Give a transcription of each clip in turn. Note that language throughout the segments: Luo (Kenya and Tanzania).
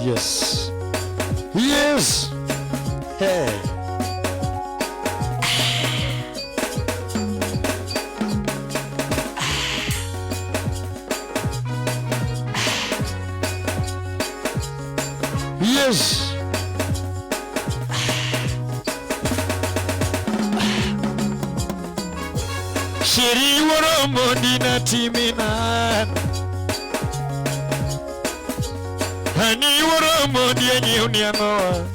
Yes. Yes. Hey. Yes. Sheri wuoro mondi na timinan. Ani wuoro mondi anyiew ni ang'owa.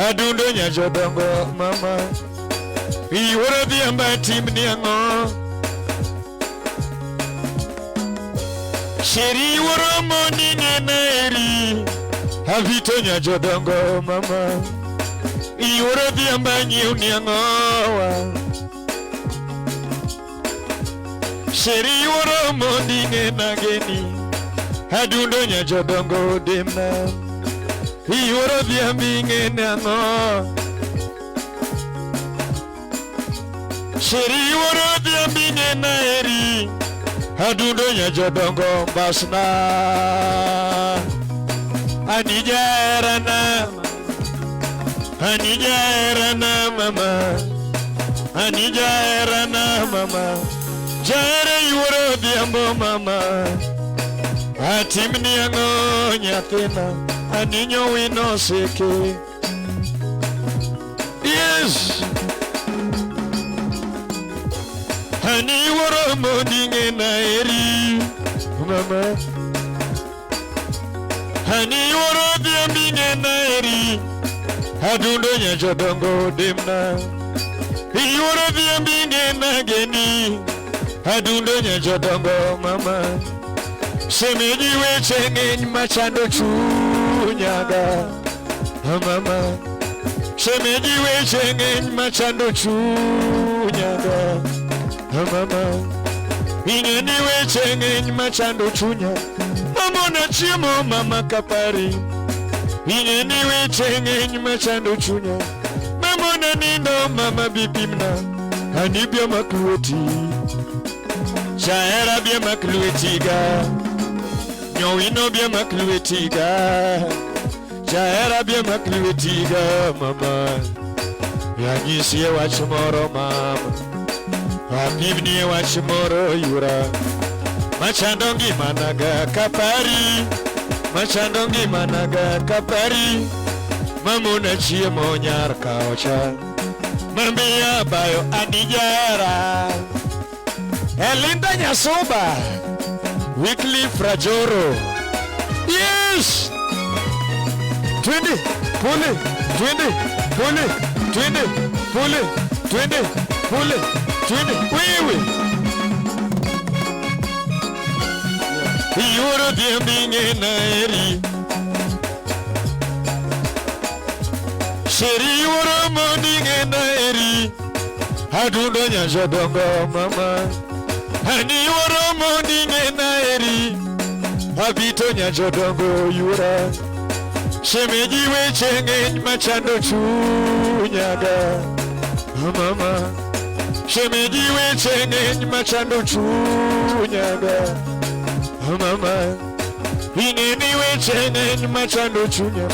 Adundo nya jodongo mama. Iwuoro dhiamba timni ang'o. Sheri wuoro mondi ng'ena eri. Avito nya jodongo mama. Iwuoro dhiamba anyiew ni ang'owa. Sheri wuoro mondi ng'ena geni. Adundo nya jodongo demna. Iwuoro dhiambi ng'ena ang'o. Sheri wuoro dhiambi ng'ena eri. Adundo nya jodongo basna. Ani jaherana. Ani jaherana mama. Ani jaherana mama. Jahera yuoro odhiambo mama. Atimni ang'o nyathina. Ani nyowino seke. Yes. Ani wuoro mondi ng'ena eri mama. Ani wuoro odhiambi ng'ena eri. Adundo nya jodongo demna. Iwuoro odhiambi ng'ena geni. Adundo nya jodongo mama. Shemeji weche ng'eny machando chunyaga. Mama. Shemeji weche ng'eny machando chunyaga. Mama. Ing'eni weche ng'eny machando chunya. Mamona chiemo mama kapari. Ing'eni weche ng'eny machando chunya. Mamona nindo mama bipimna. Ani bia mak lweti. Jahera bia mak lweti ga. Nyowino bia mak lweti ga. Jahera bia mak lweti ga mama. Yanyisie wach moro mama. Apimnie wach moro yura. Machando ngimana ga kapari. Machando ngimana ga kapari. Mamona chiemo nyar kaocha. Mamiya bayo ani jahera. Elinda Nyasuba. Wycliffe Rajoro. Yes! Twende, pole, twende, pole, twende, pole, twende, pole, twende. Wewe. Iwuoro dhiambi ng'ena eri. Sheri iwuoro mondi ng'ena eri. Adundo nya jodongo mama. Ani iwuoro mondi ng'ena eri. Abito nya jodongo yura. Shemeji weche ng'eny machando chunyaga. Mama. Shemeji weche ng'eny machando chunyaga. Mama. Ing'eni weche ng'eny machando chunya.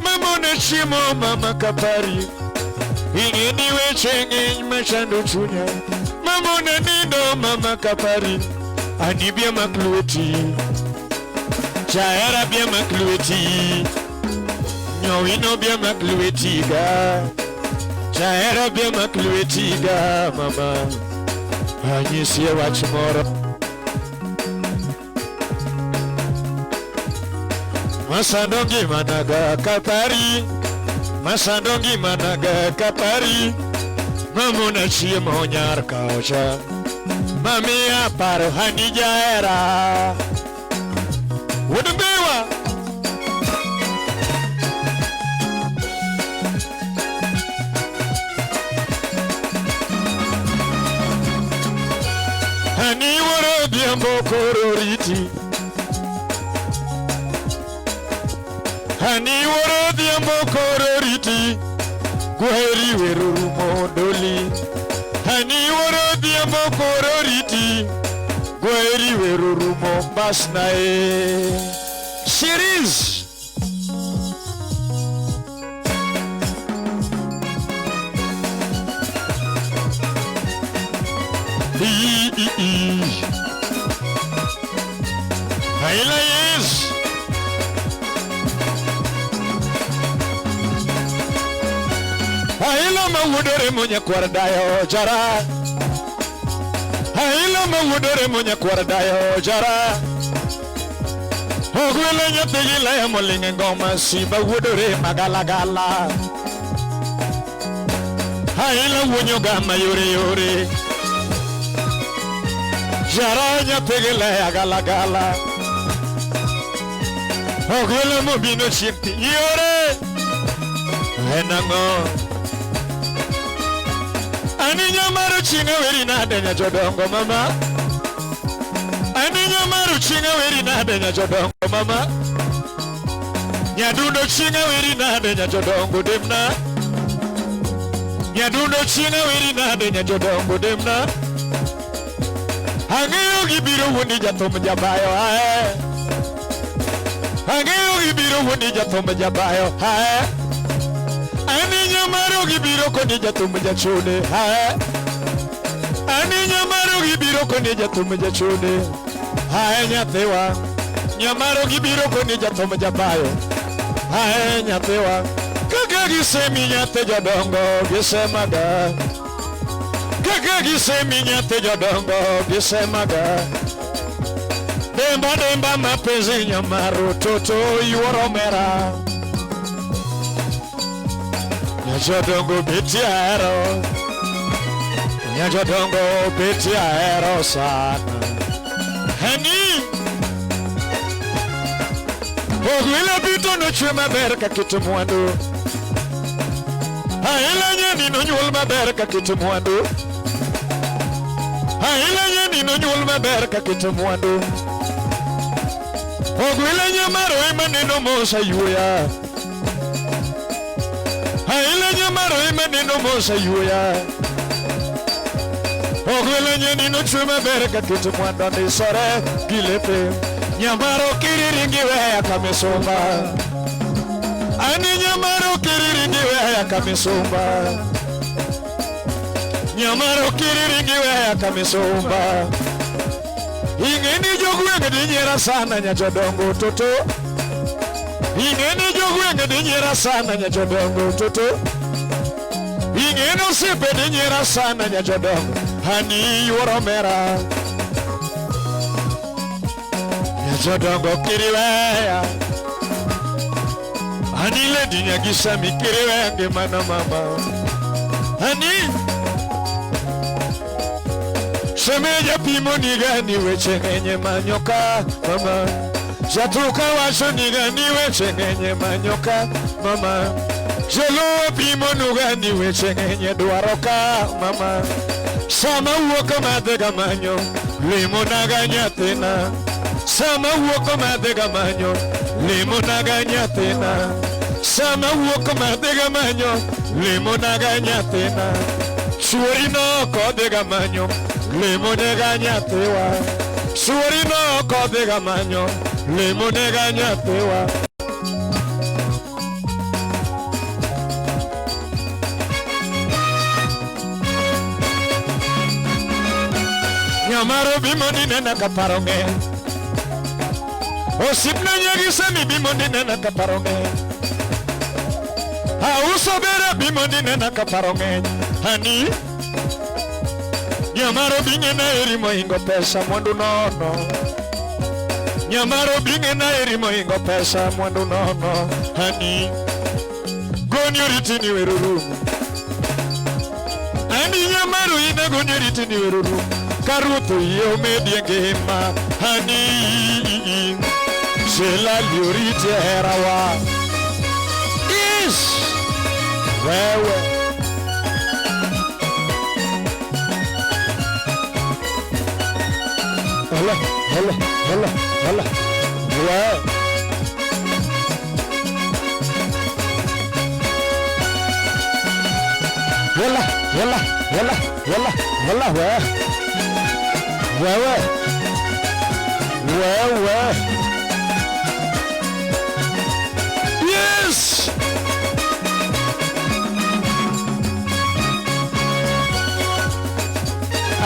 Mamona chiemo mama kapari. Ing'eni weche ng'eny machando chunya. Mamona nindo mama kapari. Ani bia mak lweti. Jahera bia mak lweti. Nyowino bia mak lweti ga. Jahera bia mak lweti ga mama. Anyisie wach moro. Masando ngimana ga kapari. Masando ngimana ga kapari. Mamona chiemo nyar kaocha. Mamiya paro hani jahera. Wuod Mbiwa. Ani wuoro odhiambo koro riti. Ani wuoro odhiambo koro riti. Gwaheri wero rumo doli. Ani wuoro odhiambo koro riti. Gwaheri wero rumo basnae. Series. Aila yes. Aila mawuodore monyakwar dayo jara. Aila mawuodore monyakwar dayo jara. Ogwelo nyathigi leyo moling' e ngoma simba wuodore magalagala. Aila wuonyoga mayore yore. Jara nyathigi leya galagala. Ogwelo mobino chieng' ti yore. En ang'o? Ani nyamaro chieng' aweri nade nyajodongo mama. Ani nyamaro chieng' aweri nade nyajodongo mama. Nyadundo chieng' aweri nade nyajodongo demna. Nyadundo chieng' aweri nade nyajodongo demna. Ang'eyo gibiro wuondi jathum jabayo ae. Ang'eyo gibiro wuondi jathum jabayo ae. Ani nyamaro gibiro koni jathum jachode ae. Ani nyamaro gibiro koni jathum jachode ae nyathiwa. Nyamaro gibiro koni jathum jabayo ae nyathiwa. Kaka gisemi nyathi jodongo gisemaga. Kaka gisemi nyathi jodongo gisemaga. Demba demba mapenzi nyamaro toto yuoro mera. Nyajodongo beti ahero. Nyajodongo beti ahero sana. Hani Ogwila bito nochwe maber ka kit mwandu. Aila nyani nonyuol maber ka kit mwandu. Aila nyani nonyuol maber ka kit mwandu. Ogwila nyamaro ema neno mos ayuoya. Aila nyamaro ema neno mos ayuoya. Ogwila nyani nochwe maber ka kit mwandu andisore gi lepe. Nyamaro kiriringi weya kamisumba. Ani nyamaro kiriringi weya kamisumba. Nyamaro kiriringi weya kamisumba. Ing'eni jogweng' dinyiera sana nyajodongo toto. Ing'eni jogweng' dinyiera sana nyajodongo toto. Ing'eni osiepe dinyiera sana nyajodongo. Hani yuoro mera. Nyajodongo kiriweya. Hani lady nyagisami kiriweya ngimana mama. Hani Shemeja pimo nigani weche ng'enye manyoka mama. Jatuka wacho nigani weche ng'enye manyoka mama. Joluo pimo nugani weche ng'enye dwaro ka mama. Sama wuok madhe gamanyo limo naga nyathina. Sama wuok madhe gamanyo limo naga nyathina. Sama wuok madhe gamanyo limo naga nyathina. Chuori no kodhi gamanyo limo nega nyathiwa. Chuori no kodhi gamanyo limo nega nyathiwa. Nyamaro bimondi nena kaparo ng'eny. Osiepna nyagisemi bimondi nena kaparo ng'eny. Auso bere bimondi nena kaparo ng'eny. Hani Nyamaro bing'e na eri mohingo pesa mwandu nono. Nyamaro bing'e na eri mohingo pesa mwandu nono. Hani goni oritini wero rumo. Ani nyamaro ina goni oritini wero rumo. Karuoth oyie omedie ngima. Hani Shelali oriti herawa. Is wewe. Hala, hala, hala, hala. Wewe. Yalla, yalla, yalla, yalla, yalla, wewe. Wewe. Wewe. Yes!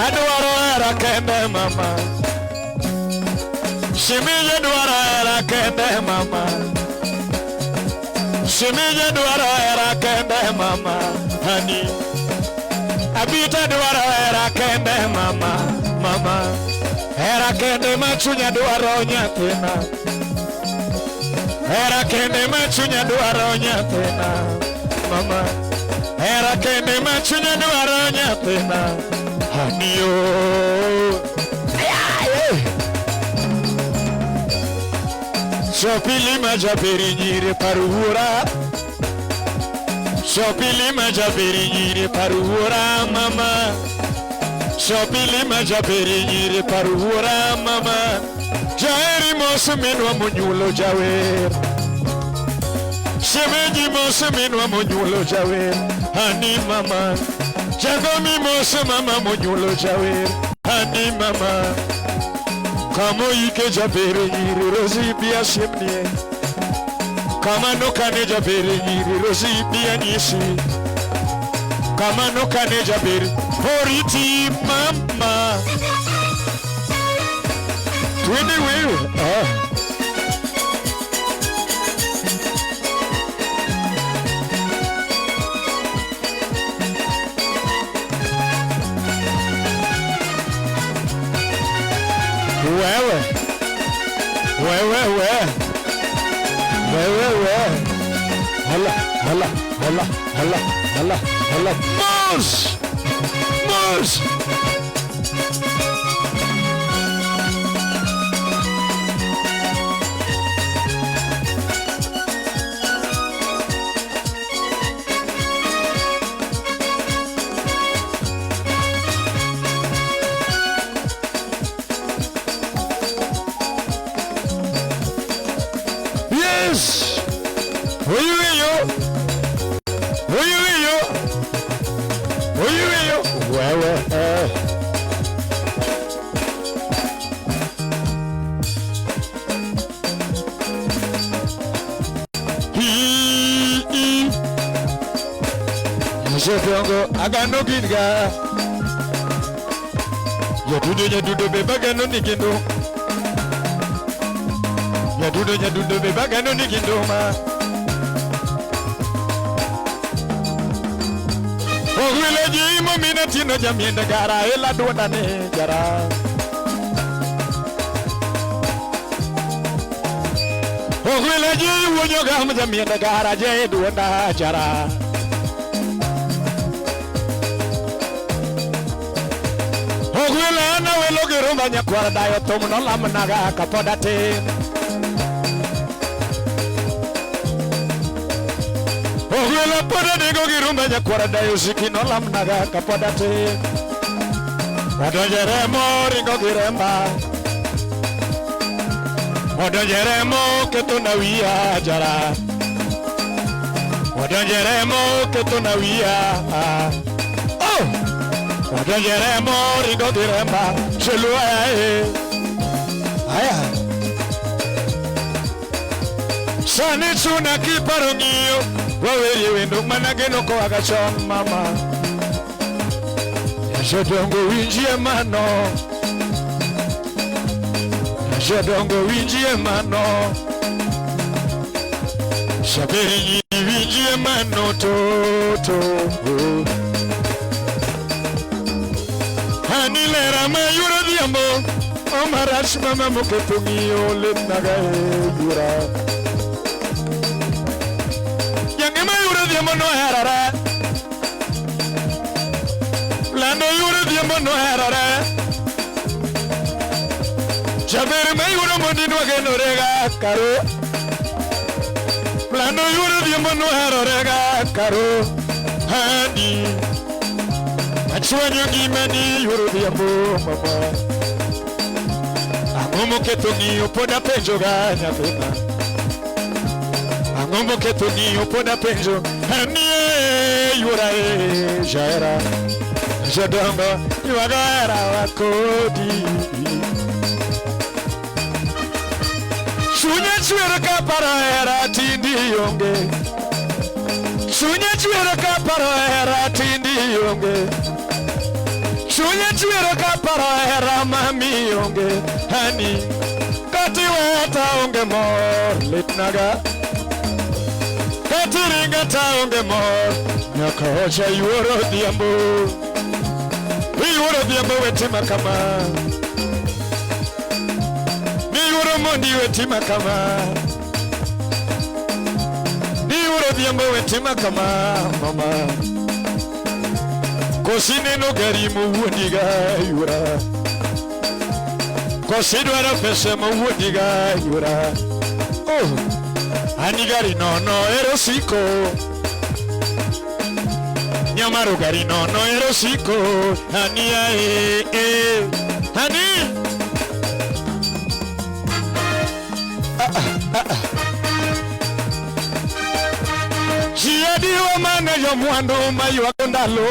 Adwaro hera kende mama. Shemeji dwaro hera kende mama. Shemeji dwaro hera kende mama. Hani. Abita dwaro hera kende mama. Mama. Hera kende ma chunya dwaro nyathina. Hera kende ma chunya dwaro nyathina. Mama. Hera kende ma chunya dwaro nyathina. Hani yo. Shopili majaberi nyiri paruura. Shopili majaberi nyiri paruura mama. Shopili majaberi nyiri paruura mama. Jaeri mosuminwa munyulo jawer. Shemeji mosuminwa munyulo jawer. Hani mama. Jagomi mosu mama munyulo jawer. Hani mama. Kamo ike jabere nyiri rosi bia shimnie. Kama no kane jabere nyiri rosi bia nyisi. Kama no kane jabere poriti mama. Twende wewe. Ah. Wewe. Wewe we. Wewe we. Hala hala hala hala hala hala. Mos! Mos! Yes! Oyo! Oyo! Oyo! Wewe. Jodongo agano ginga. Yadudo nyadudo be bagano nigindo. Nyadudo nyadudo be bagano nigindo ma. Ogwile ji momina tino jamienda gara ela duonda ne jara. Ogwile ji wonyo gam jamienda gara je duonda jara. Ogwile na welo girumba nyakwara dayo thum nolamnaga kapod atin. Ogwile pod adego girumba nyakwara dayo siki nolamnaga kapod atin. Odonje remo ringo gi remba. Odonje remo keto na wiya jara. Odonje remo keto na wiya. Oh! Odonje remo ringo gi remba. Shelua e. Aya. Sani chuna kiparo ng'iyo. Waweri wendo mana geno koaga chon mama. Jodongo winjie mano. Jodongo winjie mano. Shaberi winjie mano toto. Hani lera mayuro dhiambo. Omarash mama moketo ng'iyo letnaga e yura. Yange mayuro dhiambo no herore. Lando yuro dhiambo no herore. Jaber mayuro mondin wagenorega karo. Lando yuro dhiambo no herorega karo. Hani achwanyo gimani yuro dhiambo mama. Ang'o moketo ng'iyo pod apenjoga nyathina. Ang'o moketo ng'iyo pod apenjo. Hani e yura e jaera. Jodongo ywago hera wakodi. Chunya chwer kaparo hera tindi onge. Chunya chwer kaparo hera tindi onge. Chunya chwer kaparo hera mami onge. Hani kati Katiweta onge mor litnaga. Katiringa ta onge mor nyaka ocha yuoro odhiambo. Iyuoro odhiambo wetima kama. Niyuoro mondi wetima kama. Niyuoro odhiambo wetima kama mama. Kosineno gari mowuondiga yura. Kosidwaro pesa mowuondiga yura. Oh, ani gari nono ero siko. Nyamaro gari nono ero siko. Ani ae eh. Ani. Ah, ah, ah. Ji adiwa mane jomwandu maywago ndalo.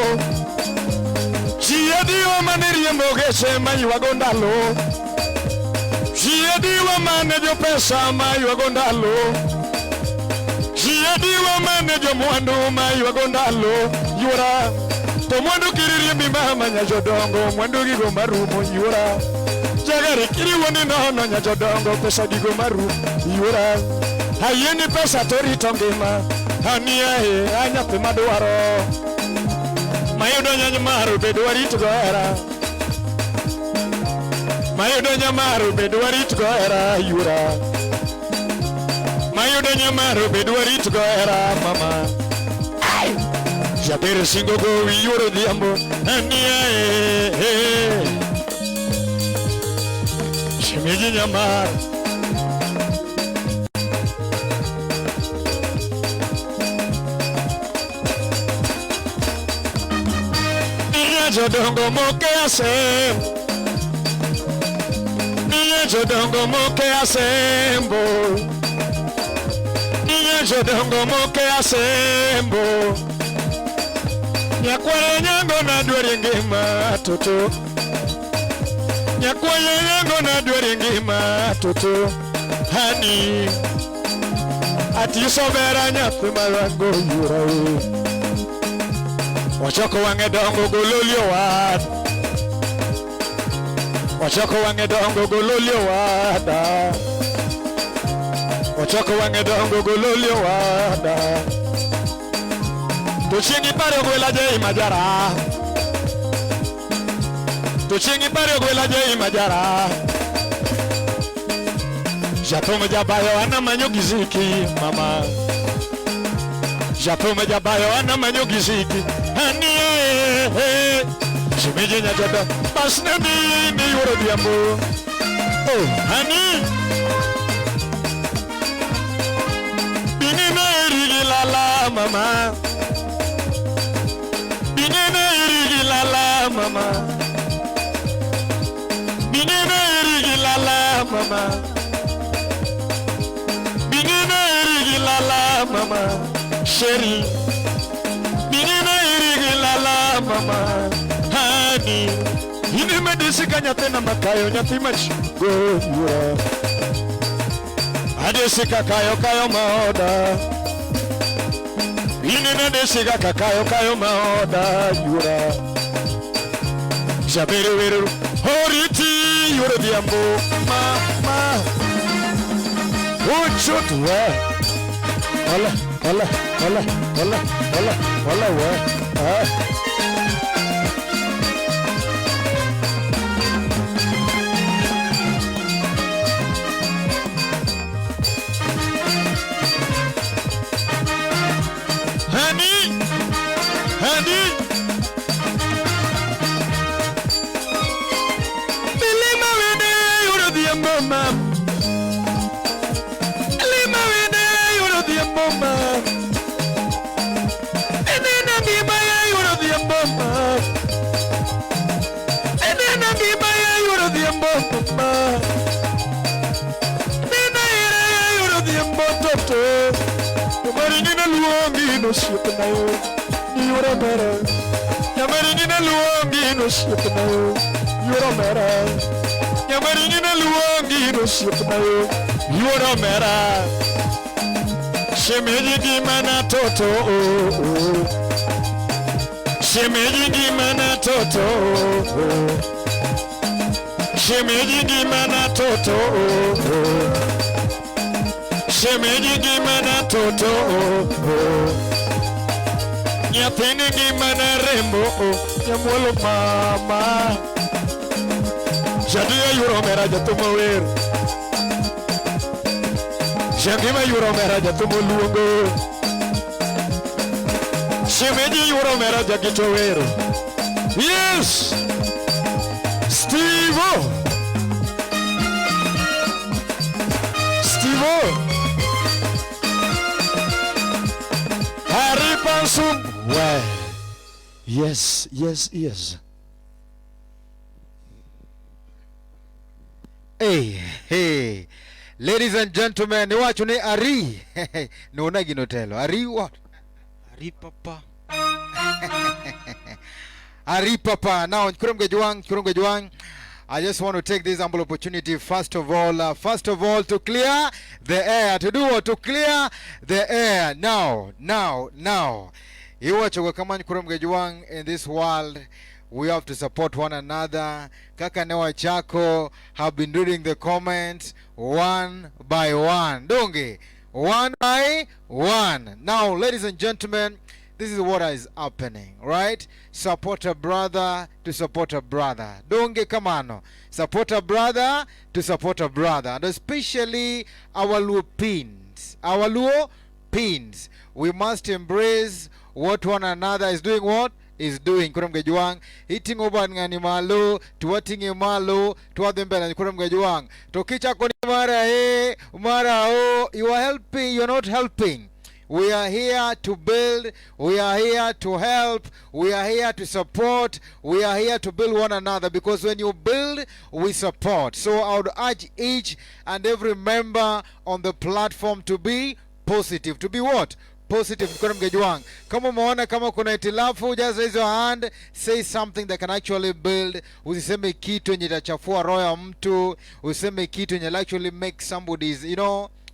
Ji adiwa mane riembo geche maywago ndalo. Ji adiwa mane jopesa maywago ndalo. Ji adiwa mane jomwandu maywago ndalo. Yuora. To mwandu kiri riembi mama nyajodongo mwandu gigo marumo yuora. Jagari kiri wuondi nono nyajodongo pesa gigo marumo yuora. Ayieni pesa to rito ngima. Ani ae a nyathi madwaro. Mayudo nyany maro bed warit go hera. Mayudo nyamaro bed warit go hera yura. Mayudo nyamaro bed warit go hera mama. Jaber singo gowi yuoro odhiambo. Ani ae. Shemeji nyamaro. Niye jodongo moke asembo. Niye jodongo moke asembo. Niye jodongo moke asembo. Nyakware nyango na dwari ngima toto. Nyakware nyango na dwari ngima toto. Hani atisobera nyathi marango yura. Ochoko wang'e dongo gololio wad. Ochoko wang'e dongo gololio wada. Ochoko wang'e dongo gololio wada. To chieng' iparo gwela jei majara. To chieng' iparo gwela jei majara. Jathum jabayo ana manyo giziki mama. Jathum jabayo ana manyo giziki. Ani eh. Shemeji nyajoda bas ne ni yuoro odhiambo. Oh, ani. Binene erigi lala mama. Binene erigi lala mama. Binene erigi lala mama. Binene erigi lala mama. Sheri. Binene erigi lala mama. Hani. Ini medisika nyathina makayo nyathi machugo yura. Adesika kayo kayo maoda. Ini medisika kakayo kayo maoda yura. Jaberu weru horiti yura diambo mama. Uchut we. Hola hola hola hola hola hola we. Ah. Hani, hani. Milima wene yuro diambo mam. Milima wene yuro diambo mam. Enena ngima ya yuro diambo mam. Enena ngima ya yuro diambo mam. Enena ira ya yuro diambo toto. Nyamaringina luongi no siepna yo, yura mera. Nyamaringina luongi no siepna yo, yura mera. Nyamaringina luongi no siepna yo, yura mera. Shemeji gimana toto oh oh. Shemeji gimana toto oh oh. Shemeji ngimana toto. Shemeji ngimana toto. Nyathini ngimana rembo. Nyamwolo mama. Jadia yuro mera jathumo wer. Jangima yuro mera jathumo luongo. Shemeji yuro mera jagito wer. Yes! Steve-O! Steve-O! Harry Pansum! Where? Yes, yes, yes. Hey, hey. Ladies and gentlemen, iwacho ni Ari. Nona gino telo. Ari what? Ari papa. Ari papa. Now, Nkurumge Juang, Nkurumge Juang. I just want to take this humble opportunity, first of all, to clear the air. To do what? To clear the air. Now, now, now. Iwacho kama Nkurumge Juang, in this world, we have to support one another. Kaka Newa Chako have been reading the comments one by one. Donge, one by one. Now, ladies and gentlemen, this is what is happening, right? Support a brother to support a brother. Donge kamano. Support a brother to support a brother. And especially our Luo pins. Our Luo pins. We must embrace what one another is doing what? Is doing. Kuram Juang. Iting'o bad ng'ani malo, to wating'e malo, to wadhi mbele kuram Juang. To kichako ni mara e, mara o, you are helping, you are not helping. We are here to build, we are here to help, we are here to support, we are here to build one another, because when you build, we support. So I would urge each and every member on the platform to be positive. To be what? Positive. Mkono mgejuang. Kama umeona kama kuna hitilafu, just raise your hand, say something that can actually build. Usiseme kitu yenye itachafua roho ya mtu, usiseme kitu yenye actually make somebody's.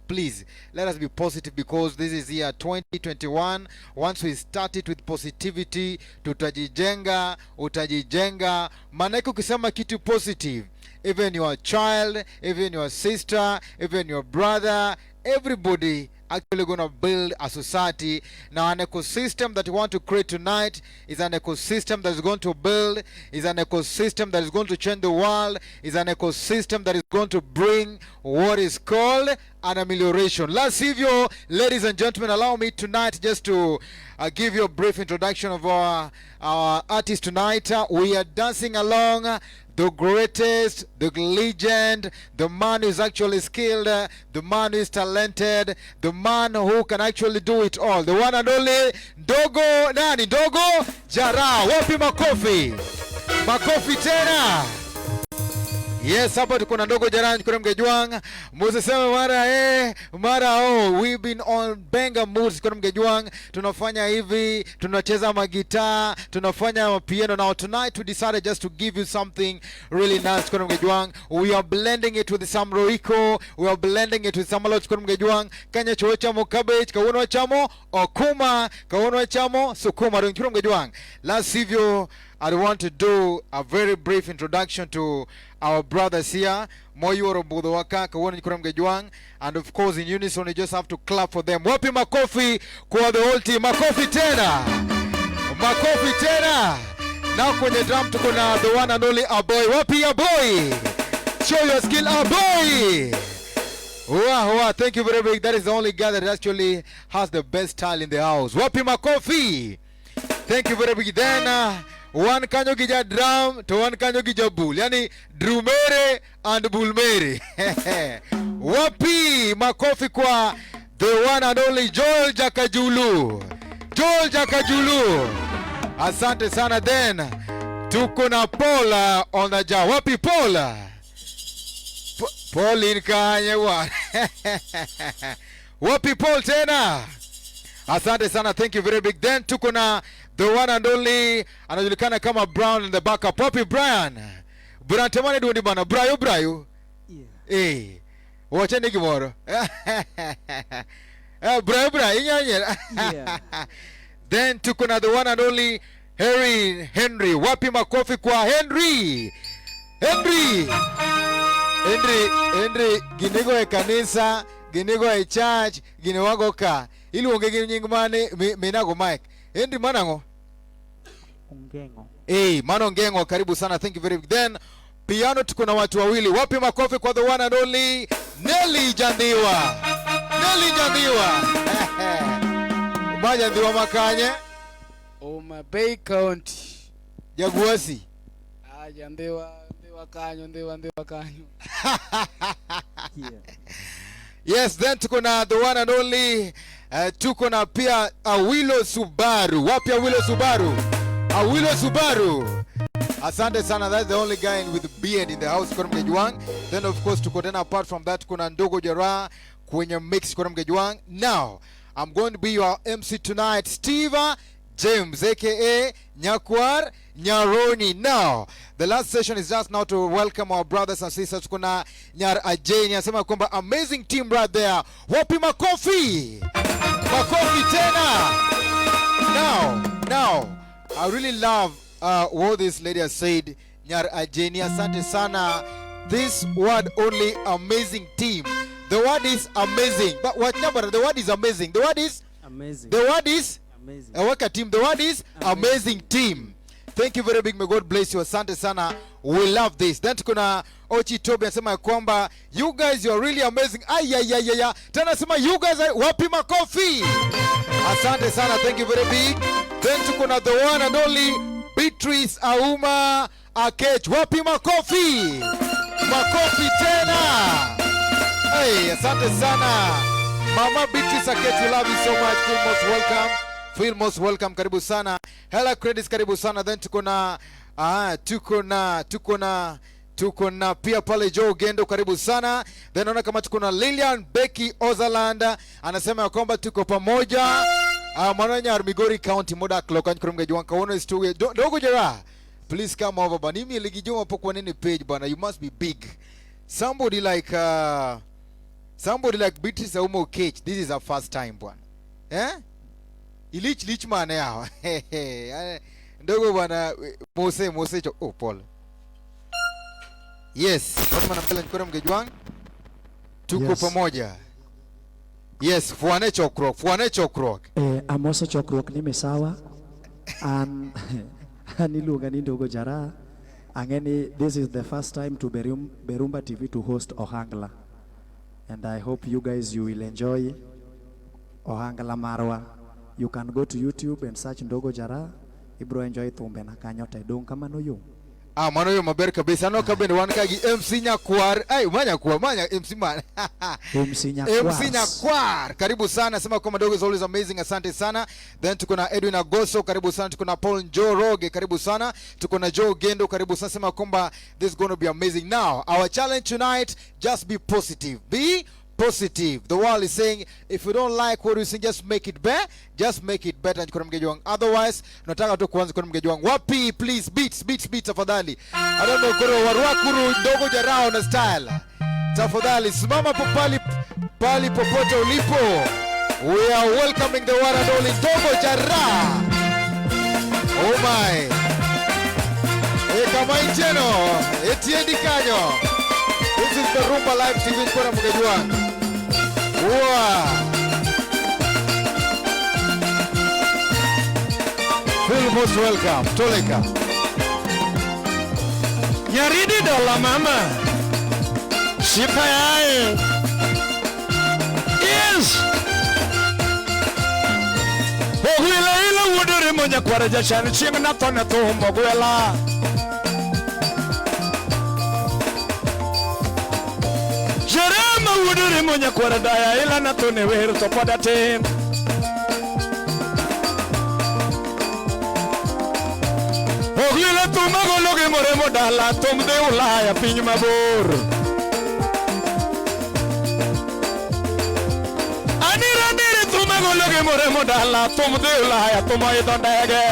Please let us be positive, because this is year 2021. Once we start it with positivity, tutajijenga, utajijenga. Maanake ukisema kitu positive, even your child, even your sister, even your brother, everybody actually going to build a society. Now, an ecosystem that we want to create tonight is an ecosystem that is going to build, is an ecosystem that is going to change the world, is an ecosystem that is going to bring what is called an amelioration. La sivyo, ladies and gentlemen, allow me tonight just to give you a brief introduction of our artist tonight. We are dancing along the greatest, the legend, the man who is actually skilled, the man who is talented, the man who can actually do it all. The one and only Ndogo nani? Ndogo Jara. Wapi makofi? Makofi tena. Yes, hapa tuko na Ndogo Jara kuna Mgejuang. Musiseme mara mara oh. We've been on benga moods kuna Mgejuang. Tunafanya hivi, tunacheza magitaa, tunafanya piano. Now tonight we decided just to give you something really nice kuna Mgejuang. We are blending it with some Royco, we are blending it with some alot kuna Mgejuang. Kanya chamo cabbage, kawuono chamo okuma, kawuono chamo sukuma. Kuna Mgejuang. La sivyo, I want to do a very brief introduction to our brothers here. Moyuoro budho waka kawuono nyikwa Mgejuang, and of course in unison you just have to clap for them. Wapi makofi kwa the whole team? Makofi tena, makofi tena. Now kwenye drum tuko na the one and only Aboy. Wapi Aboy? Show your skill, Aboy. Wow, thank you very much. That is the only guy that actually has the best style in the house. Wapi makofi? Thank you very much. Then one kanyo gi ja drum to one kanyo gi ja bul. Yani drumere and bulmere. Wapi makofi kwa the one and only Joel Jakajulu. Joel Jakajulu. Asante sana. Then tuko na Paula on the ja. Wapi Paula? Pauline kanye wa. Wapi Paul tena? Asante sana, thank you very big. Then tuko na the one and only anajulikana kama Brown in the backup. Wapi Brian? Brian temane duondi bana. Brayo Brayo. Yeah. Eh. Wachane gimoro. Eh, Brayo Brayo inyanye. Yeah. Then tuko na the one and only Harry Henry. Wapi makofi kwa Henry? Henry. Henry, Henry ginigo e kanisa, ginigo e church, giniwago ka. Iluonge gi nying mane minago Mike. Henry manang'o? Ongengo. Hey, mano Ngengo, karibu sana. Thank you very much. Then piano tuko na watu wawili. Wapi makofi kwa the one and only Nelly Jandiwa. Nelly Jandiwa. Majandiwa makanye. Homa Bay County. Jaguasi. Aja Ndhiwa, Ndhiwa kanyo, Ndhiwa, Ndhiwa kanyo. Yeah. Yes, then tuko na the one and only tuko na pia Awilo Subaru. Wapi Awilo Subaru? Awilo Subaru. Asante sana, that's the only guy with beard in the house kwa Mgejuang. Then of course tuko tena apart from that kuna Ndogo Jera kwenye mix kwa Mgejuang. Now, I'm going to be your MC tonight, Steve James aka Nyakwar Nyaroni. Now, the last session is just now to welcome our brothers and sisters. Kuna Nyar Ajeni anasema kwamba amazing team right there. Wapi makofi? Makofi tena. Now, I really love what this lady has said. Nyar Ajeni, asante sana. This word only, amazing team. The word is amazing. But what number? The word is amazing. The word is Amazing. The word is Amazing. Aweka team. The word is amazing team. Thank you very big. May God bless you. Asante sana. We love this. Then tuko na Ochi Tobi anasema ya kwamba you guys, you are really amazing. Ay. Tena anasema you guys are, wapi makofi? Asante sana. Thank you very big. Then tuko na the one and only Beatrice Auma Akech. Wapi makofi? Makofi tena. Hey, asante sana. Mama Beatrice Akech, we love you so much. Feel most welcome. Feel most welcome. Karibu sana. Hela Credits, karibu sana. Then tuko na pia pale Joe Gendo, karibu sana. Then naona kama tuko na Lilian Becky Ozaland anasema ya kwamba tuko pamoja. Mwananya Migori County moda clock kurumga juan kawono is tu dogo jera. Please come over bana. Mimi ligijuma pokwa nini page bana. You must be big. Somebody like Beatrice Aumo Cage. This is her first time bwana. Eh? Ilich lich man yao. Ndogo bwana Mose Mose cho. Oh, Paul. Yes, watu wanapenda nkore mgejwang. Tuko Yes. pamoja. Yes, fuane chokruok, fuane chokruok. Amoso chokruok ni misawa. An iluonga ni Ndogo Jara. Ang'e ni this is the first time to Berumba TV to host Ohangla. And I hope you guys you will enjoy Ohangla marwa. You can go to YouTube and search Ndogo Jara. Ibro enjoy thumbe na kanyo te. Dong kamano yo. Ah, mano yo maber kabisa. Ano kabende wan ka gi MC Nyakwar. Ay, manya kwa, manya MC man. MC Nyakwar. MC Nyakwar. Karibu sana. Sema kwa Ndogo is always amazing. Asante sana. Then tuko na Edwin Agoso, karibu sana. Tuko na Paul Njoroge, karibu sana. Tuko na Joe Gendo, karibu sana. Sema kwamba this is going to be amazing. Now, our challenge tonight, just be positive. Be positive. The world is saying if you don't like what you sing, just make it better. Just make it better. Kuna mgeji wangu. Otherwise, tunataka tu kuanza kuna mgeji wangu. Wapi please beats beats beats tafadhali. I don't know kuro waruakuru Ndogo Jarao na style. Tafadhali simama popali pali popote ulipo. We are welcoming the one and only Ndogo Jara. Oh my. E kama incheno, etiendi kanyo. This is the Rumba Live TV kwa mgeji wangu. Wow. Feel most welcome. Toleka. Nyaridi dola mama. Sipa yae. Yes. Ogwila ila wudore monya kwara jachan chieng' nathone thum ogwela. Jerema wudore monya kwara daya ila nathone wer to pod atin. Ogwila thum agolo gi moremo dala thum dhi Ulaya piny mabor. Anira nire thum agolo gi moremo dala thum dhi Ulaya thum oidho ndege.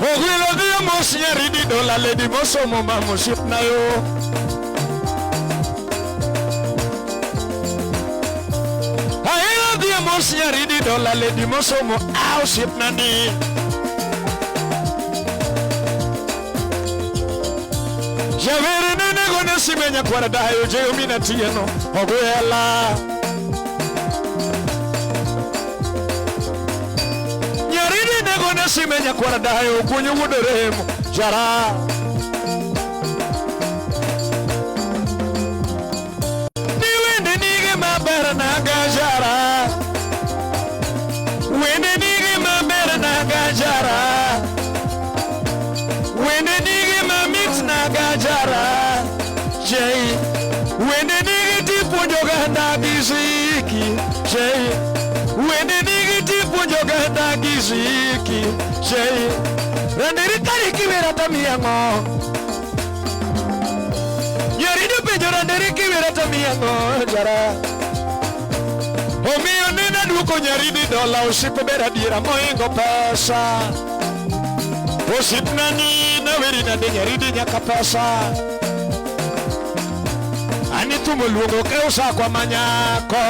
Ogwilo dhi mos nyaridi dola lady mosomo ma mosiepna yo. Ahero dhi mos nyaridi dola lady mosomo a osiepna ni. Javeri nene gone simenya kwara dayo jeyo mina tieno ogwela. Nyaridi nego ne simenya kwara dayo kunyo wuod remo jara. Ni wende nige maber na gajara. Wende nige maber na gajara. Wende nige mamit na gajara. Jei. Wende nige tipuonjo ganda gi ziki. Jei. Wende nige tipuonjo ganda gi ziki. Jei. Randeri tariki wera tamiang'o. Nyarido penjo randeri kiwera tamiang'o jara. Omiyo nene duoko nyaridi dola osiep ber adiera moingo pesa. Osiepna ni naweri nade nyaridi nyaka pesa. Ani thumo luongo ke usakwa manyako.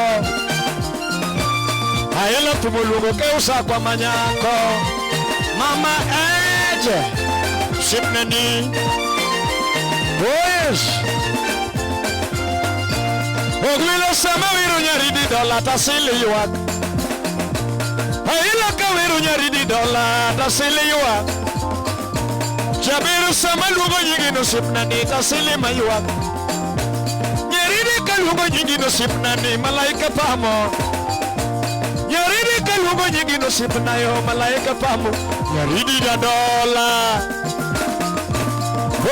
Aelo thumo luongo ke usakwa manyako. Mama eje. Osiepna ni. Boys. Ogwilo sama wero nyaridi dola tasili ywak. Aila ka wero nyaridi dola tasili ywak. Jaberu sama luongo nyingi no osiepna ni tasili maywak. Nyaridi ka luongo nyingi no osiepna ni malaika pamo. Nyaridi ka luongo nyingi no osiepna yo malaika pamo. Nyaridi da dola.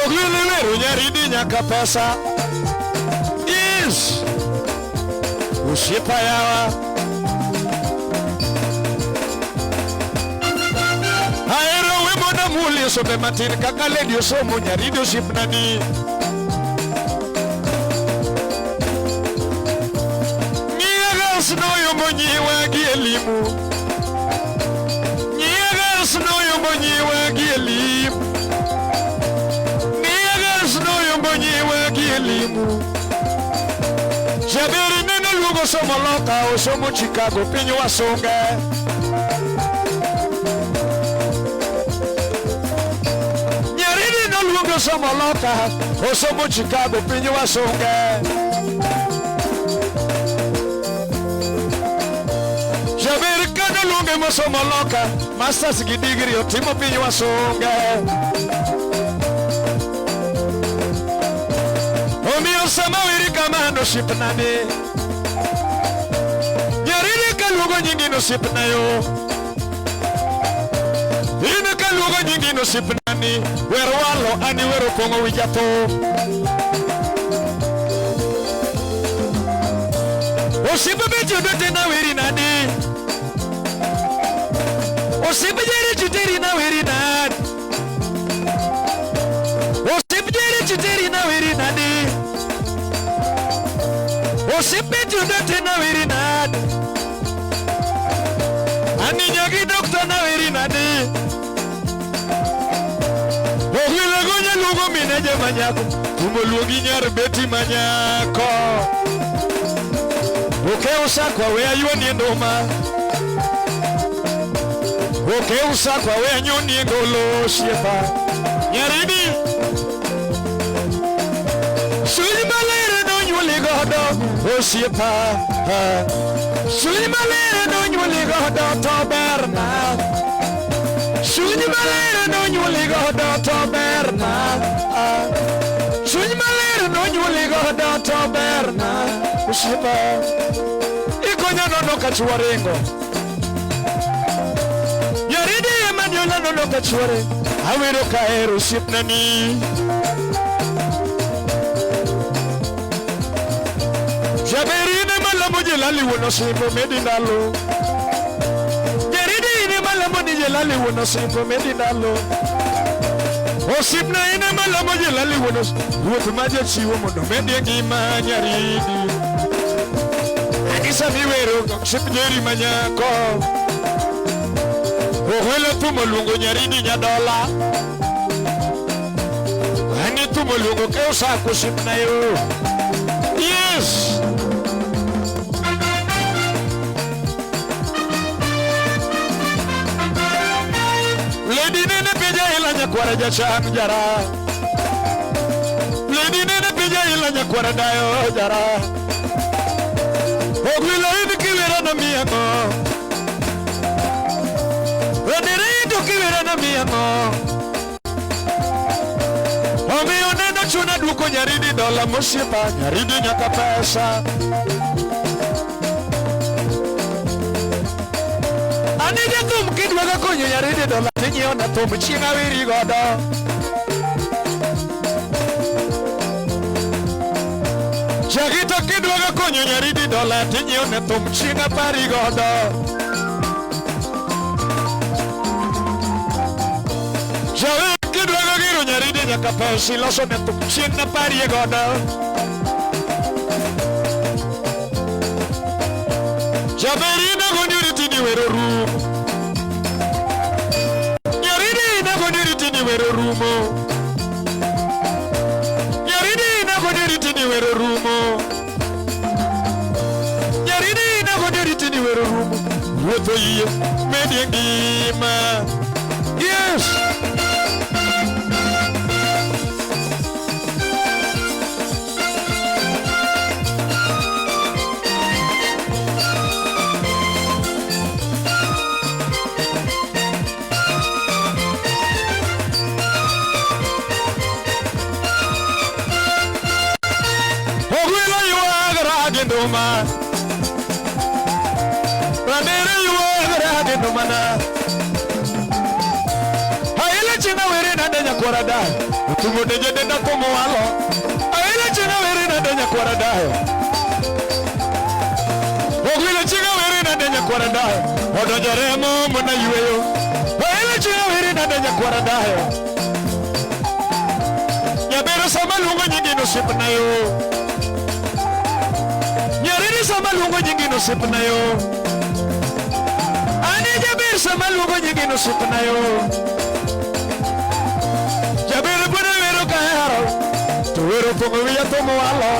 Ogwilo wero nyaridi nyaka pesa. Yes. Osiepa yawa. Ahero we mondo muli sombe matin kaka lady osomo nyaridi osiepna ni. Nyiagas noyombo nyiwa gi elimu. Nyiagas noyombo nyiwa gi elimu. Nyiagas noyombo nyiwa gi elimu. Jaberi nene luongo somo loka osomo Chicago piny wasunge. Nyaridi noluongo somo loka osomo Chicago piny wasunge. Jaberi kanoluonge mosomo loka masters gi degree otimo piny wasunge. Omiyo sama weri kamano osiepna ni. Nyaridi kaluongo nyingi no osiepna yo. In kaluongo nyingi no osiepna ni. Wer walo ani wero pong'o wi jathum. Osiep becho dote na weri nadi. Osiep jeri chiteri na weri nadi. Osiep jeri chiteri na weri nadi. Osiep becho dote na weri nadi. Ani nyagi dokta na weri nadi. Ogwilo gonya luongo mineje manyako. Thumo luongi nyar beti manyako. Oke usakwa we ayuonie nduma. Oke usakwa we anyonie ngolo osiepa. Nyaridi. Chuny maler nonyuoli godo osiepa. Chuny maler nonyuoli godo to berna. Chuny maler nonyuoli godo to berna. Chuny maler nonyuoli godo to berna. Osiepa. Ikonyo nono ka chuo ringo. Nyaridi ema nyola nono ka chuo ringo. Awero kahero osiepna ni. Jaberi ne malamo jelali wuon osimbo medi ndalo. Nyaridi ne malamo ni jelali wuon osimbo medi ndalo. Osiepna ine malamo jelali wuon osimbo. Ruoth ma jachiwo mondo medie ngima nyaridi. Anisa miwero osiep Njeri manyako. Ogwelo thumo luongo nyaridi nyadola. Ani thumo luongo ke osako osiepna yo. Yes. Lady nene penja ila nyakwara jachan jara. dala nyakwara dayo jara. Ogwilo in kiwera na miyango. Radere to kiwera na miyango. Omiyo neno chuna duoko nyaridi dola mosiepa nyaridi nyaka pesa. Anige thum kidwaga konyo nyaridi dola tinyiewo na thum chieng' awiri godo. Jagita kidwaga konyo nyaridi dola tinyiewo ne thum chieng' apari godo. Jawer kidwaga gero nyaridi nyaka pesa iloso ne thum chieng' aparie godo. Jaber inago niriti ni wero rumo. Nyaridi inago niriti ni wero rumo. Nyaridi inago niriti ni wero rumo. Nyaridi inago niriti ni wero rumo. Ruoth oyie medie ngima. Yes. Ogwilo ywagora gi nduma. Radere ywagora gi nduma na. Aile chinga were nade nyakwara dayo. Otumo deje denda komo walo. Aile chinga were nade nyakwara dayo. Ogwilo chinga were nade nyakwara dayo. Odonjo remo mona yweyo. Aile chinga were nade nyakwara dayo. Nyabero sama luongo nyingi osiepna yo. Nyariri sama luongo nyingi osiepna yo. Ani jaber sama luongo nyingi osiepna yo. Jaber pod wero ka hero, to wero pong'o wiya to mwalo.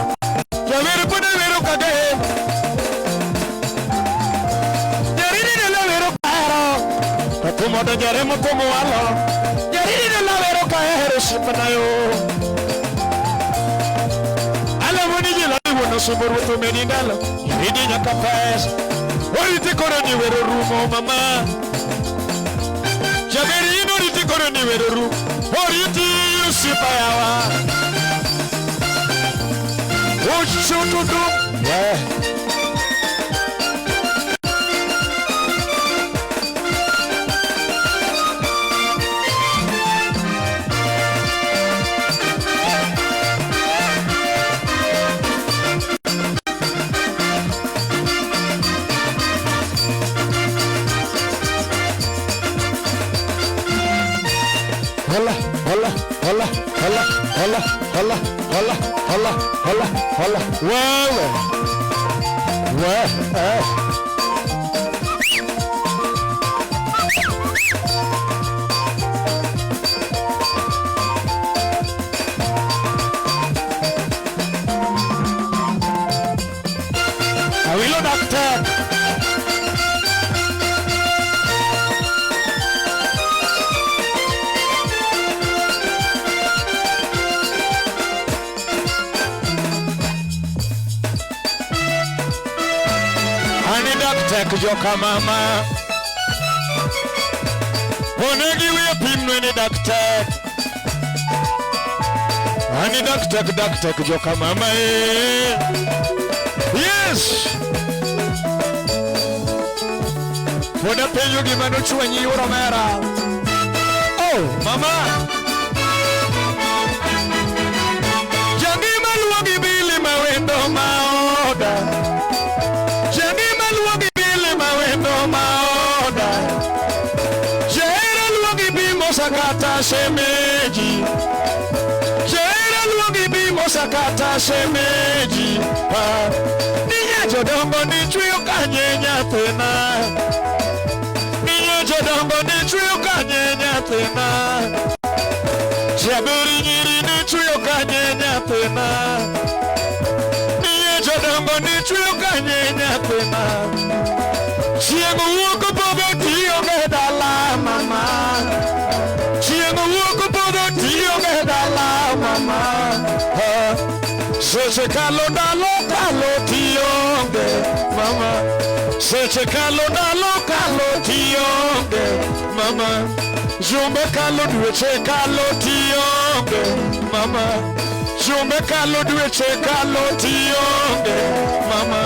Jaber pod wero ka gem. Nyariri dala wero ka hero, to thumo donjo remo to mwalo. Nyariri dala wero ka hero osiepna yo. Alamo ni ji lali wuon osimbo ruoth omedi ndalo, nyaridi nyaka pesa. Oriti koro ni wero rumo mama. Jaber in oriti koro ni wero rumo. Oriti osiepa yawa. Uchutudu. Yeah. Hola, hola, hola, hola, hola, hola, hola, hola, hola, hola. Wewe. We. Awilo daktar. Ani daktek joka mama. Onegi wiye pimnwe ni daktek. Ani daktek daktek joka mama eh. Yes. Pod apenjo gima nochwanyi yuoro mera. Oh mama. Jangima luongi bili mawendo maoda. Jangima luongi bili mawendo maoda. Jahera luongi bimo sakata shemeji. Jahera luongi bimo sakata shemeji. Ah. Ninya jodongo ni chweyo kanye nyathina. Ninya jodongo ni chweyo kanye nyathina. Jaberi nyiri ni chweyo kanye nyathina. Ninya jodongo ni chweyo kanye nyathina. Chieng' wuok podho tionge dala mama. Chieng' wuok podho tionge dala mama. Ah. Seche kalo ndalo kalo tionge mama. Seche kalo ndalo kalo tionge mama. Jumbe kalo dweche kalo tionge mama. Jumbe kalo dweche kalo tionge mama.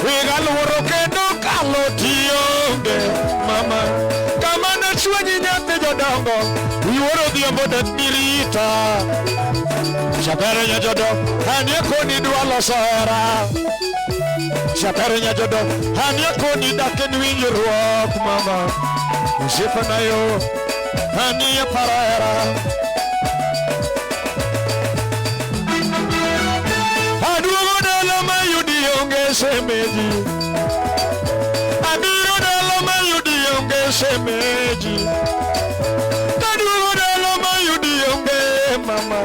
Higa luoro kendo kalo tionge mama. Kama ne chwenyi nyathi jodongo, yuoro odhiambo dak nirita. Jaber nyajodo, anie koni dwa loso hera. Jaber nyajodo, anie koni dak en winjruok mama. Osiepna yo, anie paro hera. Aduogo dala mayudi onge shemeji. Abiro dala mayudi onge shemeji. Aduogo dala mayudi onge mama.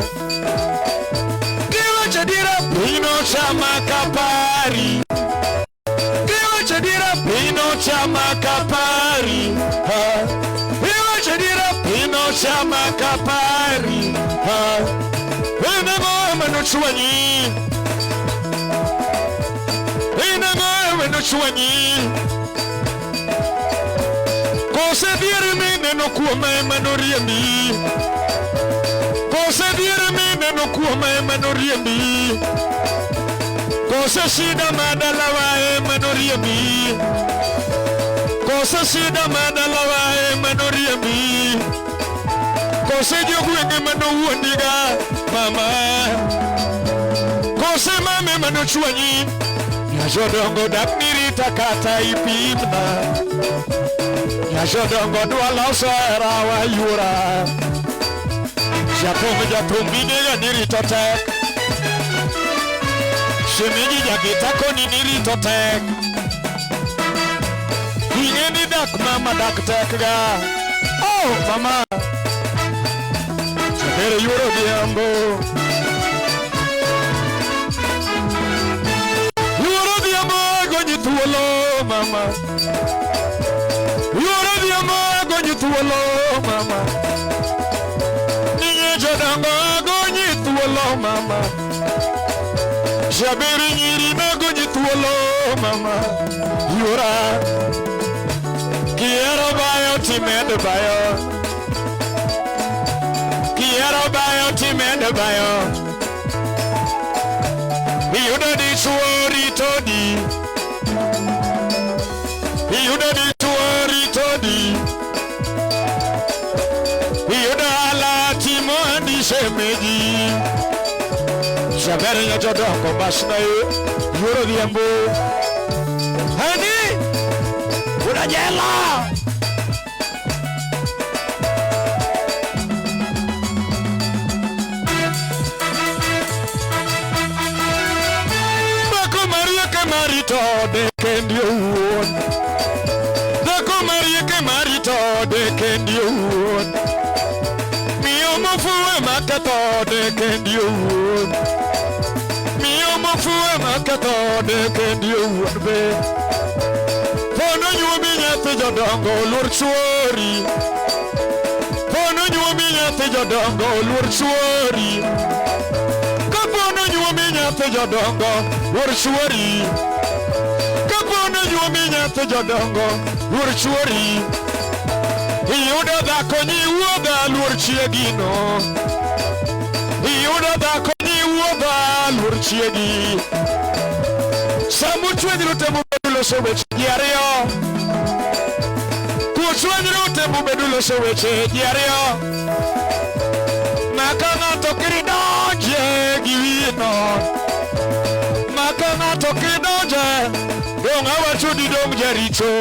Kiwacho dira pino chama kapari. Kiwacho dira pino chama kapari. Ha. Kiwacho dira pino chama kapari. Ha. Inengo manochwanyi. Inengo manochwanyi. Kose dhier mineno kuoma ema noriembi. Kose dhier mineno kuoma ema noriembi. Kose shida madalawa ema noriembi. Kose shida madalawa ema noriembi. Kose jogwenge manowuondiga mama. Kose mame manochwanyi. Nyajodongo dak nirita kata ipimna. Nyajodongo dwa loso hera wayuora. Jathum jathum minega nirito tek. Shemeji jagita koni nirito tek. Ing'e ni dak mama dak tek ga. Oh mama. Jaber yuoro odhiambo. Yuoro odhiambo agonyi thuolo mama. Yuoro odhiambo agonyi thuolo mama. Ninye jodongo agonyi thuolo mama. Jaber nyiri nagonyi thuolo mama. Yuora. Kihero bayo timed bayo. Kihero bayo timed bayo. Iyudo dichuo rito di. Iyudo dichuo rito di. Iyudo ala timo andi shemeji. Jaber nyajodongo basna yo. Yuoro odhiambo. Hani! Unajela! Dhako marieke marito de kendi owuon. Dhako marieke marito de kendi owuon. Miyo mofuwe maketho de kendi owuon. Miyo mofuwe maketho de kendi owuon be. Pono nyuomi nyathi jodongo luor chuori. Pono nyuomi nyathi jodongo luor chuori. Kapono nyuomi nyathi jodongo luor chuori. Kapono nyuomi nyathi jodongo luor chuori. Iyudo dhako nyiwuodha luor chiegino. Iyudo dhako nyiwuodha luor chiegi. Samuchwenyru temo bedo loso weche ji ariyo. Kuchwenyru temo bedo loso weche ji ariyo. Maka ng'ato kidonje gi wino. Maka ng'ato kidonje dong' awacho ni dong' jaricho.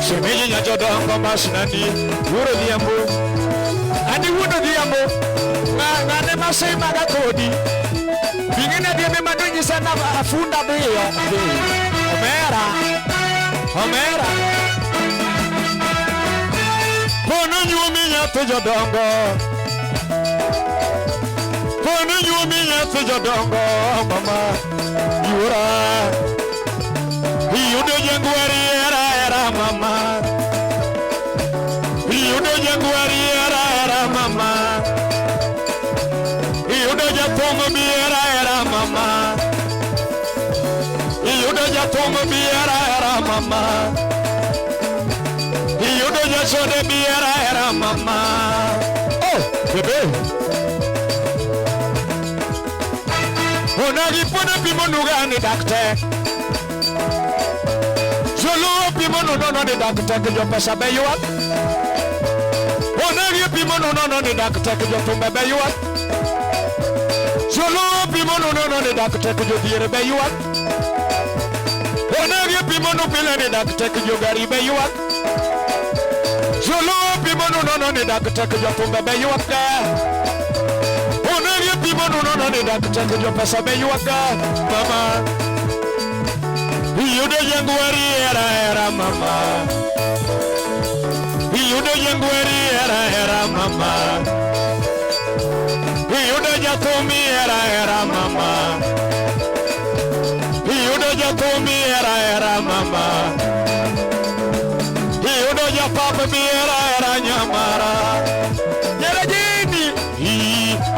Shemeji nyajodongo masnani wuoro odhiambo. Ani wuon odhiambo. Ng'ane masemaga kodi. Bing'e diembe manonyisa na afunda dhiyo. Omera. Omera. Pono nyuomi nyathi jodongo. Pono nyuomi nyathi jodongo mama. Yuora. Iyudo jangwari era era mama. Iyudo jangwari era era mama. Iyudo jathum biera era mama. Iyudo jathum biera era mama. Iyudo jachode biera era mama. Oh, bebe. Onagi pone pimo nuga ni dak tek. Joluo pimo nu nono ni dak tek jo pesa be ywak. Onagi pimo nu nono ni dak tek jo thumbe be ywak. Joluo pimo nu nono ni dak tek jo dhier be ywak. Onagi pimo nu pile ni dak tek jo gari be ywak. Joluo pimo nu nono ni dak tek jo thumbe be ywak. Onagi pimo nu nono ni dak tek jo pesa be ywak. Mama. Iyudo jangweri era era mama. Iyudo jangweri era era mama. Iyudo jathumi era era mama. Iyudo jathumi era era mama. Iyudo japap bi era era nyamara. Nyarajini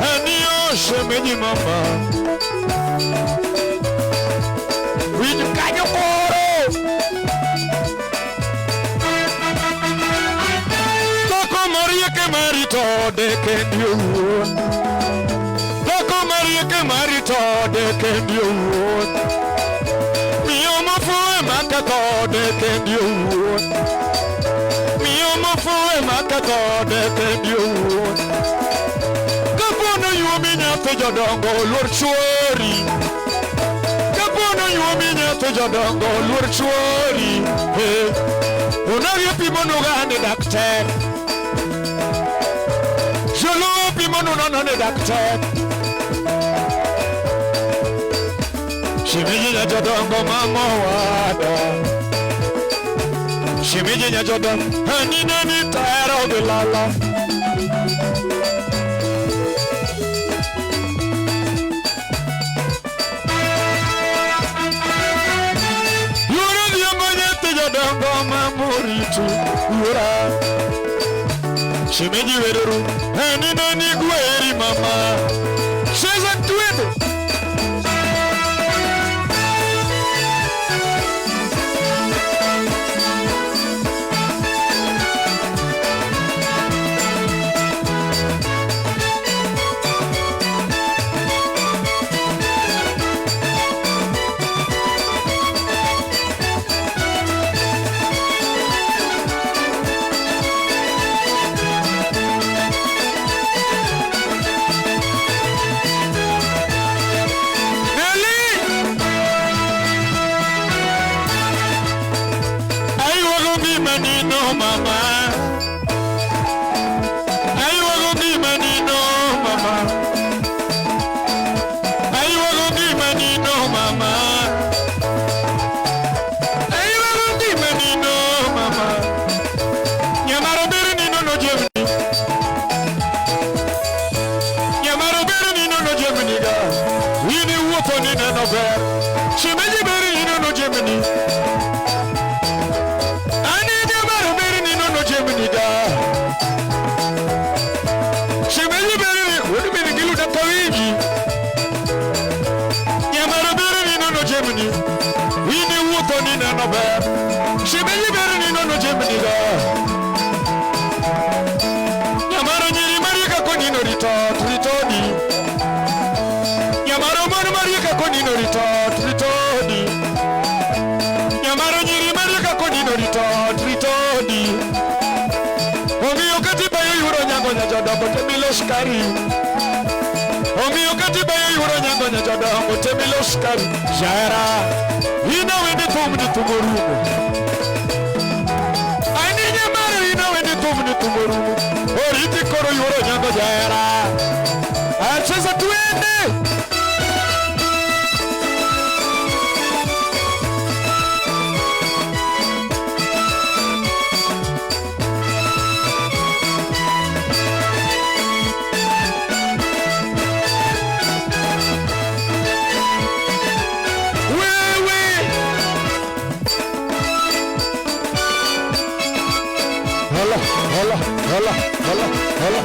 aniyo shemeji mama. Winj kanyo koro. Dhako marieke marito ode kendi owuon. Dhako marieke marito ode kendi owuon. Miyo mofuwe maketho ode kendi owuon. Miyo mofuwe maketho ode kendi owuon. Kapono yuomi nyathi jodongo luor chuori. Kapono yuomi nyathi jodongo luor chuori. Hey. Onagi pimo nuga ni dak tek. Joluo pimo nu nono ni dak tek. Shemeji nya jodongo mama wada. Shemeji nya jodongo anine ni taero gi lala. Yoro dhiambo nyathi jodongo mamoritu wuora. Shemeji weruru anine ni gweri mama. Cheza twende. Nelly! Ayuago ngima nino mama. Ayuago ngima nino mama. Ayuago ngima nino mama. Ayuago ngima nino mama. Nyamaro ber nino no jemni. Nyamaro ber nino no jemni ga. Wini wuotho ni neno ber. Shemeji ber nino no jemni. Ani nyamaro ber nino no jemni ga. Shemeji ber ni wuod min gilu dak awinji. Nyamaro ber nino no jemni. Wini wuotho ni neno ber. Shemeji ber nino no jemni ga. Nyamaro nyiri mariek konino ritot ritodi. Nyamaro mon mariek konino ritot ritodi. Nyamaro nyiri mariek konino ritot ritodi. Omiyo katiba yudo nyango nya jodongo temilos kari. Omiyo katiba yudo nyango nya jodongo temilos kari. Jahera ina wende thum ni thum orumo. Ani nyamaro ina wende thum ni thum orumo. Oriti koro yudo nyango jahera. Acheza tuende. Wewe. Hola, hola, hola, hola, hola.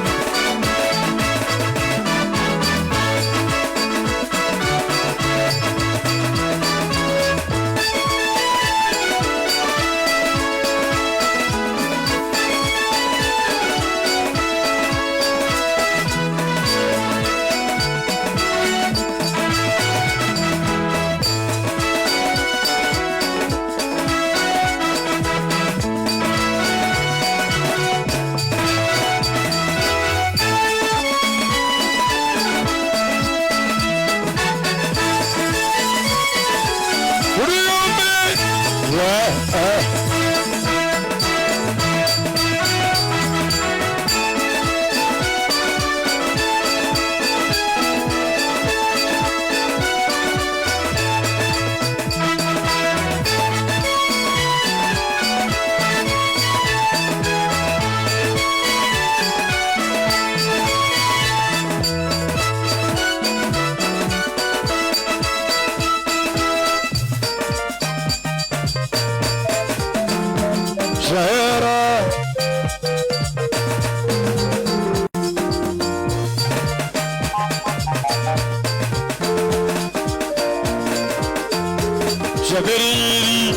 Jaberiri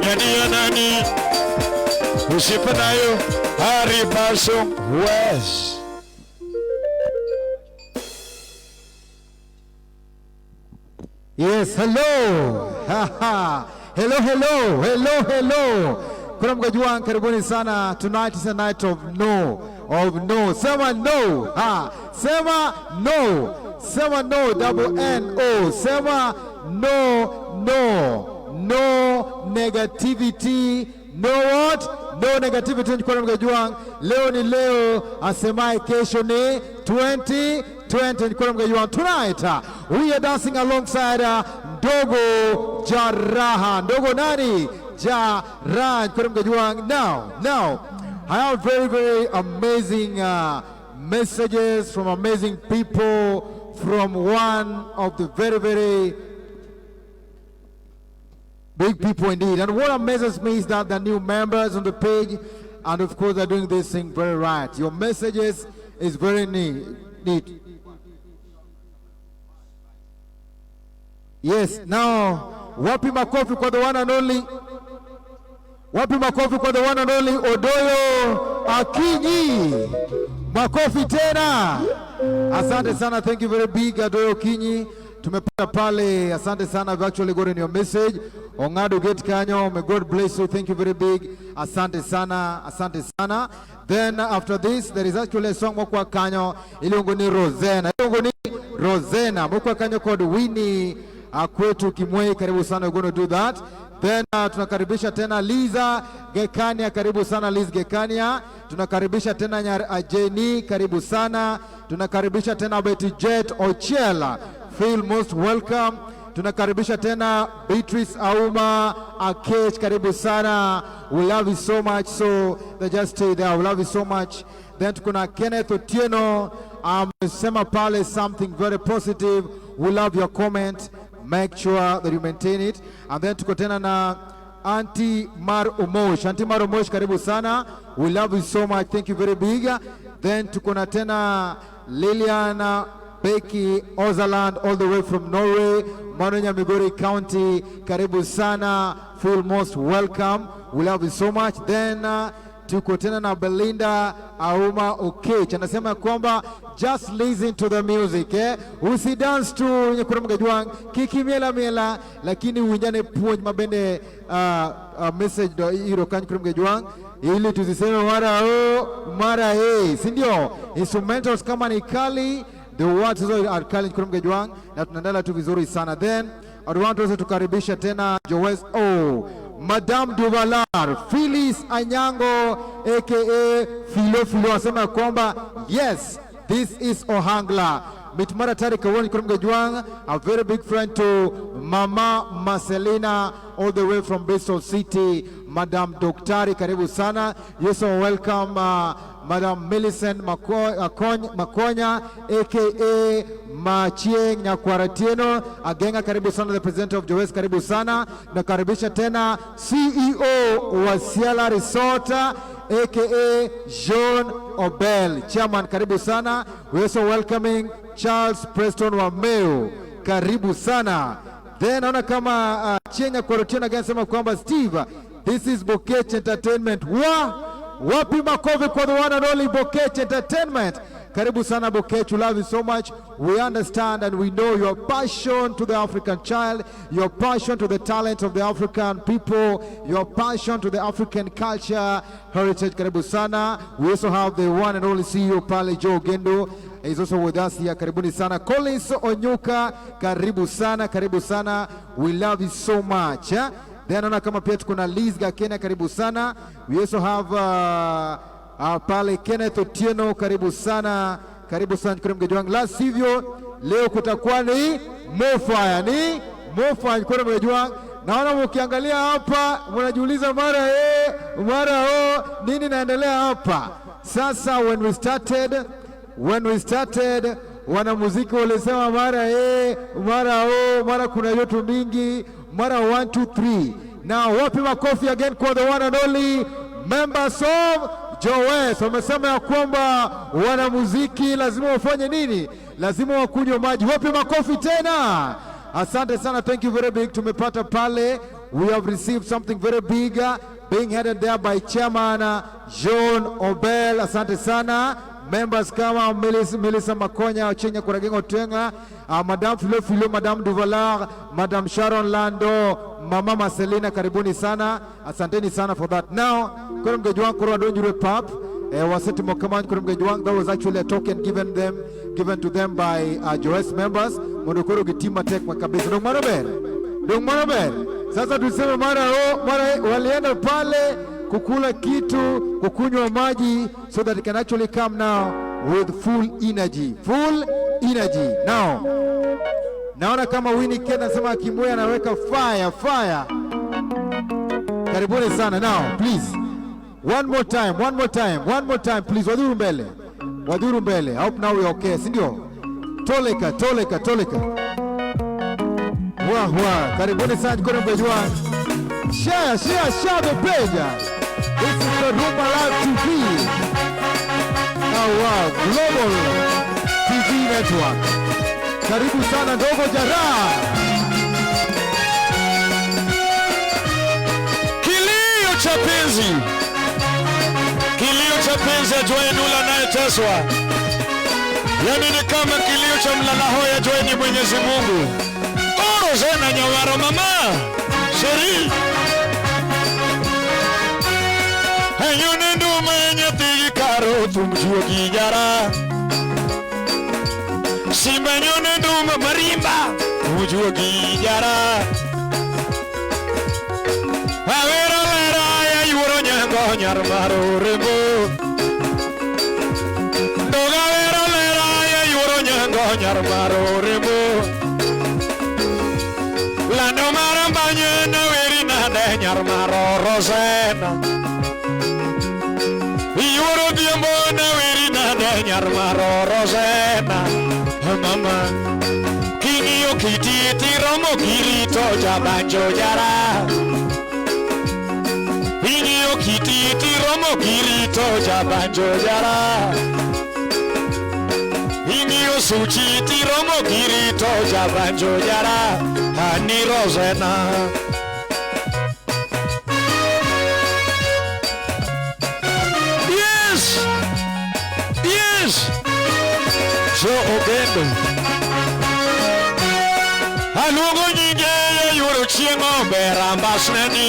Nyania nani Usipenayo Harry Passion West. Yes, hello. Hello, hello, hello, hello. Kuna mgajuan, karibuni sana. Tonight is a night of no, of no. Sema no. Ha. Sema no. Sema no, double N O. Sema no, no. No negativity. No what? No negativity. Kuna mgajuan. Leo ni leo, asemaye kesho ni 2020. Kuna mgajuan. Tonight we are dancing alongside Ndogo Jaraha. Ndogo nani? Jaraha. Kuna mgajuan. Now, I have very, very amazing messages from amazing people from one of the very, very big people indeed. And what amazes me is that the new members on the page, and of course they're doing this thing very right. Your messages is very neat. Yes, now, wapi makofi kwa the one and only. Wapi makofi kwa the one and only Odoyo Akinyi. Makofi tena. Asante sana, thank you very big Odoyo Akinyi. Tumepata pale, asante sana, I've actually gotten your message. Ongado Gate Kanyo, may God bless you, thank you very big. Asante sana, asante sana. Then after this, there is actually a song mokwa kanyo, iliongo ni Rosena. Iliongo ni Rosena, mokwa kanyo called Winnie Kwetu Kimwei, karibu sana, we're going to do that. Then tunakaribisha tena Liza Gekania, karibu sana Liz Gekania. Tunakaribisha tena Nyar Ajeni, karibu sana. Tunakaribisha tena Betty Jet Ochiela, feel most welcome. Tunakaribisha tena Beatrice Auma Akech, karibu sana. We love you so much, so they just stay there. We love you so much. Then kuna Kenneth Otieno amesema pale something very positive. We love your comment. Make sure that you maintain it. And then tuko tena na Auntie Mar Omosh. Auntie Mar Omosh, karibu sana. We love you so much. Thank you very big. Then tuko na tena Liliana Becky Ozaland all the way from Norway, Manonya Migori County. Karibu sana. Feel most welcome. We love you so much. Then tuko tena na Belinda Auma Okech anasema kwamba just listen to the music eh? Usi dance tu nyekura mgajwang kiki miela miela, lakini uwinjane puonj mabende message do iro kanyo kura mgajwang ili tusiseme mara o mara e, si ndio? Instrumentals kama ni kali, the words also are kali kura mgajwang, na tunaendelea tu vizuri sana. Then I want also tukaribisha tena Joes O Madame Duvalar Phyllis Anyango aka Philo Philo asema kwamba yes, this is Ohangla. Mitmara Tari Kawoni Kurumgejwang, a very big friend to Mama Marcelina all the way from Bristol City. Madam Doktari, karibu sana. You also welcome Madam Millicent Makonya aka Machieng Nyakwaratieno Agenga, karibu sana. The president of Joes, karibu sana. Nakaribisha tena CEO wa Siala Resort aka Jean Obel, chairman, karibu sana. We also welcoming Charles Preston Wameu, karibu sana. Then naona kama Chieng Nyakwaratieno again sema kwamba Steve, this is Bokech Entertainment. Wapi makofi kwa the one and only Bokech Entertainment. Karibu sana Bokech, we love you so much. We understand and we know your passion to the African child, your passion to the talent of the African people, your passion to the African culture, heritage. Karibu sana. We also have the one and only CEO pale Joe Gendo is also with us here. Karibuni sana. Collins Onyuka, karibu sana, karibu sana. We love you so much. Eh? Then naona kama pia tuko na Liz Gakena, karibu sana. We also have pale Kenneth Otieno, karibu sana, karibu sana Mgeji wangu. La sivyo leo kutakuwa ni mofaya, ni mofaya kwa Mgeji wangu. Naona mkiangalia hapa mnajiuliza mara e mara o, nini naendelea hapa sasa. When we started wanamuziki walisema mara e mara o, mara kuna yoto mingi, mara 1 2 3. Now wapi makofi again kwa the one and only members of Joes. Wamesema ya kwamba wanamuziki lazima wafanye nini? Lazima wakunywe maji. Wapi makofi tena? Asante sana, thank you very big. Tumepata pale, we have received something very big being headed there by Chairman John Obel. Asante sana. Members kama Melissa Makonya, Ochenya Kuragengo Tenga, Madam Philo Philo, Madam Duvalar, Madam Sharon Lando, Mama Marcelina, karibuni sana. Asanteni sana for that. Now, koro mgejwang koro adonjure pap. Waseti mokaman koro mgejwang, that was actually a token given to them by Joes members. Mondo koro gitim matek kabisa. Dong mano ber? Dong mano ber? Sasa tuseme mara o, mara walienda pale kukula kitu, kukunywa maji so that it can actually come now with full energy. Full energy. Now, naona kama Winnie Ken anasema Kimwe anaweka fire, fire. Karibuni sana. Now, please. One more time, one more time, one more time, please. Wadhuru mbele. Wadhuru mbele. I hope now we are okay, si ndio? Toleka, toleka, toleka. Wah, wah. Karibuni sana kwa mgejwa. Share, share, share the page. This is the Rumba Live TV. Our global TV network. Karibu sana Ndogo Jara. Kilio cha penzi, kilio cha penzi ajuaye ni yule anayeteswa. Yani ni kama kilio cha mlalaho ajuaye ni Mwenyezi Mungu. Oro zena nyawaro mama sheri Enyone ndume nyathi karo tumjuo gijara Simba nyone ndume marimba tumjuo gijara Awero lera ya yuoro nyango nyar maro rembo Ndoga awero lera ya yuoro nyango nyar maro rembo Lando marambanye na weri nade nyar maro rosena Yuoro dhiambo na weri nade nyar maro rosena Mama king'iyo kiti tiromo girito jabanjo jara Ing'iyo kiti tiromo girito jabanjo jara Ing'iyo suchi tiromo girito jabanjo jara Ani rosena. Yes! Yes! Jo Ogendo. Aluongo nyinge yuoro chieng' ober ambasnani.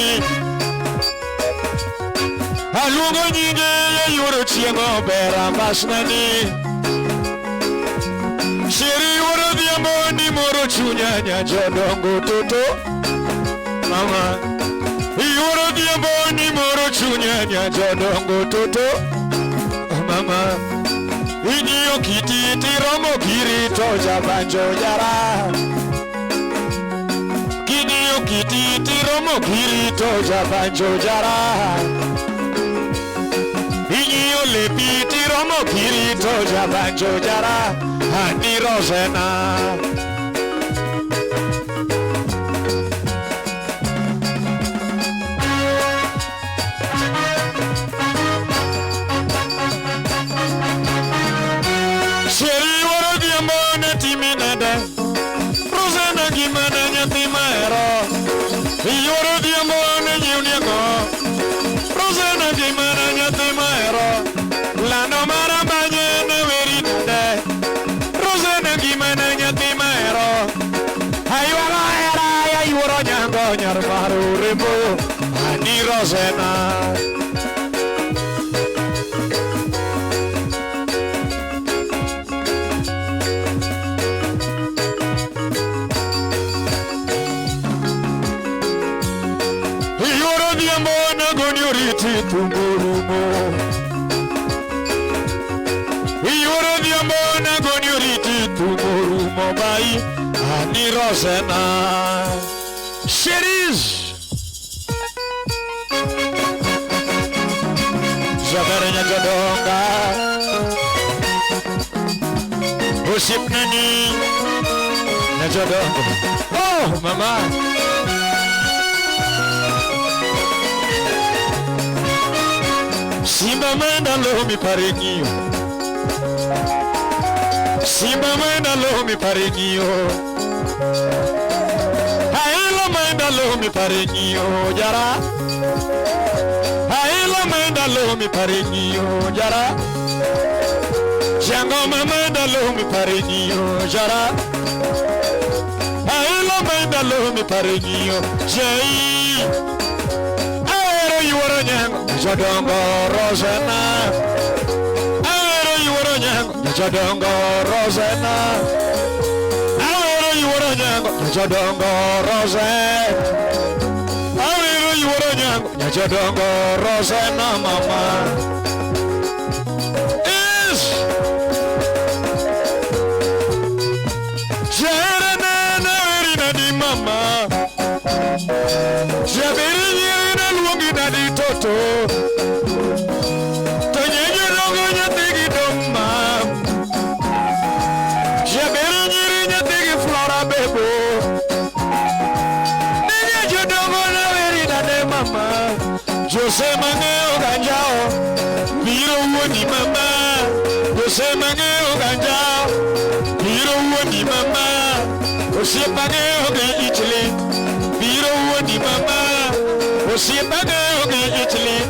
Aluongo nyinge yuoro chieng' ober ambasnani. Sheri yuoro dhiambo ni moro chunya nya jodongo toto. Mama. Yuoro dhiambo ni moro chunya nya jodongo toto. Mama. Ing'iyo kiti tiromo girito jabanjo jara. King'iyo kiti tiromo girito jabanjo jara. Ing'iyo lepi tiromo girito jabanjo jara. Ani rosena. Sheri wuoro dhiambo ne timi nade. Rosena gimane nyathi mahero. Yuoro dhiambo ne nyiewni ang'o. Rosena gimane nyathi mahero. Lando marambanye ne weri nade. Rosena gimane nyathi mahero. Aywago hera ya yuoro nyango nyar maro rembo. Ani Rosena. Yuoro dhiambo nagoni oriti thumburumo. Yuoro dhiambo nagoni oriti thumburumo bai. Ani Rosena. Cherise. Jaber nyajodonga. Osiepnani nyajodongo. Oh mama. Simba mwenda lomi paring'io. Simba mwenda lomi paring'io. maendalo mipare ng'iyo jara. Aila maendalo mipare ng'iyo jara. Jangoma maendalo mipare ng'iyo jara. Aila maendalo mipare ng'iyo jai. Ahero yuoro nyango jodongo Rosena. Ahero yuoro nyango jodongo Rosena. Ahero yuoro nyango jodongo Rosena. Ahero yuoro nyango jodongo Rosena mama. Is Jerena na erina di mama. Jabiri nyirina luongi na di toto. To nyenyo dongo nyathi gi doma. Jabiri nyiri nyathi gi Flora bebo. Ninye jodongo na werina ne mama. Jose mang'eyo ganjao biro wuondi mama. Jose mang'eyo ganjao biro wuondi mama. Osiepa ang'eyo gi ich lit biro wuondi mama. Osiepa ang'eyo gi ich lit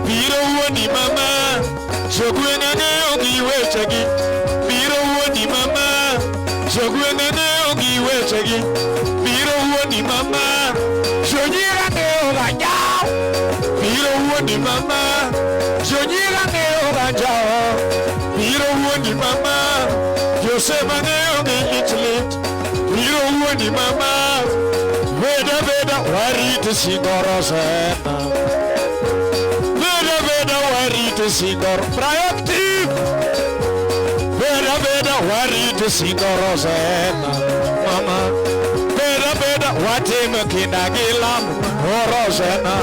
biro wuondi mama. Jogweng' ang'eyo gi wechegi biro wuondi mama. Jogweng' ang'eyo gi wechegi biro wuondi mama. Jonyira ang'eyo ganjao biro wuondi mama. Jonyira ang'eyo ganjao biro wuondi mama. Jose mang'eyo gi ich lit biro wuondi mama. Veda veda warit singo Rosena. Veda veda warit singo Proactive. Veda veda warit singo Rosena mama. Veda veda watim kinda gi lamo Rosena.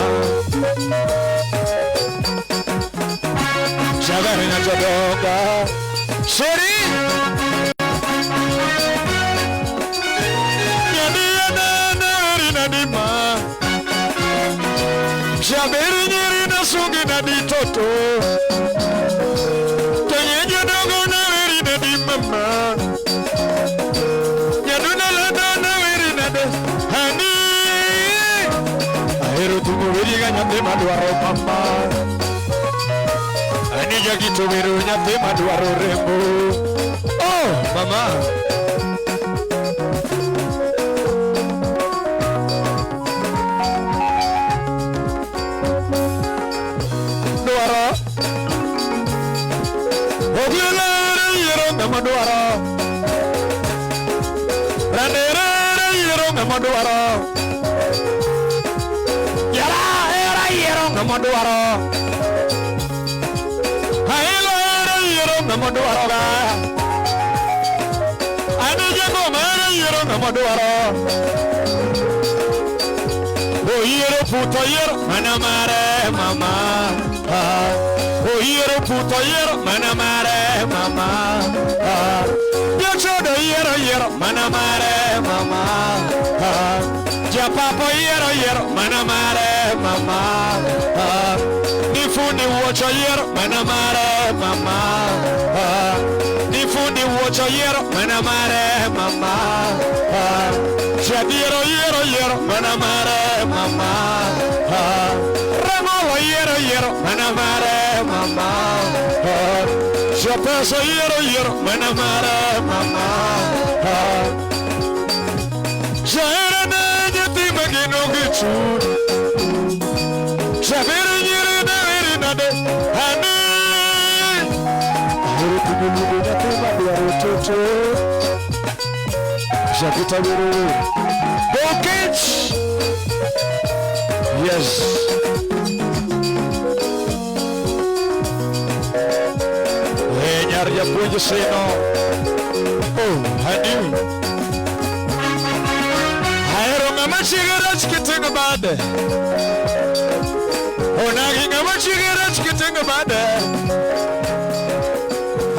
Jaber jodonga Sheri. Jaberi nyiri na sungi na di toto. Tonye dogo na weri na di mama. Nyaduna lada na weri na de hani. Ahero tumo weri ga nyathi madwaro mama. Ani jagito wero nyathi madwaro rembo. Oh mama. Madwaro yara era yiero ng'ama dwaro. Ailo era yiero ng'ama dwaro ga. Ani jangoma era yiero ng'ama dwaro. Oyiero puto yiero mana mare mama. Oyiero puto yiero mana mare mama. Jachodo yiero yiero mana mare mama. Japapo yiero yiero mana mare mama. Nifundi wuocho yiero mana mare mama. Nifundi wuocho yiero mana mare mama. Jadiero yiero yiero mana mare mama. Ramolo yiero yiero mana mare mama. Japeso yiero yiero mana mare mama. Jaera na nyathi mageno gi chuny. Jabiro nyiri na weri nade hani. Ahero pinyo luongo nyathi madwaro toto. Jakita wero Bokech. Yes. Hey, nyar japuonj sino. Oh, hani. Ahero ng'ama chiege rach kiting'o bade. Onagi ng'ama chiege rach kiting'o bade.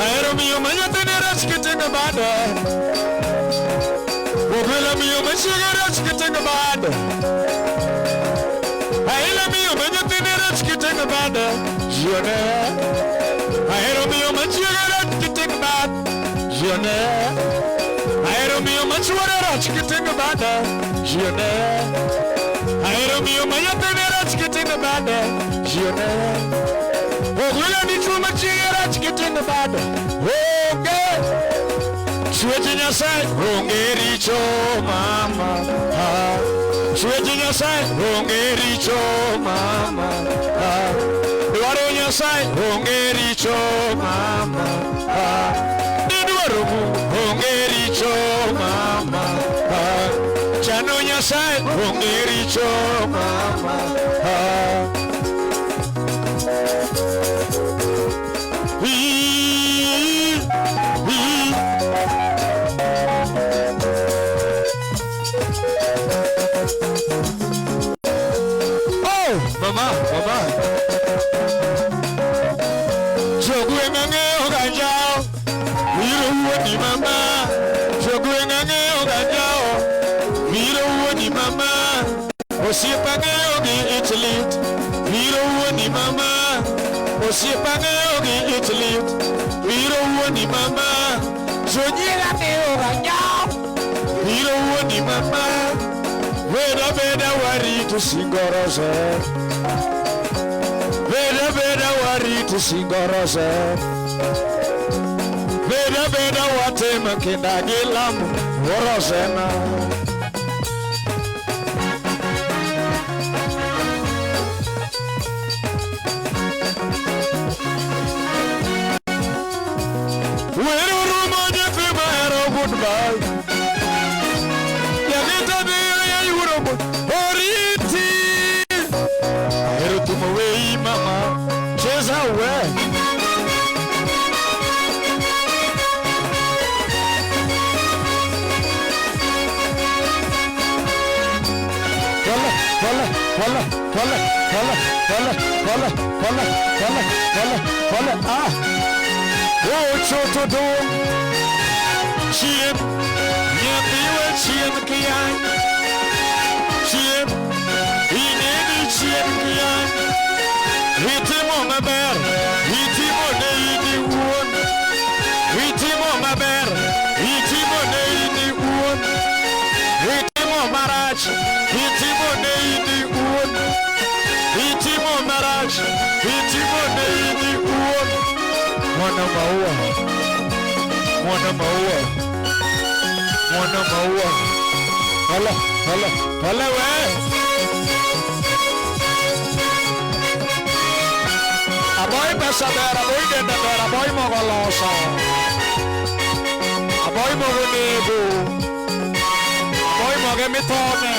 Ahero miyo ma nyathine rach kiting'o bade. Ogwelo miyo ma chiege rach kiting'o bade. Aila miyo ma nyathine rach kiting'o bade. Jione. Ahero miyo ma chiege rach kiting'o bade. Jione. Ahero Ahero miyo ma chuore rach kiting'o bade, ji oneye. Ahero miyo ma nyathine rach kiting'o bade, ji oneye. Ogwelo dichuo ma chiege rach kiting'o bade, onge. Chwech Nyasaye onge richo mama. Ah. Chwech Nyasaye onge richo mama. Ah. Dwaro Nyasaye onge richo mama. Ah. Dwaro Mungu onge richo mama. Ah. Chano Nyasaye onge richo mama. Ah. Ii, ii. Oh, mama, mama. Jogweng' ang'eyo ganjao, biro wuoni mama. Jogweng' ang'eyo ganjao, biro wuoni mama. Osiep ang'eyo gi ich lit, biro wuoni mama. Osiep ang'eyo gi ich lit, biro wuoni mama. Jonyiega ang'eyo ganjao, biro wuoni mama. Beda beda warito singorose. Beda beda warito singorose. Beda beda watema kenda gi lamo orosena. Weruru nyathi mahero goodbye. Nyathi dhiyo yayuro oriti. Ahero thumo wei mama, cheza we. Pole, pole, pole, pole, pole, pole, pole, pole, pole, pole, pole, ah. Ochoto do. Chiem, nyathiwa chiem kiyany. Chiem, ineni chiem kiyany. Itimo maber, itimo ne in iwuon. Itimo maber, itimo ne in iwuon. Itimo marach, itimo ne in iwuon. Itimo marach, itimo ne in iwuon. Mwana maua, mwana maua, mwana maua. Pole, pole, pole we. Aboy pesa ber, aboy dende ber, aboy mogo loso. Aboy mogo nego. Aboy moge mithone.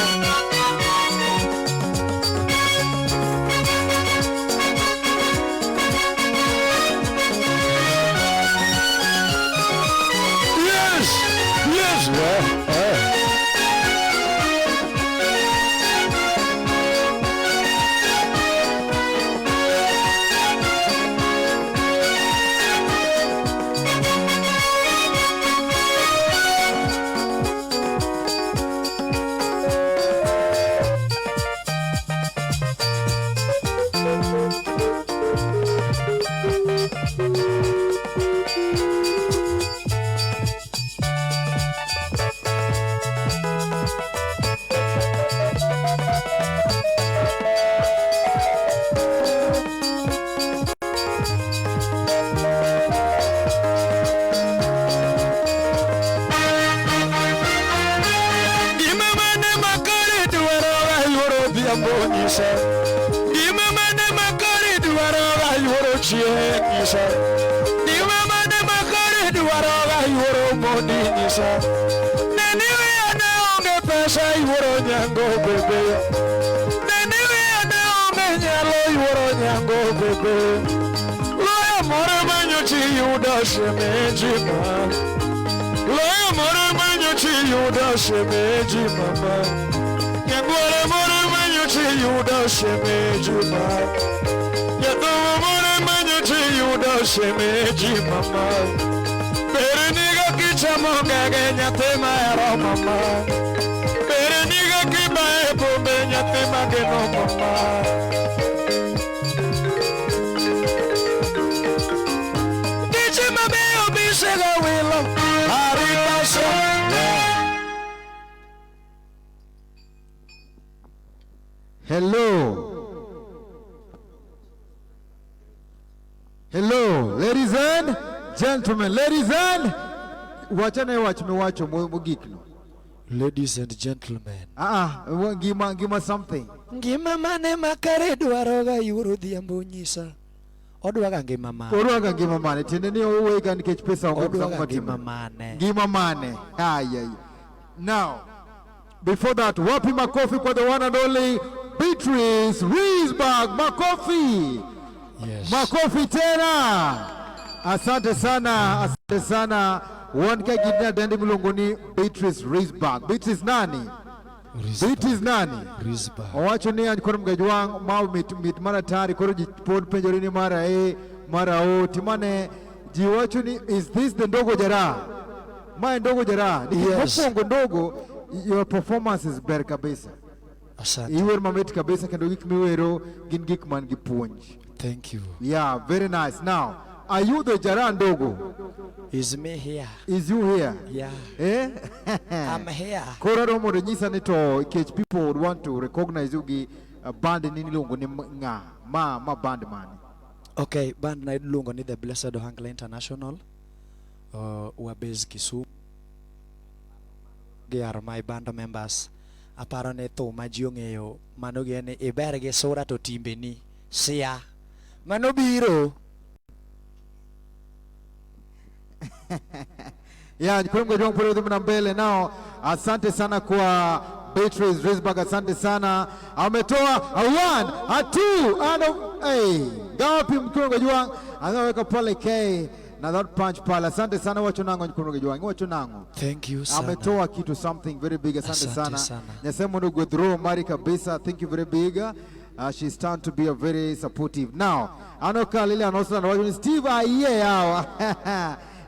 Yes, yes, yeah, eh. Gima mane makare dwaro ga yuoro odhiambo nyisa. Gima mane makare dwaro ga yuoro chieng' nyisa. Gima mane makare dwaro ga yuoro mondi nyisa. Neni wiya ne onge pesa yuoro nyango bebe. Neni wiya ne onge nyalo yuoro nyango bebe. Loyo moro manyochi yudo shemeji ma. Loyo moro manyochi yudo shemeji mama. Nyagwara moro manyochi yudo shemeji ma. Nyathowa moro manyochi yudo shemeji mama. Berniga kichamo ngege nyathi mahero mama. Berniga kibaye pombe nyathi mageno mama. Diche mabeyo bisega wilo. Arita so. gentlemen, ladies and wachane wach miwacho mogik no. Ladies and gentlemen. Ah, ah, ngima ngima something. Ngima mane makare dwaroga yuoro odhiambo nyisa. Odwaga ngima mane? Orwaga ngima mane? Tiende ni owega nikech pesa onge pesa Odwaga ngima matimo. mane? Ngima mane? Ay, ay. Now, before that, wapi makofi kwa the one and only Beatrice Risberg. Makofi. Yes. Makofi tena. Asante sana, asante sana. Wan ka gi nyadendi miluongo ni Beatrice Risberg. Beatrice nani? Beatrice nani? Risberg. Owacho ni an koro Mgajwang' ma mit, mit mar atari koro ji pod penjore ni mara E mara O timane ji wacho ni, is this the Ndogo Jara? Mae Ndogo Jara. Nikech Yes. mokwongo Ndogo, your performance is ber kabisa. Asante. Iwer mamit kabisa kendo gik miwero gin gik man gi puonj. Thank you. Yeah, very nice. Now, are you the Jara Ndogo? Is me here? Is you here? Yeah. Eh? I'm here. Koro adwa mondo nyisa ni to nikech people would want to recognize you gi band ni iluongo ni ng'a ma band mane? Okay, band na iluongo ni The Blessed Ohangla International. Wa base Kisumu. They are my band members. Aparo ni thum ma ji ong'eyo mano gi ni iber gi sura to timbeni sia. Mano biro. Yeah, koro Mgajwang' pod dhi mana mbele nao. Asante sana kwa Beatrice Risberg, asante sana. Ametoa a one, a two, and a hey, ngapi mkuru Mgajwang' anaweka pale K na that punch pale. Asante sana, wacho nang'o mkuru Mgajwang', wacho nang'o? Thank you sana. Ametoa kitu something very big. Asante, Asante sana, sana. Nyasaye mondo ogwedh roho mari kabisa. Thank you very big. She's turned to be a very supportive. Now, anoka Lilian Osland wacho ni Steve aiye hawa.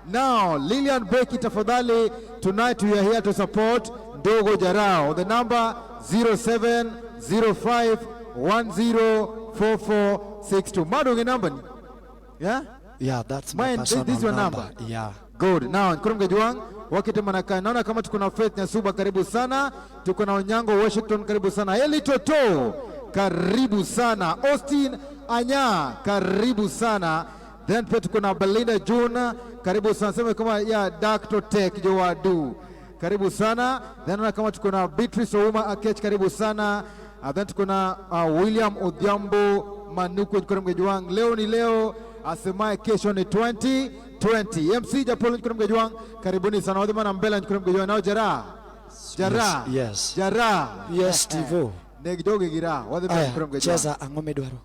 Now, Lilian Becky, tafadhali, tonight we are here to support Ndogo Jarao. The number 0705104462. Mado nge number ni? Yeah? Yeah, that's my Mine, personal this is your number. number? Yeah. Good. Now, Nkuru Mgajwang' wakete manaka. Naona kama tuko na Faith Nyasuba, karibu sana. Tuko na Onyango Washington, karibu sana. Eli Toto, karibu sana. Austin Anya, karibu sana. Then pia tuko na Belinda June, karibu sana. Sema kama ya Dr. Tech Joadu. Karibu sana. Then naona kama tuko na Beatrice Ouma Akech, karibu sana. Then tuko na William Odhiambo Manuku Nkuru Mgajwang'. Leo ni leo, asemaye kesho ni 2020. MC Japolo Nkuru Mgajwang', karibuni sana. Wadhi mana mbele Nkuru Mgajwang'. Nao Jara. Jara. Yes, yes. Jara. Yes, Steve. Neg jogi gira. Wadhi mbele Aya, Nkuru Mgajwang'. cheza ang'o midwaro?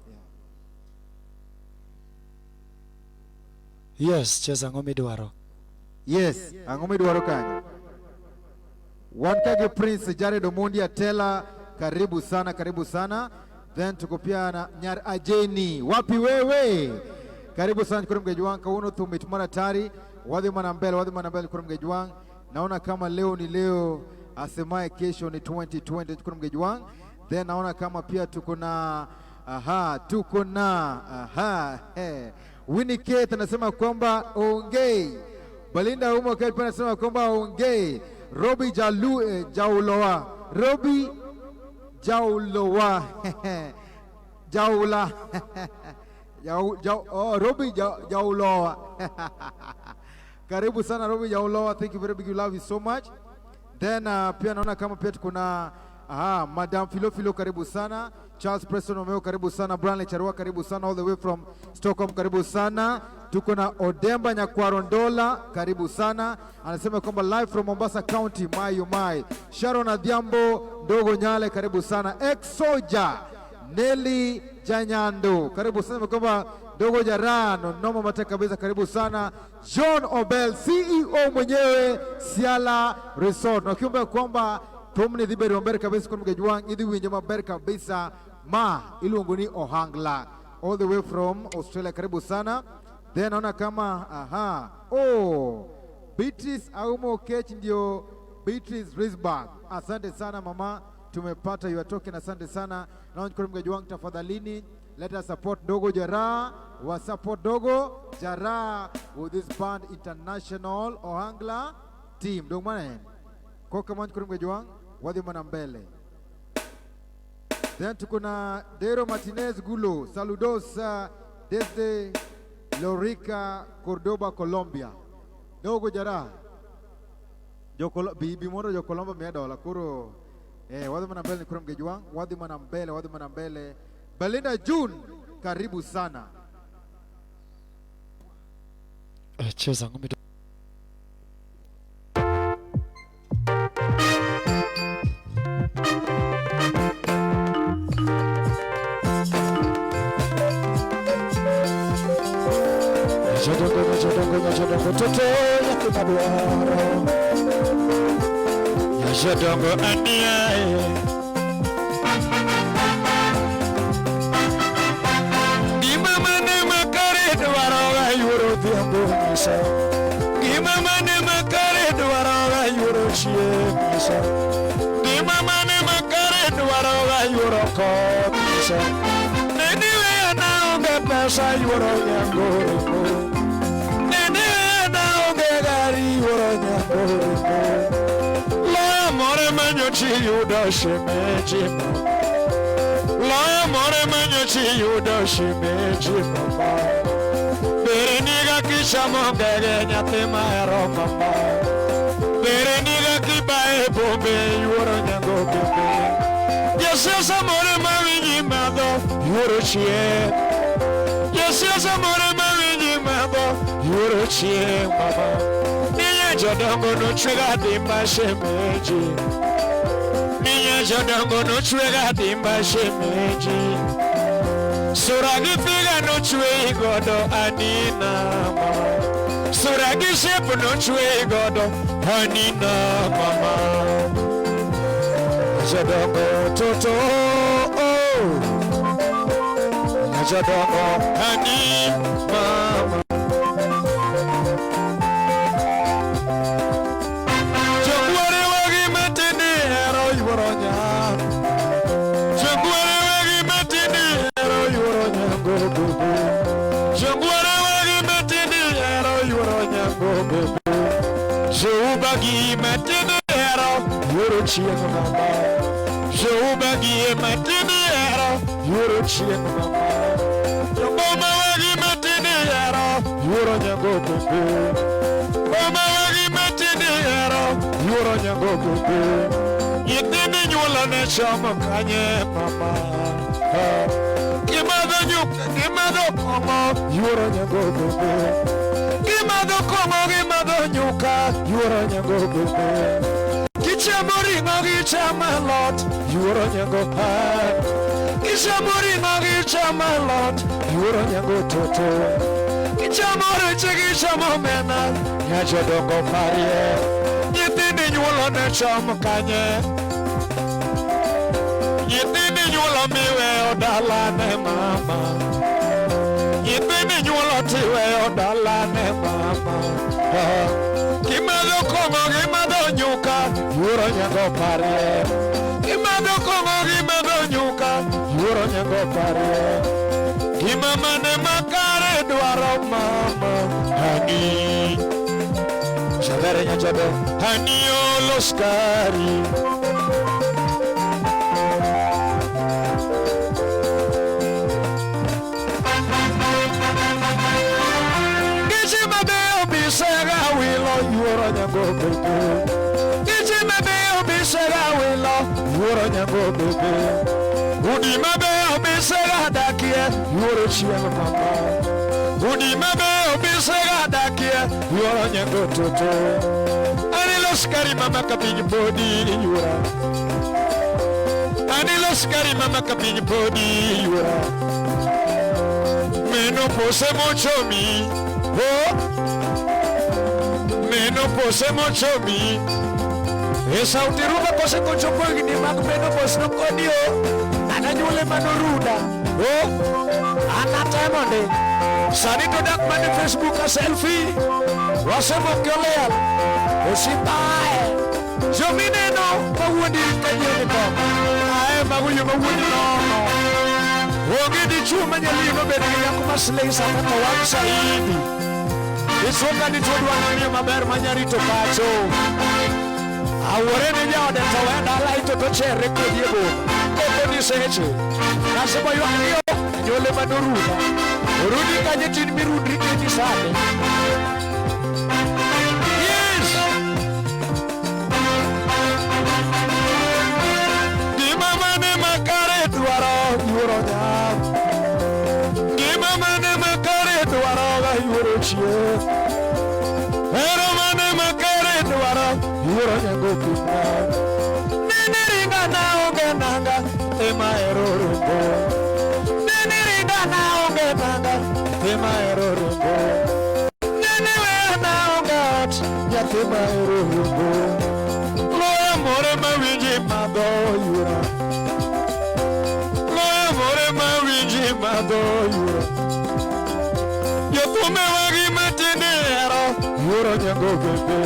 Yes, cheza ang'o midwaro? Yes, ang'o midwaro kanyo? Wan ka gi Prince Jared Omondi Atela, karibu sana, karibu sana. Then tuko pia na Nyar Ajeni, wapi wewe? Karibu sana Nkuru Mgajwang', kawuono thum mit mar atari. Wadhi mana mbele, wadhi mana mbele Nkuru Mgajwang'. Naona kama leo ni leo, asemaye kesho ni 2020 Nkuru Mgajwang'. Then naona kama pia tuko na aha, tuko na aha, he. Winnie Kate anasema kwamba ongei. Belinda Umo Kate pia anasema kwamba ongei. Robi Jalu, Jauloa. Robi Jauloa. Jaula. Jau, jau, oh, Robi Jauloa. Karibu sana Robi Jauloa. Thank you very big. We love you so much. Then pia naona kama pia tuko na aha, Madam Filo Filo, karibu sana. Charles Preston Omeo, karibu sana. Branley Charua, karibu sana all the way from Stockholm, karibu sana. Tuko na Odemba Nyakwarondola, karibu sana. Anasema kwamba live from Mombasa County, mai mai. Sharon Adhiambo Ndogo Nyale, karibu sana. Ex Soldier Nelly Janyando, karibu sana kwamba Ndogo Jarano noma mate kabisa, karibu sana. John Obel, CEO mwenyewe Siala Resort, na kiumbe kwamba thumni dhi bedo maber kabisa kuom Mgajwang', idhi winjo maber kabisa ma iluongo ni Ohangla all the way from Australia, karibu sana. Then naona kama aha, oh, Beatrice Aumo Kech ndio Beatrice Risberg, asante sana mama, tumepata your token, asante sana. Naona Mgajwang', tafadhalini let us support Ndogo Jara, wa support Ndogo Jara with this band International Ohangla team. Dong mane koka man Mgajwang' wadhi mana mbele. Then tuko na Dero Martinez Gulo, saludos desde Lorica, Cordoba, Colombia. Dogo Jara. Jokolo, bibi mondo jo Colombia mia dola koro wadhi mana mbele ni kuro mgejwang, wadhi mana mbele, wadhi mana mbele. Belinda June, karibu sana. Cheza ngumi. Jodongo, jodongo, jodongo, toto nyathi madwaro. Jodongo aniae. Gima mane makare dwaro ga yuoro dhiambo nyisa. Gima mane makare dwaro ga yuoro chieng' nyisa. Gima mane makare dwaro ga yuoro koth nyisa. Nene weya naonge pesa yuoro nyangoro. Nene weya naonge gari yuoro nyangoro. Loyo more manyochi yudo shemeji mama. Loyo more manyochi yudo shemeji mama. Bere niga kichamo ngege nyathi mahero mama. Bere niga kibae bombe yuoro nyango bembe. Jasiasa more mawinji madho yuoro chieng'. Jasiasa more mawinji madho yuoro chieng' mama. Ninye jodongo nochwega dimba shemeji. Ninye jodongo nochwega dimba shemeji. Sura gi figa nochwe godo anina mama. Sura gi shape nochwe godo anina mama. Jodongo toto oh. Jodongo ani mama. Jogware wagi matindi hero yuoro nyang. Jogware wagi matindi hero yuoro nyango bebe. Jogware wagi matindi hero yuoro nyango bebe. Joubagi matindi hero yuoro chieng' mama. Joubagi matindi hero yuoro chieng' mama. Joboma wagi matindi hero yuoro nyango bebe. Boma wagi matindi hero yuoro nyango bebe. Nyithindi nyuolo ne chomo kanye mama. Gimadho nyuka, gimadho kong'o yuoro nyango bebe. Gimadho kong'o, gimadho nyuka yuoro nyango bebe. Gichamo ring'o, gichamo alot yuoro nyango pa. Gichamo ring'o, gichamo alot yuoro nyango toto. Gichamo reche, gichamo omena nyajodongo parie. Nyithindi nyuolo ne chom kanye. Nyithindi nyuolo miweyo dalane mama. Nyithindi nyuolo tiweyo dalane mama. Gimadho kong'o, gimadho nyuka yuoro nyango parie. Gimadho kong'o, gimadho nyuka yuoro nyango parie. Gima mane makare dwaro mama hani. Chavere nyajabe hani oloskari. Gichi mabeyo bisega wilo yuoro nyango bebe. Gichi mabeyo bisega wilo yuoro nyango bebe. Udi mabeyo bisega dakie yuoro chieng' mama. Udi mabeyo bisega dakie yuoro nyango toto. Anilo skari mama kapiny podi yuora. Anilo skari mama kapiny podi yuora. Menopause mochomi. Oh. Menopause mochomi. E sauti ruba kose kochopo higni mag menopause nokoni o. Ananyuole manoruda. Oh. Anatemo ndi. Sani to dak mana e Facebook a selfie. Wasemo oliel. Osipae. Jomineno mawuondi kanyien ko. Ae mago joma wuondi nono. Onge dichuo manyalo yie nobedo gi nyako ma slay sama to wan saidi. Dichuo ka dichuo dwa miyo maber manya rito pacho. Awuore ni jaode to we dala ito to chere kodi e boma. koko ni seche. Nasema ywak ni yo anyuole manorudha. Orudi kanye tin mirundri keti sani. Yes. Ngima mane makare dwaro yuoro nyam. Ngima mane makare dwaro ga yuoro chieng'. Hero mane makare dwaro yuoro nyango pimna. Nene ringa na onge nanga ema hero rombo. Nene ringa na onge nanga ema hero rombo. Nene weya na onge ot nyathi ma hero rombo. Loya more mawinji madho yura. Loya more mawinji madho yura. Jothumbe wagi matinde hero yuoro nyango bebe.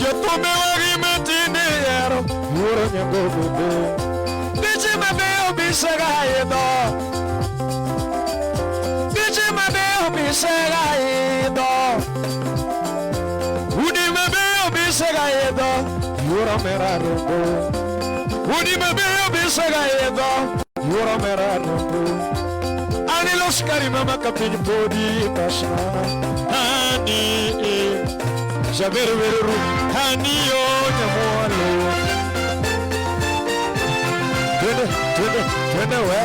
Jothumbe wagi matinde hero yuoro nyango bebe. Geche mabeyo bisega idho. Geche mabeyo bisega idho. Udi mabeyo bisega idho. Yuoro mera rombo. Udi mabeyo bisega idho. Yuoro mera rombo. Ani los kari mama kapiny podi pasha. Ani e. Jaber weru hani yo nyamwalo. Twende twende twende we.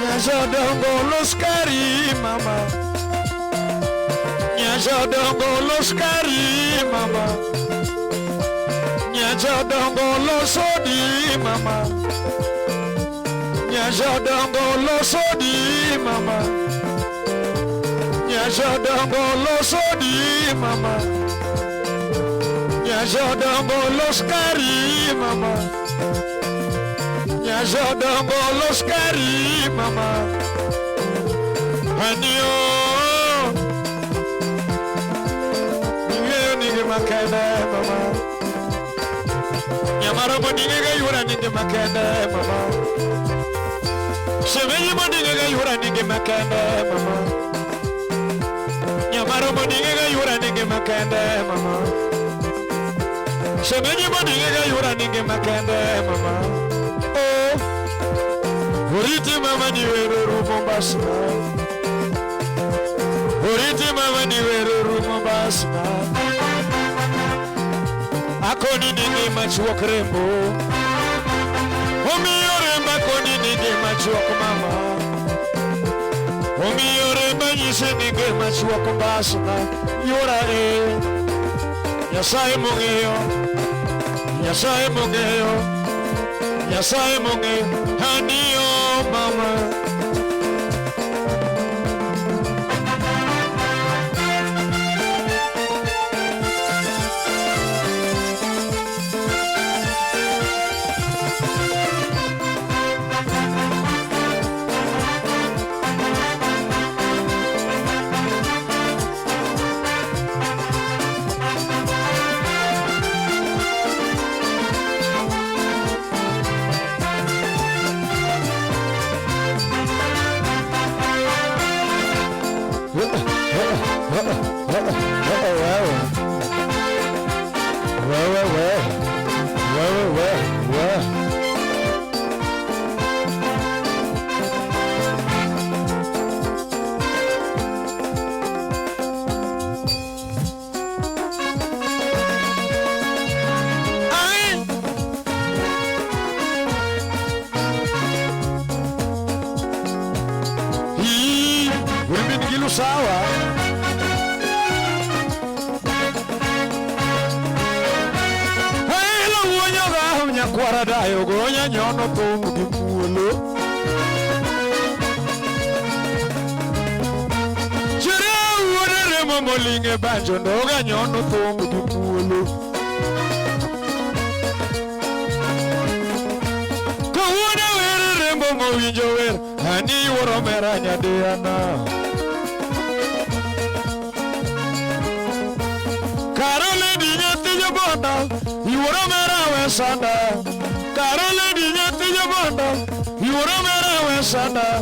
Nyajodongo los kari mama. Nyajodongo los kari mama. Nyajodongo los odi mama. Nyajodongo los odi mama. Nyajodongo los odi mama. Nyajodongo los kari mama. Nyajodongo los kari mama. Anio. Ning'eyo ni makende mama. Nyamarobo ning'ega yura ningi makende mama. Shemeji mo ning'ega yura ningi makende mama. Nyamarobo ning'ega yura ningi makende mama. Shemeji mo ning'ega yura ningi makende mama. Oh. Oriti mama ni weruru Mombasa. Oriti mama ni weruru Mombasa. Akoni ningi machuok rembo. Omiyo remba koni ningi machuok mama. Omiyo remba nyise ningi machuok Mombasa. Yura e. Nyasaye mong'eyo. Nyasaye mong'eyo. Nyasaye mong'eyo. Haniyo mama. Ai! Hii, ulimi nigilu sawa. Hailo wuonyoga nyakwara dayo gonya nyono thum gi muolo. Chere wuode remo moling' e banjo ndoga nyono thum gi muolo. Kawuono were rembo Joluo mowinjo wer, ani wuoro mera nyadiana. Karoledi nyathi jobonda, yuoro mera we sanda. Karoledi nyathi jobonda, yuoro mera we sanda.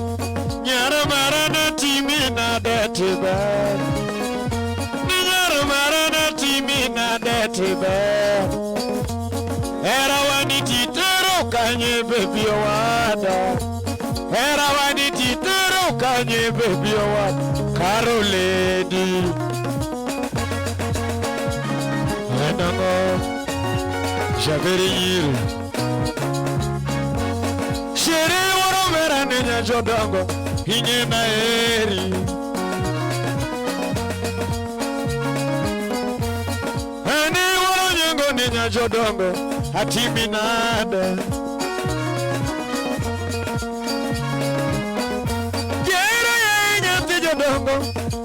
Nyar mara na timi nade tiber. Ni nyar mara na timi nade tiber. Hera wani titero kanye baby owada. Hera wani titero kanye baby owada. Karoledi. Enango Javeri nyiri Shere woro mera ne nyajodongo Inye na eri Ene woro nyengo ne nyajodongo Atimi nade Jere ye nyathi jodongo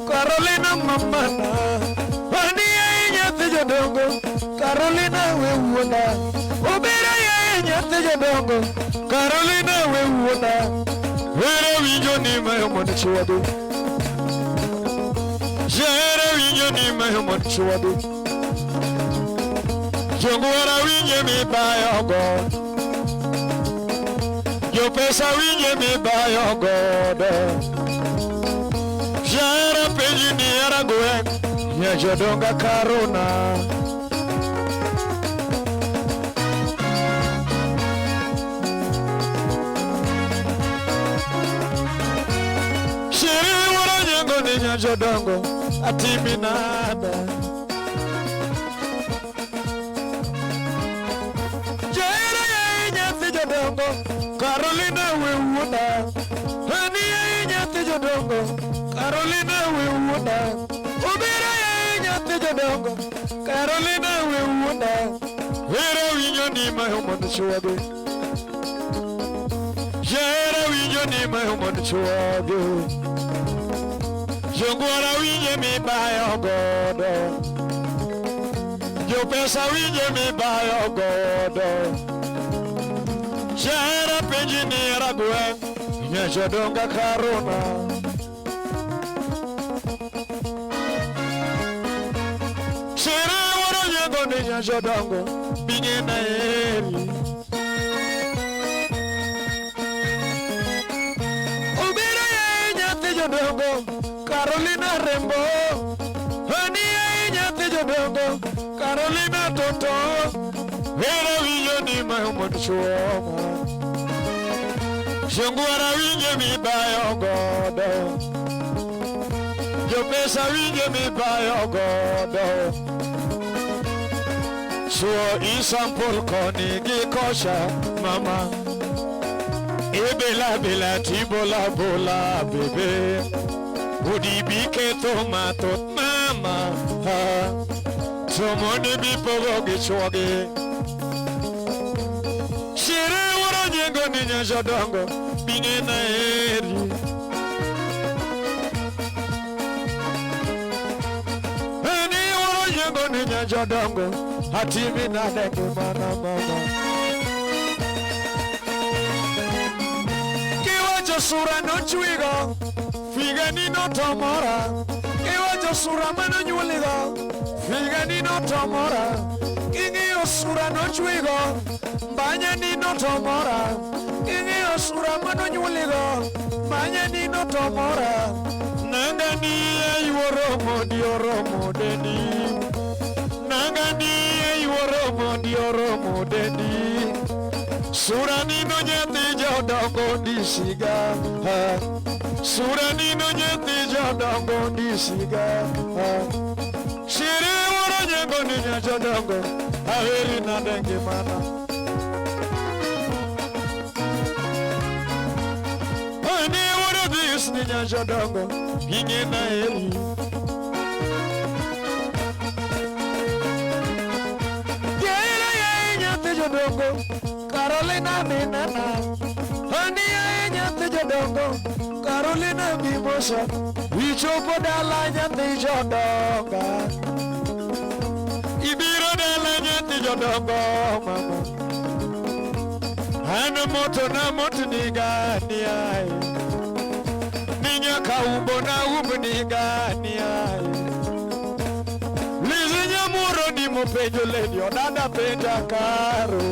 Carolina mamana Ani ye nyathi jodongo Carolina we wuona Obera ye nyathi jodongo Carolina we wuona Were winjo ni mayo mondo chuodhi Jere winjo ni mayo mondo chuodhi Jongwara winje mibayo godo Jopesa winje mibayo godo Jere penji ni era gweng' Nyajodonga Karuna Shiri wuoro nyango ni nyajodongo Atimi nade Jere ye nyathi jodongo Carolina we wuoda Ani ye nyathi jodongo Carolina we wuoda Obera ye nyathi jodongo Carolina we wuoda Were winjo ni mayo mondo chuodhi Jere winjo ni mayo mondo chuodhi Jongwara winje mibayo godo Jopesa winje mibayo godo Jere penji ni era gweng' Nyajodonga Karuna Shere wuoro nyango ni nyajodongo Binge na eri Obera ye nyathi jodongo Carolina Rembo Ani ye nyathi jodongo Carolina Toto Were winjo ni mayo mondo chuomo Jongwara winje mibayo godo Jopesa winje mibayo godo Chuo isampol koni gi kocha mama Ibela bela tibola bola bebe Udi biketho mathoth mama ha Tomoni bipogo gi chuogi Shere wuoro nyengo ni nyajodongo Binge na eri Ani wuoro nyengo ni nyajodongo Atimi nade ngimana mama Kiwacho sura nochwigo Figani notomora Kiwacho sura manonyuoligo Figani notomora King'iyo sura nochwigo Mbanyani notomora King'iyo sura manonyuoligo Mbanyani notomora Nangani eyuoro modi oromo dendi Nangani eyuoro modi oromo dendi Sura nino nyathi jodongo ndisiga ha. Sura nino nyathi jodongo ndisiga ha. Shere wuoro nyango ni nyajodongo Aheri nade ngimana Ani wuoro this ni nyajodongo Ing'e na eri Jere ye nyathi jodongo Carolina minana Ani ye nyathi jodongo Carolina mimosa Ichopo dala nyathi jodonga Ibiro dala nyathi jodongo mama An moto na mot nigani ai. Ni nyaka umbo na umb nigani ai. Lizi nyamuro ni mopenjo lady odada penja karo.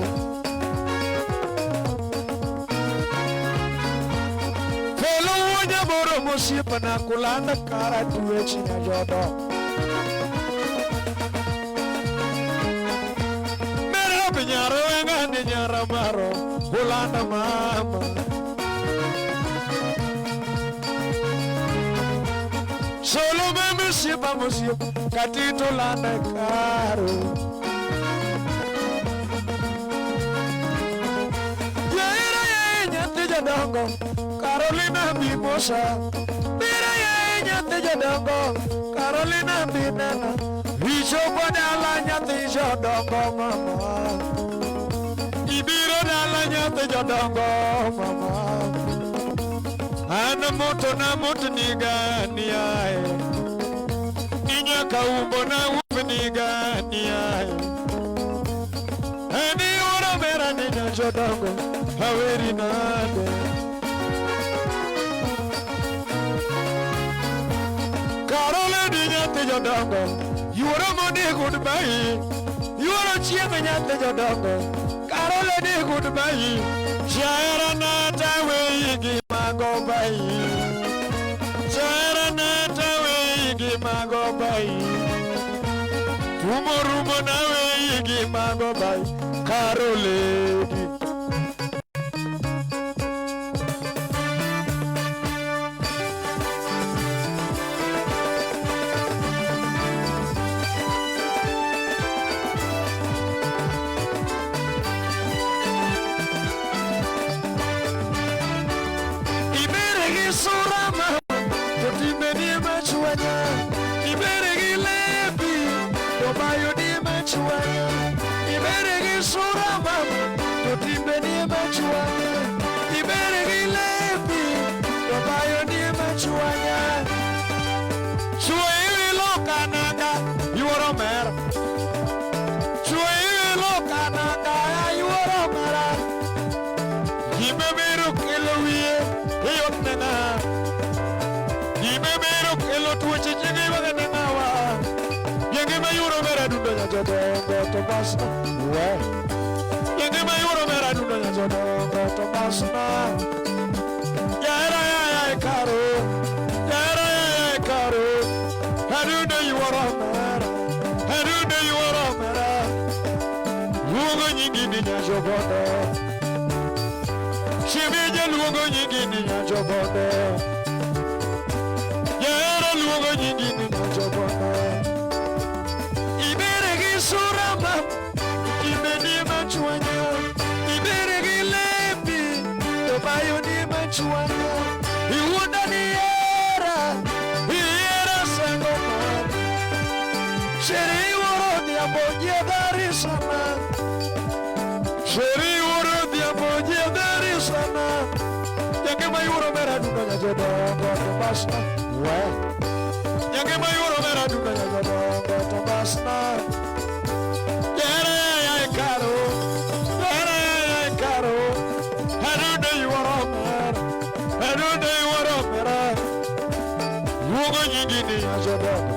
Felo nyamuro mosiepna kulanda kara tuech nyajodo. Mero pinyaro engani nyara maro kulanda mama. Solo me mosiepa mosiep katito landa karo. Yeira ye nyathi jodongo Carolina Mimosa. Bira ye nyathi jodongo Carolina binena. Ichopo dala nyathi jodongo mama. Ibiro dala nyathi jodongo mama. An moto na mot nigani ai. Ni nyaka umbo na umb nigani ai. Ani oro mera ni jodongo aweri nade. Karole ni nyathi jodongo yuoro mondi goodbye. Yuoro chiemo nyathi jodongo Karole ni goodbye. Jahera na tawe gi mago bai. Jahera na tawe gi mago bai. Rumo rumo nawe gi mago bai. Karole di. Ibere gi sura ma to timbeni machwanya. Ibere gi lepi to bayo ni machwanya. Ibere gi sura ma to timbeni machwanya. Ibere gi lepi to bayo ni machwanya. Chwe iwilo kananga yuoro mer. Chwe iwilo kananga yuoro mera. Gima biro kelo wiye iyot ne ng'a. Gima biro kelo tuoche chiege ywak ne ng'awa. Gima yuoro mera dundo nyajodongo to basna. We. Gima yuoro mera dundo nyajodongo to basna. Yara ya ya karo. Yara ya ya karo. Adundo yuoro mera. Adundo yuoro mera. Luongo nyingi ni nyajogondo. Shemeje luongo nyingi ni nyajogondo. Jahera luongo nyingi ni nyajogondo. Ibere gi sura ma timbeni machwanya. Ibere gi lepi to bayo ni machwanya. Iwuonda ni hera, ihera sango mar. Sheri iwuoro odhiambo nyiedhari sana. Sheri iwuoro odhiambo nyiedhari sana. Nyange mayuoro mera dundo nyajodongo to basna. We. Nyange mayuoro mera dundo nyajodongo to basna. Yere ya karo. Yere ya karo. Adundo yuoro mera. Adundo yuoro mera. Luongo nyingi ni nyajodongo.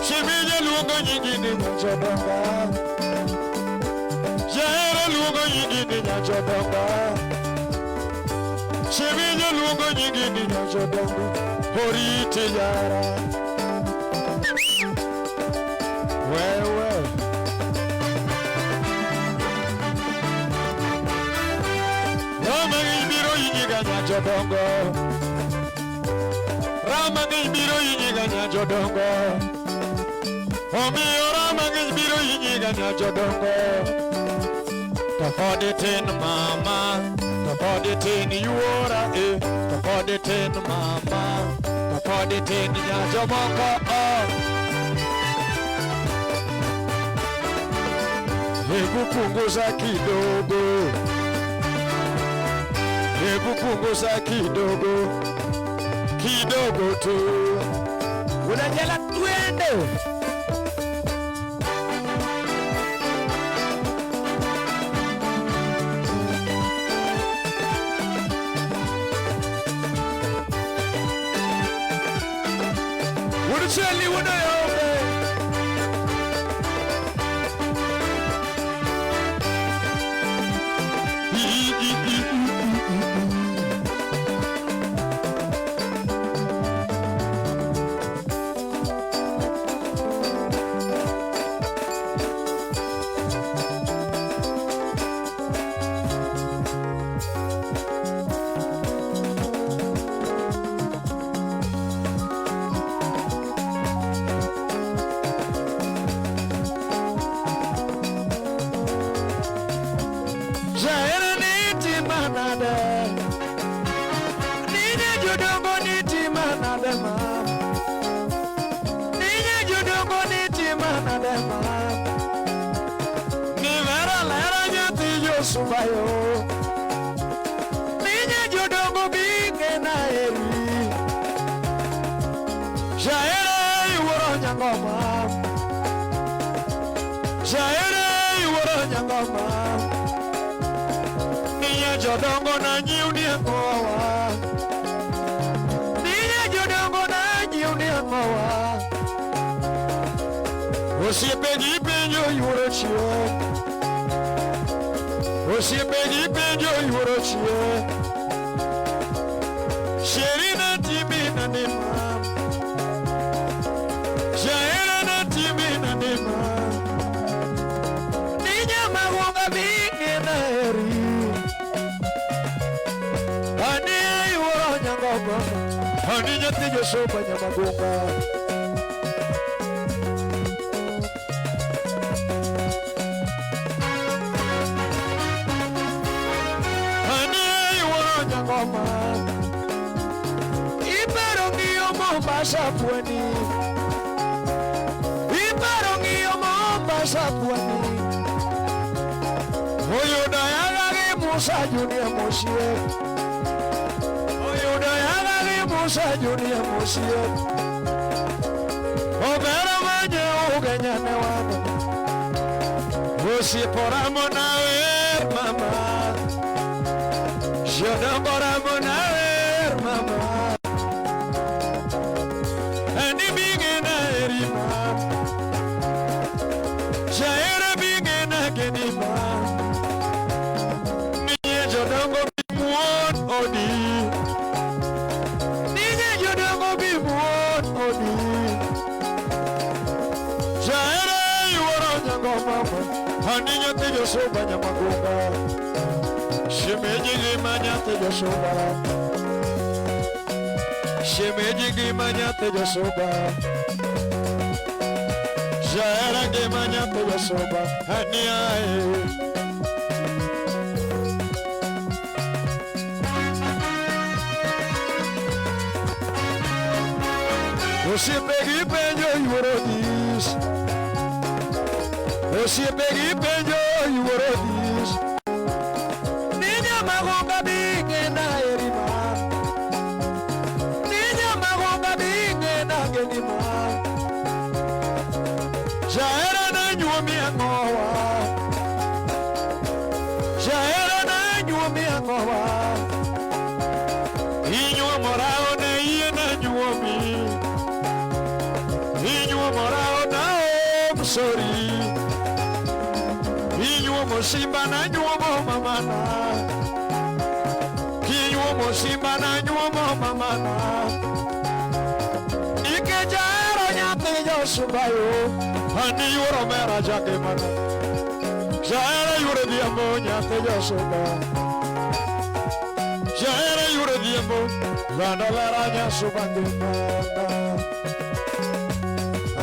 Shemeje luongo nyingi ni nyajodongo. Jahera luongo nyingi ni nyajodongo. Shemeje luongo nyingi ni nyajodongo. Orite yara. Wewe. Rama ng'eny biro inyiga nyajodongo. Rama ng'eny biro inyiga nyajodongo. Omiyo rama ng'eny biro inyiga nyajodongo. To pod itin mama, to pod itin yuora e, to pod itin mama, to pod itin nyajomoko o. Hebu punguza kidogo, hebu punguza kidogo, kidogo tu. Unajala twende. Cheli wuono yombe. I, i, i, u, u, u, u. Jahera ni tima nade? Ninye jodongo ni tima nade ma? Ninye jodongo ni tima nade ma? Ni vera lera nyathi Josubayo. Ninye jodongo binge na eri. Jahera iwuoro nyangoma. Jahera iwuoro nyangoma. Ninye jodongo na nyiw ni ang'owa. Ninye jodongo na nyiw ni ang'owa. Osiepe gi penjo yuoro chieng'. Osiepe gi penjo yuoro chieng'. Sheri na timbi na ni ma. Jahera na timbi na ni ma. Ninye magunga binge na eri. Ani yuoro nyangoma. Ani nyathi Josuba nyamagunga. Ani yuoro nyangoma. Iparo ng'iyo Mombasa pwani. Iparo ng'iyo Mombasa pwani. Oyudo yaga gi Musa Junior Mosiek. Oyudo yaga gi Musa Junior Mosiek. Obero manye ugenya ne wano. Osiepo ramo na wer mama. Jodongo ramo na wer mama. Ani binge na erima. Jaere binge na genima. Ninye jodongo bimuon odi. Ninye jodongo bimuon odi. Jaere yuoro nyangoma. Ani nyathi Josuba nyamagunga. Shemeji gima nyathi Josuba. Shemeji gima nyathi Josuba. Jaere gima nyathi Josuba. Ani ae. Osiepe gi penjo yuoro dis. Osiepe gi penjo yuoro dis. Ninye magunga binge na erima. Ninye magunga binge na genima. Jahera na nyuomi ang'owa. Jahera na nyuomi ang'owa. Inyuomo rao ne yie na nyuomi. Inyuomo rao na om sori. Inyuomo simba na nyuomo mamana. Kinyuomo simba na nyuomo mamana. Nikech ahero nyathi Josubayo. Ani yuoro mera jagimana. Jahera yuoro dhiambo nyathi Josuba. Jahera yuoro dhiambo. Lando lera nyasuba ngimana.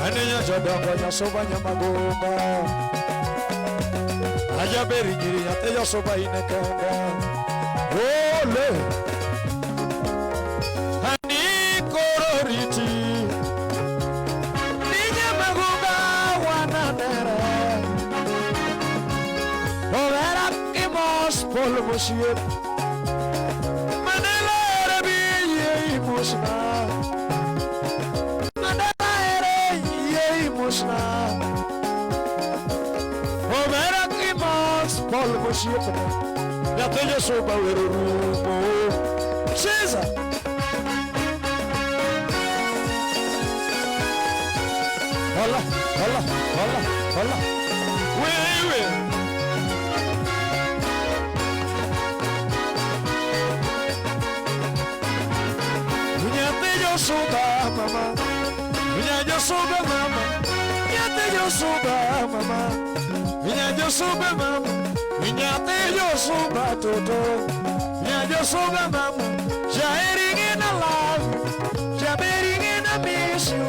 Ani nyajodongo nyasuba nyamagunga. Ajaberi nyiri nyathi Josuba ine kenda. Ole. Ani koro riti. Ninye magunga wananere. Overa kimos pol mosiep. Manela ere bi yie imusna. Mandela ere yie imusna. Overa kimos pol mosiep. Nyathi Josuba wero rumo. Cheza. Hola, hola, hola, hola. Wewe. Nyathi Josuba mama. Nya Josuba mama. Nyathi Josuba mama. Nya Josuba mama. Nyathi Josuba toto. Nya Josuba mama. Jaeri ngina love. Jaberi ngina miss you.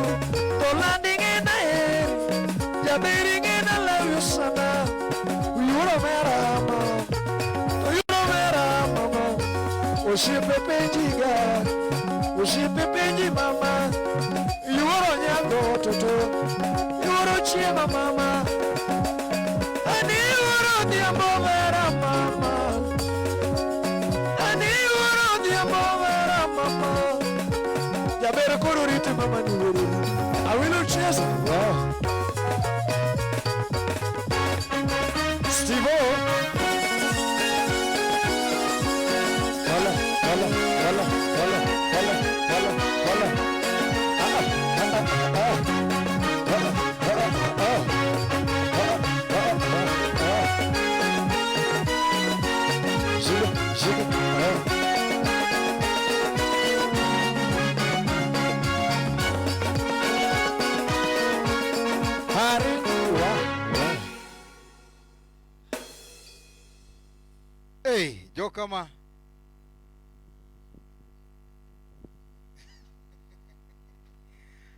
Tolandi ngina heri. Jaberi ngina love you sana. Uyuro mera mama. Uyuro mera mama. Osiepe penjiga. Osiepe penji mama. Yuoro nyago toto. Yuoro chiemo mama. Ani yuoro odhiambo vera mama. Ani yuoro odhiambo vera mama. Jaber koro riti mama ni wuoro. Awilo chesa. Wow. Steve-O. Hola, hola, hola, hola, hola, hola, hola. Ah, ah, ah, ah. Ah, ah, ah. Ah, ah, ah, ah. Jiga, jiga, ah. Hari, wa, wa. Hey, Jokama.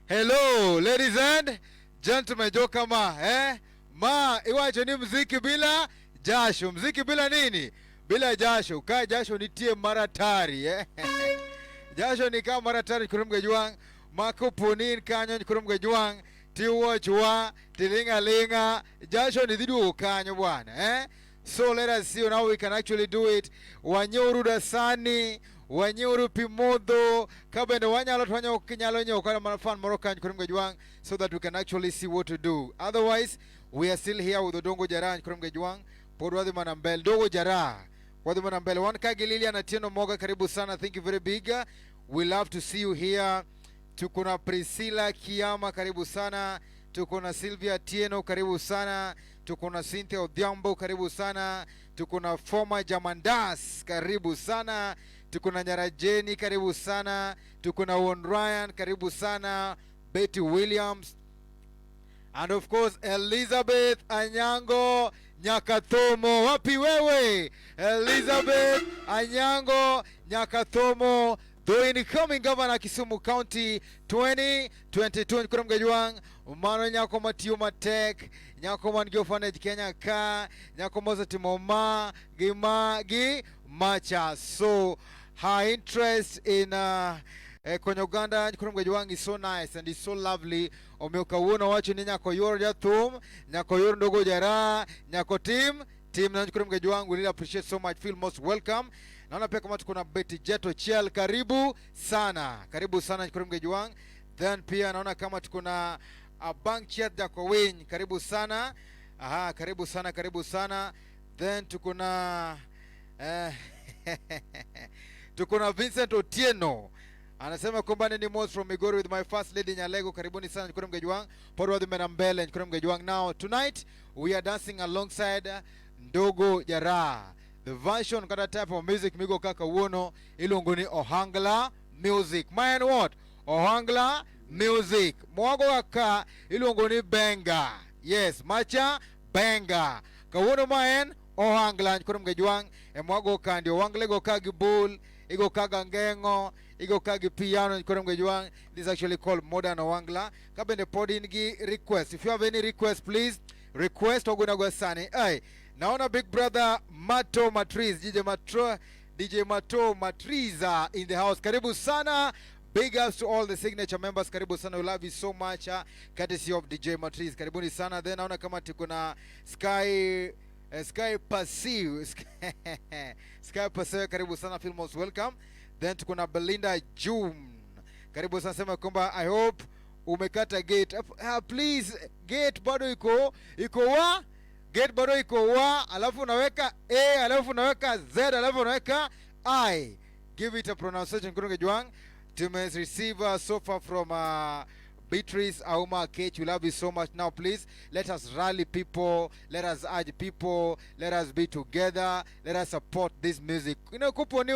Hello, ladies and gentlemen, Jokama, eh? Ma, iwacho ni mziki bila jasho. Mziki bila nini? Bila jasho. Ka jasho nitie maratari, eh? Jasho ni kama maratari kurumga juang. Mako ponin kanyo kurumga juang. Ti watch wa, tilinga linga. Jasho ni dhidu kanyo bwana, eh? So let us see how we can actually do it. Wanyeuru dasani, wanyeuru pimodho, kabende wanyalo to wanyalo kinyalo nyiewo kata mana fan moro kanyo kurumga juang, so that we can actually see what to do. Otherwise, we are still here with Odongo Jara kurumga juang. Pod wadhi mana mbele. Dogo Jara. Wadhi mana mbele. Wan ka gi Lilian Atieno Moga, karibu sana. Thank you very big. We love to see you here. Tuko na Priscilla Kiama, karibu sana. Tuko na Sylvia Atieno, karibu sana. Tuko na Cynthia Odhiambo, karibu sana. Tuko na Foma Jamandas, karibu sana. Tuko na Nyarajeni, karibu sana. Tuko na Won Ryan, karibu sana. Betty Williams, and of course Elizabeth Anyango Nyakathomo. Wapi wewe? Elizabeth Anyango Nyakathomo, the incoming governor Kisumu County 2022. Kurom Gajuang, mano nyako matiyo matek, nyako man gi orphanage Kenya ka, nyako mosetimo ma gi ma gi macha. So her interest in konyo oganda Kurom Gajuang is so nice and is so lovely. Omiyo kawuono wacho ni nyako yor jathum, nyako yor Ndogo Jara, nyako tim tim na Kurom Gajuang. We really appreciate so much. Feel most welcome. Naona pia kama tuko na Betty Jeto Chiel, karibu sana, karibu sana Kurom Gajuang. Then pia naona kama tuko na Abang Chiat Jakowiny, karibu sana. Aha, karibu sana, karibu sana. Then tuko na Vincent Otieno anasema kwamba ni Mos from Migori with my first lady Nyalego. Karibuni sana Kurom Gajuang. Pod wadhi mbele mbele Kurom Gajuang. Now tonight we are dancing alongside Ndogo Jara. The version kata type of music migo kaka wuono iluongo ni Ohangla music. Ma en what? Ohangla music. Mwago kaka iluongo ni Benga. Yes, macha Benga. Kawuono ma en Ohangla Kurom Gajuang. E mwago kandi Ohangla igo ka gi bul, igo ka ga ngeng'o, igo ka gi piano Kurom Gajuang. This is actually called modern Ohangla. Ka bende pod in gi request. If you have any request, please request wagonago sani. Ay, naona big brother Mato Matriz, DJ Matro, DJ Mato Matriza in the house. Karibu sana. Big ups to all the signature members. Karibu sana. We love you so much. Courtesy of DJ Matriz. Karibuni sana. Then naona kama tuko na Sky Pasiu. Sky Pasiu, karibu sana. Feel most welcome. Then tuko na Belinda June. Karibu sana, sema kwamba I hope umekata gate. Please gate bado iko wa gate bado iko wa, alafu unaweka A, alafu unaweka Z, alafu unaweka I. Give it a pronunciation. Kuronge Juang. Tume receive so far from Beatrice Auma Kech, we love you so much. Now please let us rally people, let us urge people, let us be together, let us support this music. You know, kupo ni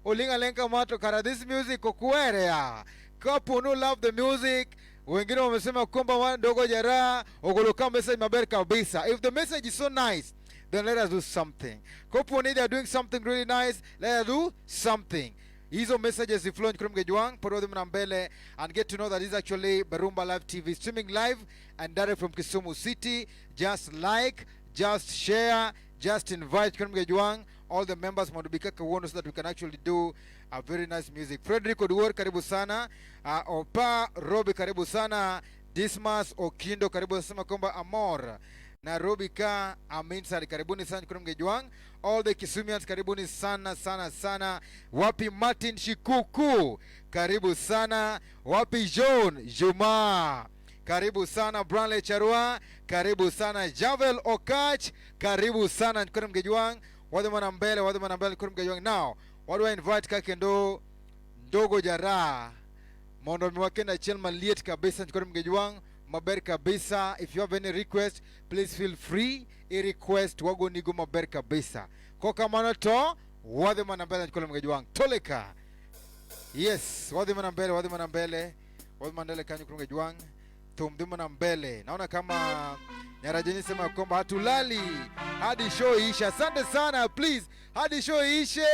olinga lenka mato kara this music okuere ya. Kapo no love the music. Wengine wamesema kwamba Ndogo Jeraha ogoloka message maber kabisa. If the message is so nice, then let us do something. Kopo ni they are doing something really nice, let us do something. Hizo messages ziflow kutoka Mgejuang, put them na mbele and get to know that is actually Barumba Live TV streaming live and direct from Kisumu City. Just like, just share, just invite kutoka Mgejuang all the members Mwandubika Kawono so that we can actually do a very nice music. Frederick Oduor karibu sana. Opa Robi karibu sana. Dismas Okindo karibu sema kwamba Amor Nairobi ka Aminsari karibuni sana kutoka Mgejuang. All the Kisumians karibuni sana sana sana. Wapi Martin Shikuku karibu sana. Wapi John Juma karibu sana. Branley Charua karibu sana. Javel Okach karibu sana kutoka Mgejuang. Wadhi mana mbele, wadhi mana mbele kutoka Mgejuang. Now what do I invite kakendo Ndogo Jeraha mondo mi wakenda achiel maliet kabisa kutoka Mgejuang maber kabisa. If you have any request, please feel free i request wagonigo maber kabisa. Kokamano to wadhi mana mbele kutoka Mgejuang. Toleka. Yes, wadhi mana mbele, wadhi mana mbele, wadhi mana mbele kanyo kutoka Mgejuang. Thum dhi mana mbele. Naona kama Nyarajeni sema kwamba hatulali hadi show iishe. Asante sana, please, hadi show iishe.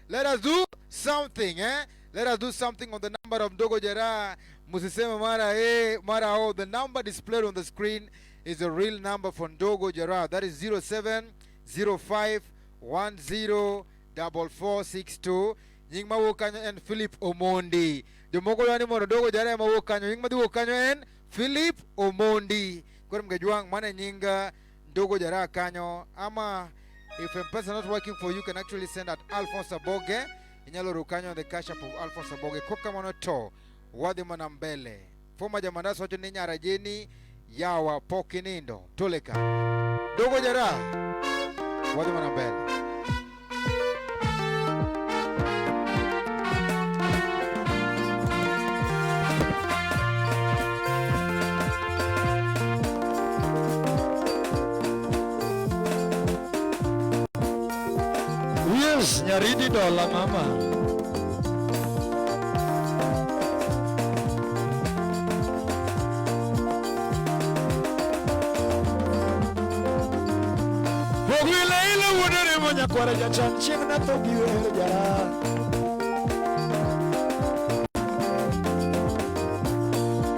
Let us do something, eh? Let us do something on the number of Ndogo Jeraha. Musiseme mara eh, mara oh. The number displayed on the screen is a real number for Ndogo Jeraha. That is 0705104462. Nying mawuok kanyo en Philip Omondi. Jomoko dwa ni mondo Ndogo Jeraha ema wuok kanyo. Nying madhi wuok kanyo en Philip Omondi. Koro Mgejuang, mano e nying Ndogo Jeraha kanyo. Ama if M-Pesa not working for you, you can actually send at Alphonse Aboge. Inyalo oro kanyo on the cash app of Alphonse Aboge. Kokamano to wadhi mana mbele. Foma Jamandas wacho ni Nyarajeni yawa pok inindo. Toleka. Ndogo Jeraha wadhi mana mbele. Yes, Nyaridi dola mama. Ogwile ile wuodere mo nyakwara jachan chieng' natho gi wer jara.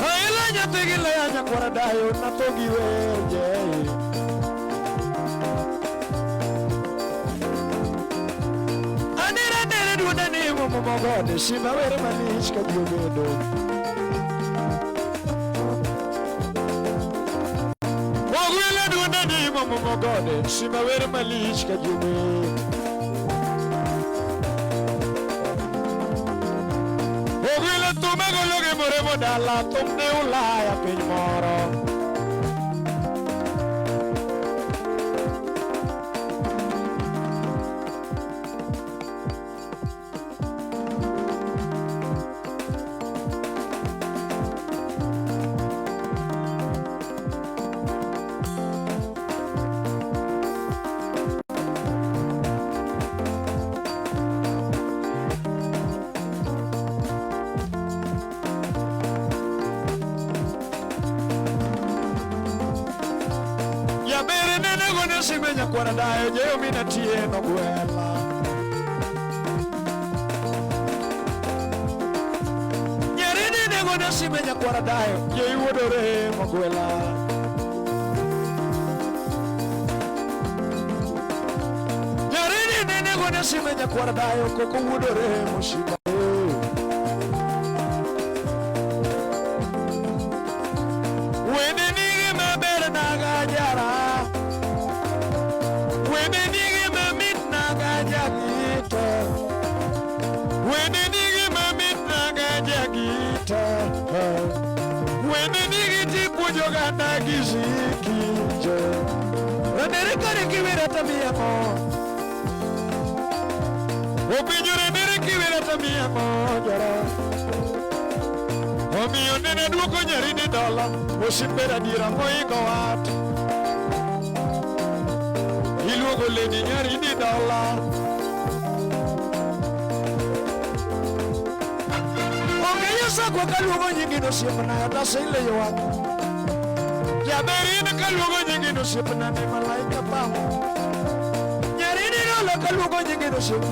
Aila nyathi gi leya nyakwara dayo natho gi wer jeye. Anera nere duonda ni momo mogode shima wer malich ka ji obedo. Ogwile duonda ni momo mogode shima wer malich ka ji obedo. Ogwile thume golo gi moremo dala thum ne Ulaya piny moro. Yabere nene gone sime nyakwara dayo jeyo mina tieno gwela. Nyere nene gone sime nyakwara dayo jeyo wuodore mogwela. Nyere nene gone sime nyakwara dayo koko wuodore moshiba. Wende nigi maber naga jara. Wende nigi mamit naga jagita. Wende nigi mamit naga jagita. Wende nigi ji puonjo ganda gi sikijo. Rendere kare kiwera tamia mo. Openjo rendere kiwera tamia mo jara. Omiyo nene duoko nyaridi dola, osiep adiera moingo wat. Iluongo leni nyaridi dola. Onge yosakwa kaluongo nyingi osiepna tasile ywak. Jaber in kaluongo nyingi osiepna ni malaika pamo. Nyaridi dola kaluongo nyingi osiep.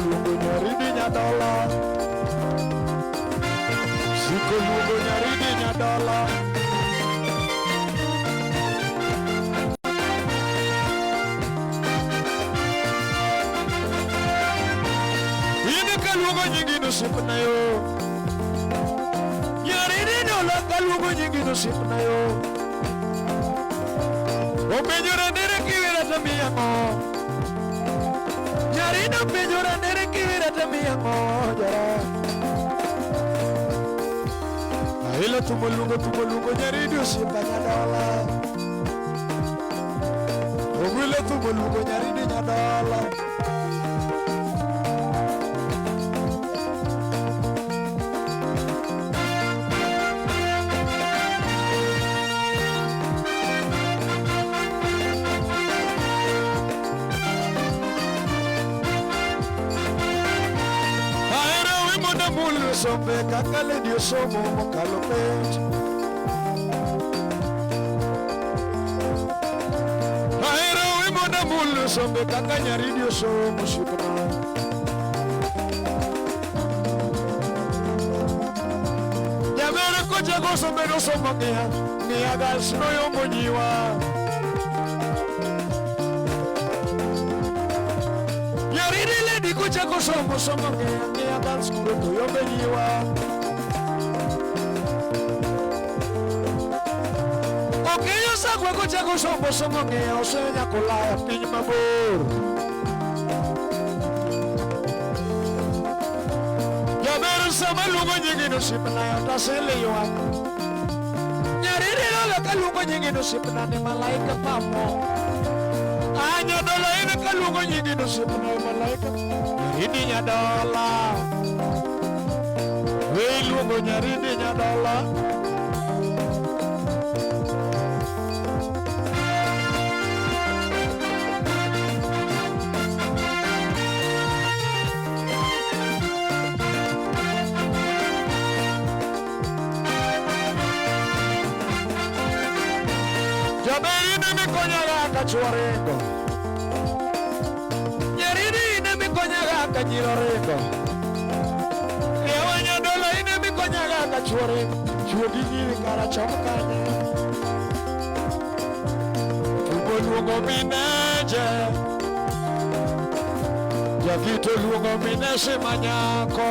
Luongo nyaridi nyadola. Siko luongo nyaridi nyadola. In kaluongo nyingi osiepna yo. Nyaridi dola kaluongo nyingi osiepna yo. Openjora nere kiwera tamiya ng'o. Nyarino penjora nere kiwera tamiya ng'o jara. Aila tumo luongo nyaridi osiepa nyadola. Ogwilo tumo luongo nyaridi nyadola. Ahero wi mondo amul sombe kaka lady osomo mokalo penj. Ahero wi mondo amul sombe kaka nyaridi osomo osiepna. Jaber kochako sombe nosomo ng'iya, ng'iya gas noyombo nyiwa. Nyaridi lady kochako somo somo ng'iya, ng'iya gas kuro to yombe nyiwa. Okeyo sakwa kochako somo somo ng'iya, osenyako laya piny mabor. Jaber sama luongo nyingi osiepna tasile ywak. Nyaridi lola kaluongo nyingi osiepna ni malaika pamo. Ah, nyadola in kaluongo nyingi osiepna malaika. Nyaridi nyadola. We iluongo nyaridi nyadola. Jaber in emikonyaga ka chuo ringo. Nyaridi in emikonyaga ka nyiro ringo. Yawa nyadola in emikonyaga ka chuo ringo. Chuo gi nyiri kara chom kanye. Tugo luongo mineje. Jakito luongo mineje manyako.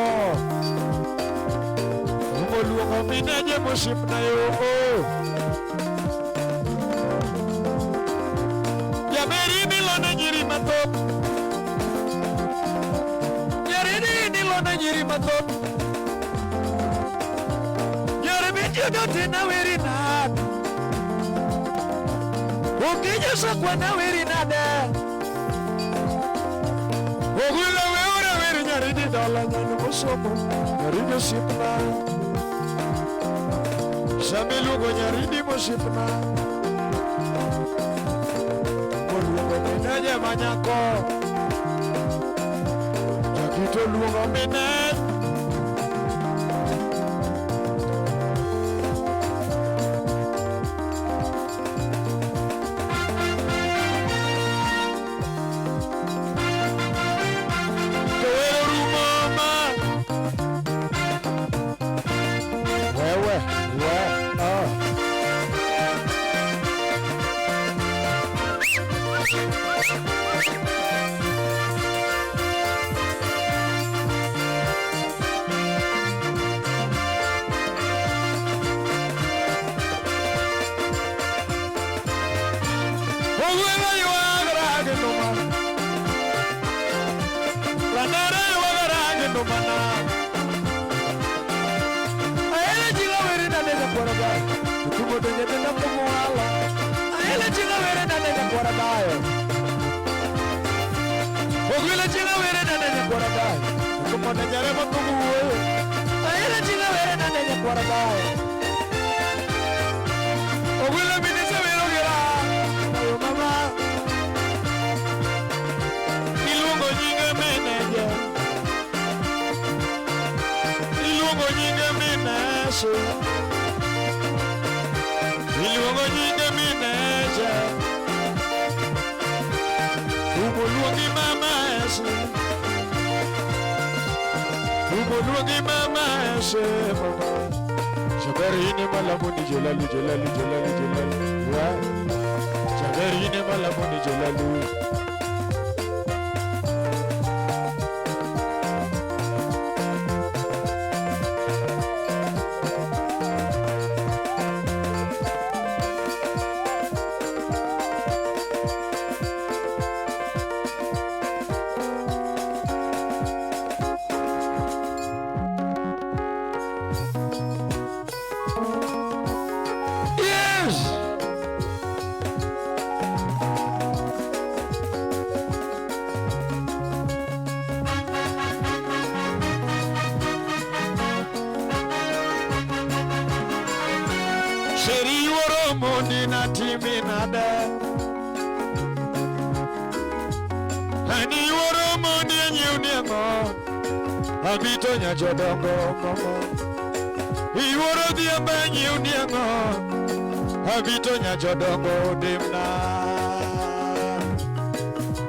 Tugo luongo mineje mosiepna yo. Jaber inilone nyiri mathoth. Nyaridi inilone nyiri mathoth. Nyari mitiyodo tin aweri nade. Okinyo sakwa naweri nade. Ogwilo weure weri nyaridi dola nyano mosomo. Nyaridi osiepna. Sama iluongo nyaridi mosiepna. Oluongo mineje manyako. Jakito luongo mine. To wero rumo ma. Wewe, we, ah. Ogwelo ywagora gi numa. Ranere ywagora gi numa na. Aele chiga were nade nyakwara bayo. Tumo donje tenda kumwala. Aele chiga were nade nyakwara bayo. Ogwelo chiga were nade nyakwara bayo. Tumo donje remo tumuoyo. Aele chiga were nade nyakwara nyakwara bayo. Ogwilo minise wero gira. Ayo mama. Iluongo nyinge meneja. Iluongo nyinge minashe. Iluongo nyinge mineja. Umoluongi mama Ashe. Umoluongi mama Ashe mama. Jaberine malamuni jelalu jelalu jelalu jelalu. Wa. Jaberine malamuni jelalu. Yes. Sheri yuoro mondi na timi nade. Ani yuoro mondi e nyiew ni ang'o. Abito nya jodongo momo. Iwuoro dhiambo e nyiew ni ang'o. Abito nya jodongo dimna.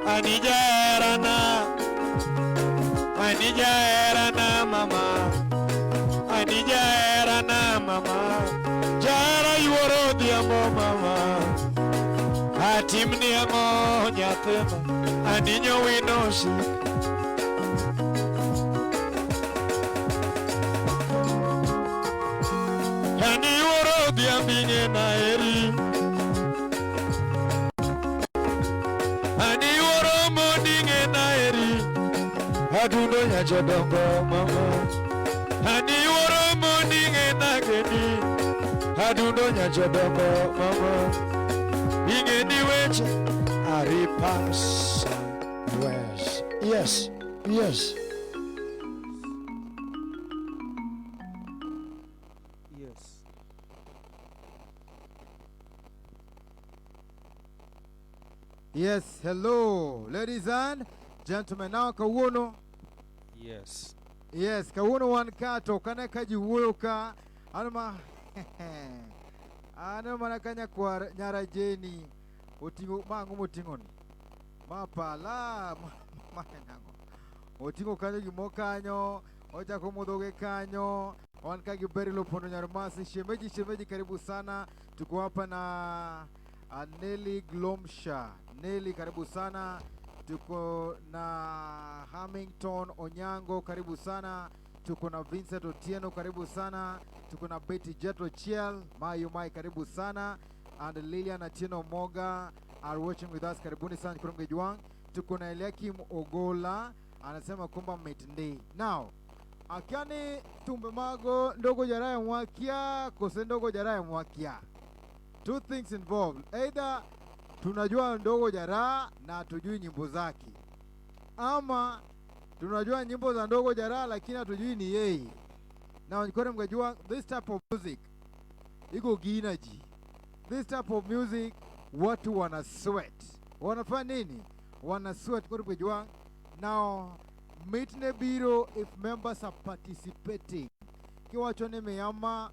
Ani jaherana. Ani jaherana mama. Ani jaherana mama. Jahera yuoro odhiambo mama. Atimni ang'o nyathina. Ani nyowino osik. Ani yuoro odhiambo ing'e na eri. Ani yuoro mondi ing'e na eri. Adundo nya jodongo mama. Ani yuoro mondi ing'e na geni. Adundo nya jodongo mama. Ing'e ni weche aripasa wes. Yes, yes. Yes. Yes, hello, ladies and gentlemen. Now kawuono. Yes. Yes, kawuono wan ka to kane ka ji wuoyo ka an ma aneno mana ka nyakwar nyara Jeni oting'o ma ang'o moting'o ni? Ma pala ma en ang'o? Oting'o kanyo gimo kanyo, ochako modhoge kanyo. Wan ka gi Beryl Opondo Nyarmasi. Shemeji, shemeji, karibu sana. Tuko hapa na Nelly Glomsha. Nelly, karibu sana. Tuko na Hamilton Onyango, karibu sana. Tuko na Vincent Otieno, karibu sana. Tuko na Betty Jetro Chiel, Mayu Mai, karibu sana. And Lilian Atieno Moga are watching with us. Karibuni sana Kurunge Juang. Tuko na Eliakim Ogola anasema kwamba mitndi. Now, akiani tumbe mago ndogo jaraye mwakia kose ndogo jaraye mwakia. Two things involved. Either tunajua ndogo jaraa na hatujui nyimbo zake, ama tunajua nyimbo za ndogo jaraa lakini hatujui ni yeye. Na nkore mkajua this type of music iko ginaji. This type of music watu wana sweat. Wanafanya nini? Wana sweat kwa mkajua. Now mitne biro if members are participating. Kiwacho ni meyama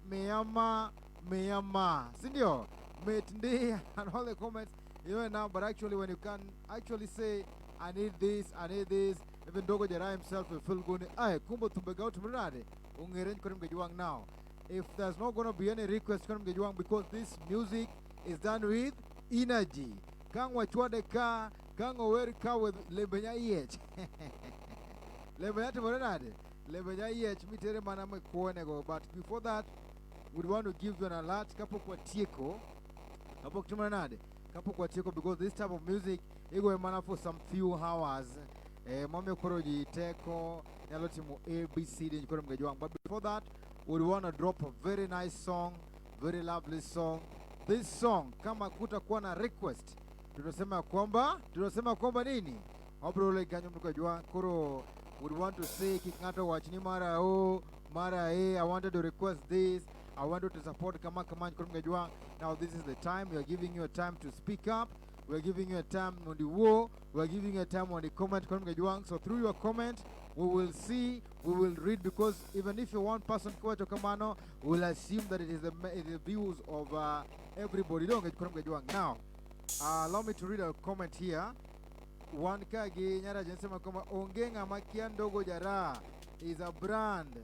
meyama meyama, si ndio? Mitndi and all the comments, you know now, but actually when you can actually say I need this, I need this, even Dogo Jara himself will feel good. Ay, kumbo tumbega utumrade. Ungeren korim gejuang now. If there's not gonna be any request korim gejuang, because this music is done with energy. Kang wachwade ka, kang ower ka with lebenya iech. Lebenya tumrade. Lebenya iech mitere mana me kuonego. But before that, we'd want to give you an alert kapok watieko. Kapok tumrade. Kapok watieko, because this type of music igo mana for some few hours. Mami koro ji teko nyalo timo A B C D koro mgejuang. But before that, we'd want to drop a very nice song, very lovely song. This song kama kutakuwa na request, tunasema kwamba nini? Wabrole ganyo mkajua koro would want to say. Kik ng'ato wach ni mara o mara e, I wanted to request this, I wanted to support kama kama. Koro, now this is the time. We are giving you a time to speak up. We are giving you a time on the war. We are giving you a time on the comment. So through your comment, we will see, we will read, because even if you're one person kiwacho kamano, we will assume that it is the views of everybody. Don't get. Now, allow me to read a comment here. Wan ka gi Nyara Jensema kwamba onge ng'ama kia Ndogo Jara is a brand.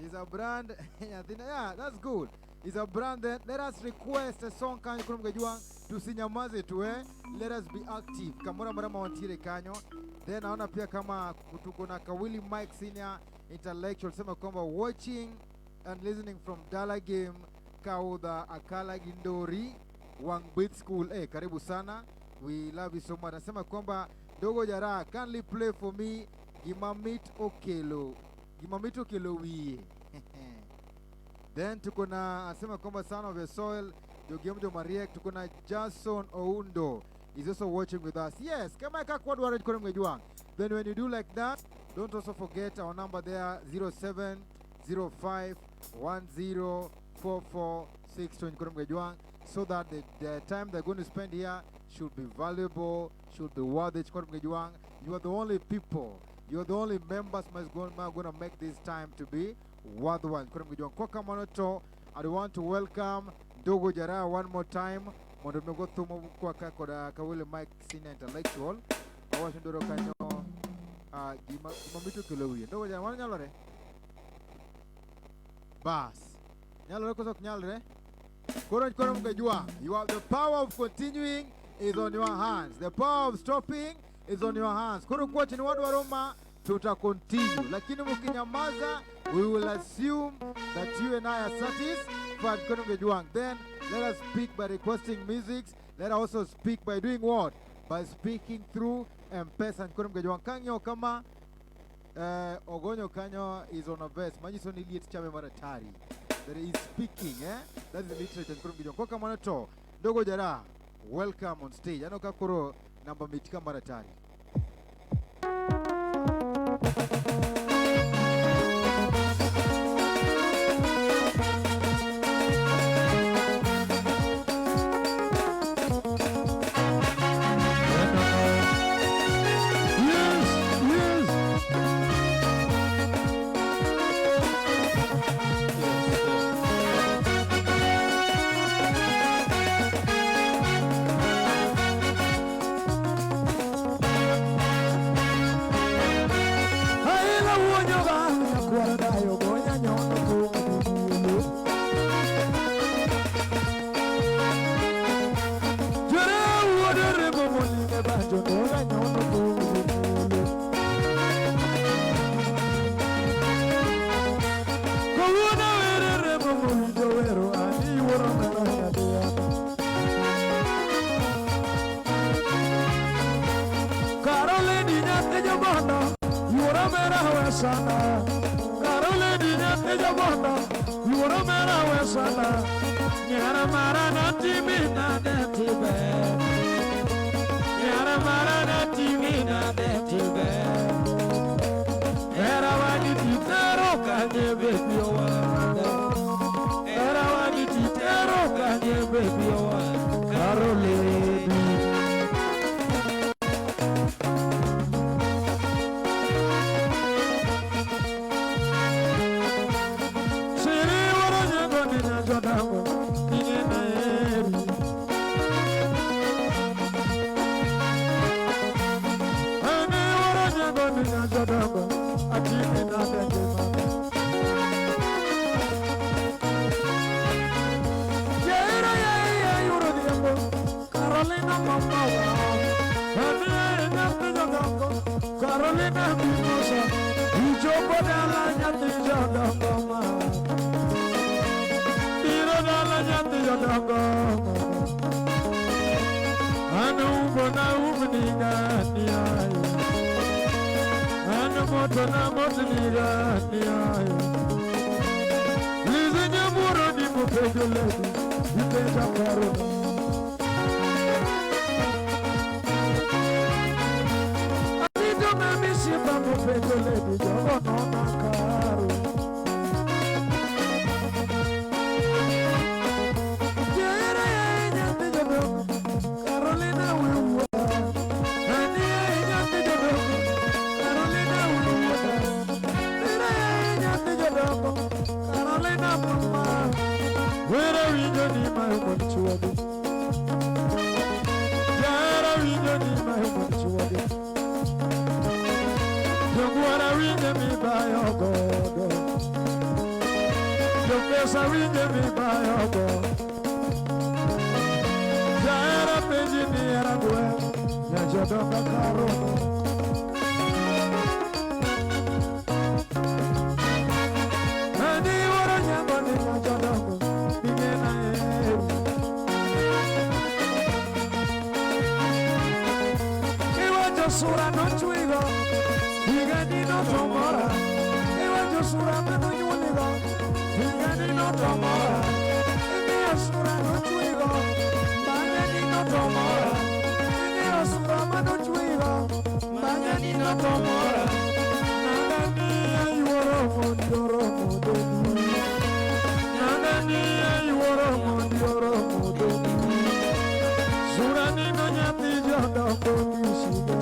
Is a brand. Yeah, that's good. Is a brand. Then let us request a song kanyo kuom Gajuang. Tusinyamaze tu, eh. Let us be active. Kamora mara wantiere kanyo. Then naona pia kama tuko na Kawili Mike Senior Intellectual sema kwamba watching and listening from Dala Game Kaudha Akala Gindori Wang Beat School. Eh, karibu sana. We love you so much. Nasema kwamba Dogo Jara, kindly play for me Gimamit Okelo. Gimamit Okelo wiye. Then tuko na anasema kwamba son of the soil Jogiomjo Mariek. Tuko na Jason Oundo is also watching with us. Yes, kama kakwa dwaro koro mgejuang. Then when you do like that, don't also forget our number there, 0705 104462 koro mgejuang, so that the time they're going to spend here should be valuable, should be worth it. Koro mgejuang, you are the only people, you are the only members going to make this time to be worthwhile. Koro mgejuang, kwa kamano to, I want to welcome Dogo Jara one more time mondo mi ogo thumo kwa ka koda Kawili Mike Senior Intellectual. Awacho ndoro kanyo gima mito kelo wiye. Dogo Jara, mano nyalore? Bas. Nyalore koso ok nyalre? Koro mgejua, you have the power of continuing is on your hands. The power of stopping is on your hands. Koro kwacho ni wadwaro ma tuta continue. Lakini mkinyamaza, we will assume that you and I are satisfied. Koro mgejua. Then let us speak by requesting music. Let us also speak by doing what? By speaking through M-Pesa. Koro mgejua kanyo kama Ogonyo kanyo is on a verse. Manyiso ni liet chame maratari. That he is speaking, eh? That is the literature. Koro mgejua. Kwa kamano to, Dogo Jara, welcome on stage. Ano ka koro namba mitika maratari. Yes. Aila wuonyo ga nyakwar dayo gonya nyono kuom. Jere wuode remo molinge banjo noga nyono kuom. Kawuono were remo mowinjo wero ani wuoro mera nyadia. Karoleni nyathi jobondo yuoro mera wesana. Karoleni nyathi jobondo yuoro mera wesana. Nyara mara natimi nade tibe. Nyara mara natimi nade tibe. Era wagi titero kanye baby owada. Era wagi titero kanye baby owada. Karoleni. Siri woro nyago ni nyajodango inye na eri. Ane woro nyago ni nyajodango atimi na denge mama. Yeira yeira yuro diambo Carolina mama wa. Ane nyathi jodongo Carolina mimosa. Ichopo dala nyathi jodongo ma. Biro dala nyathi jodongo ma. An umbo na umniga ni ayo. An moto na motniga ni ayo. Lizi nyamuro ni mupenjo lady. Ipenja karo. Atito mami Osiepa mopenjo lady jogo nona karo. Jahera yaye nyathi jodongo, Carolina we wuoda. Ani yaye nyathi jodongo, Carolina we wuoda. Hera yaye nyathi jodongo, Carolina mama. Wera winjo ni mayo mon chuogi. Jahera winjo ni mayo mon chuogi. Jogwara winje mibayo godo. Jopesa winje mibayo godo. Jahera penji ni hera gwe, nyajodongo karomo. Ani wuoro nyango ni nyajodongo, ing'ena e. Iwacho sura nochwigo, higani notomora. Iwacho sura manonyuoligo, higani notomora. Ing'iyo sura nochwigo, bang'e notomora. Ing'iyo sura manochwigo, bang'e notomora. Nangani ayuoro mondi oromo deni. Nangani ayuoro mondi oromo deni. Sura nino nyathi jodongo kishiga.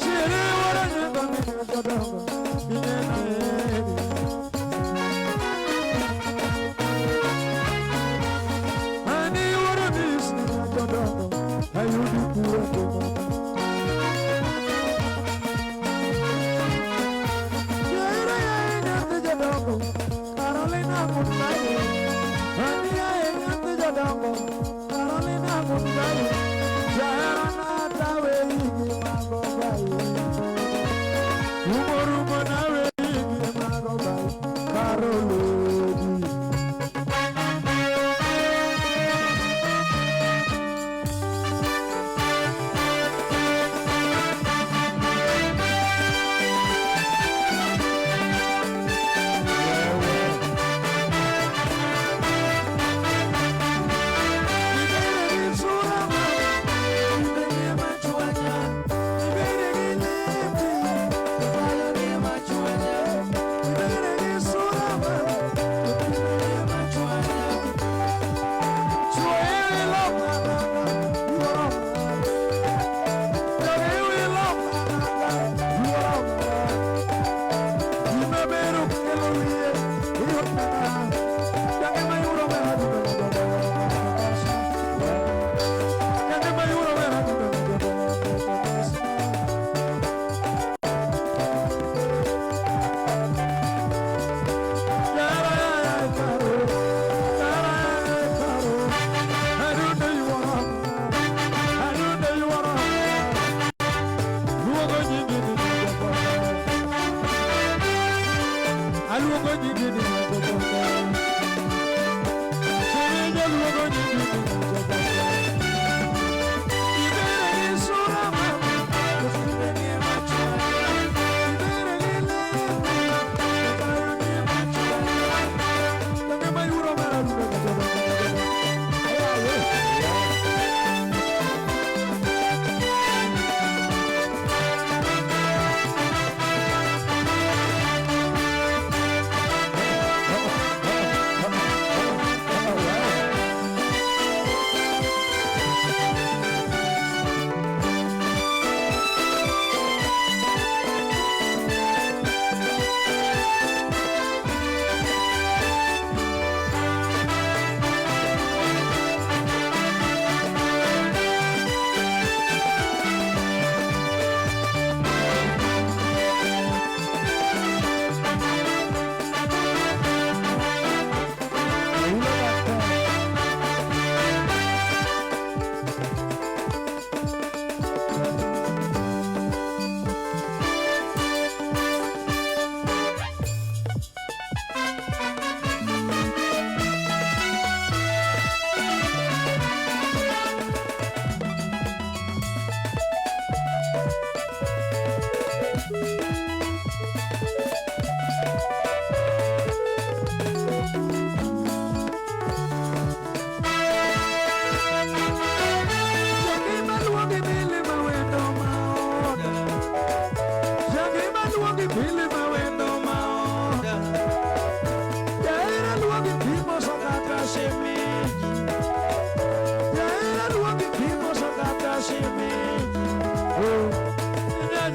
Chere wuoro nyango ni jodongo, ing'ena eri. Ani wuoro dis ni.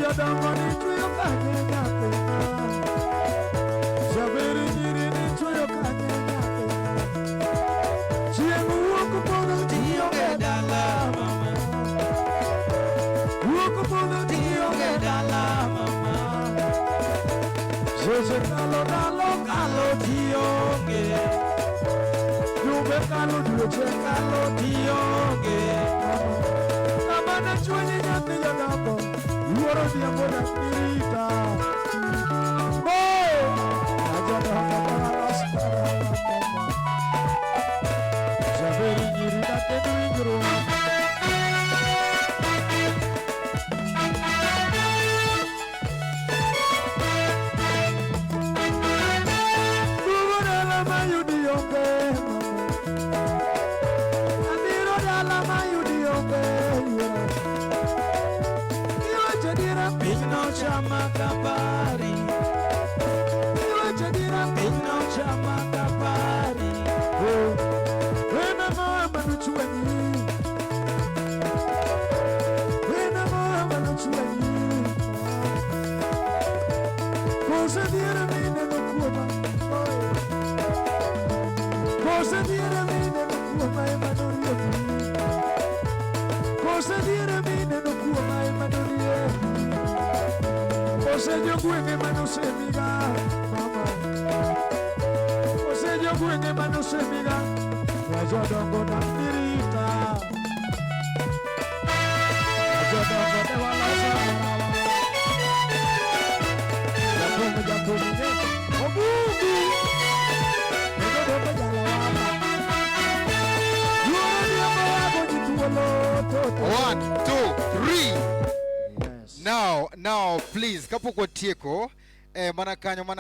Jodongo ni tweyo kanye nyathina. Jaberi nyiri ni tweyo kanye nyathina. Chieng' wuok podho tionge dala mama. Wuok podho tionge dala mama. Seche kalo ndalo kalo tionge. Jumbe kalo dweche kalo tionge. Kama ne chwenyi nyathi jodongo, luoro odhiambo dak dirita. Oh! Jodongo walos mama. Jaberi nyiri dak en winjruok. Duogo dala mayudi onge mama. Abiro dala mayudi onge yuora. Iwacho dira piny nochama kapari. Iwacho dira piny nochama kapari. Oh, en ang'o manochwanyi? En ang'o manochwanyi? Kose dhier mineno kuoma? Kose dhier mineno kuoma ema noriembi? Kose dhier mineno kuoma ema noriembi? Kose jogwenge manosemiga mama? Kose jogwenge manosemiga? Jodongo dak dirita. Jodongo ne waloso Jathum jathum ne obungu. Kendo dongo jalawama. Yuoro odhiambo wago ji thuolo toto. One, two, three. Yes. Now, please, kapok watieko, mana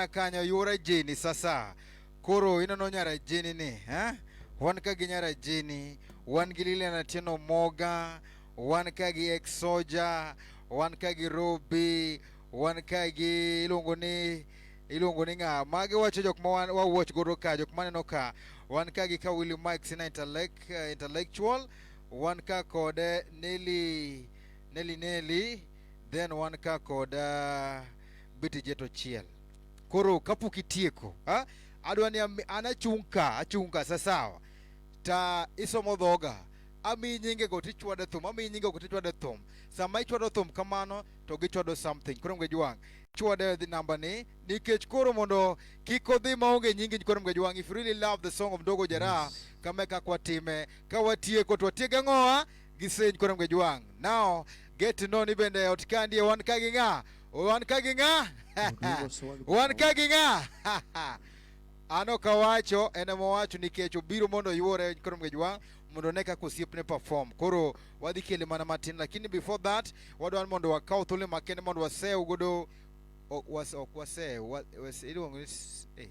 kanyo, yuora Jeni sasa. Koro ineno nyara Jeni ni, eh? Wan ka gi nyara Jeni, wan gi Lilian Atieno Moga, wan ka gi ex soja, wan ka gi Robi, wan ka gi iluongo ni ng'a? Magi wacho jok ma wa watch godo ka, jok maneno ka. Wan ka gi ka Willy Mike Sina intellectual, wan ka kod Nelly Nelly Nelly, then wan ka kod Betty Jeto Chiel. Koro kapok itieko, ha? Adwa ni an achung' ka sawa ta isomo dhoga amiyi nyingego tichwado thum, amiyi nyingego tichwado thum. Sama ichwado thum kamano to gichwado something. Koro Mgejwang' chwade dhi namba ni nikech koro mondo kik odhi maonge nyingi. Koro Mgejwang', if you really love the song of Ndogo Jaraha, kama e kaka watime ka watieko to watieko ang'owa gi senj. Koro Mgejwang', now get to know ni bende ot kandie wan ka gi ng'a, wan ka gi ng'a, wan ka gi ng'a. An ok awacho, en ema owacho nikech obiro mondo oyuore. Koro Mgejwang' mondo one kaka osiepne perform. Koro wadhi kele mana matin, lakini before that wadwaro mondo wakaw thuolo makende mondo wasew godo ok wasew iluongo ni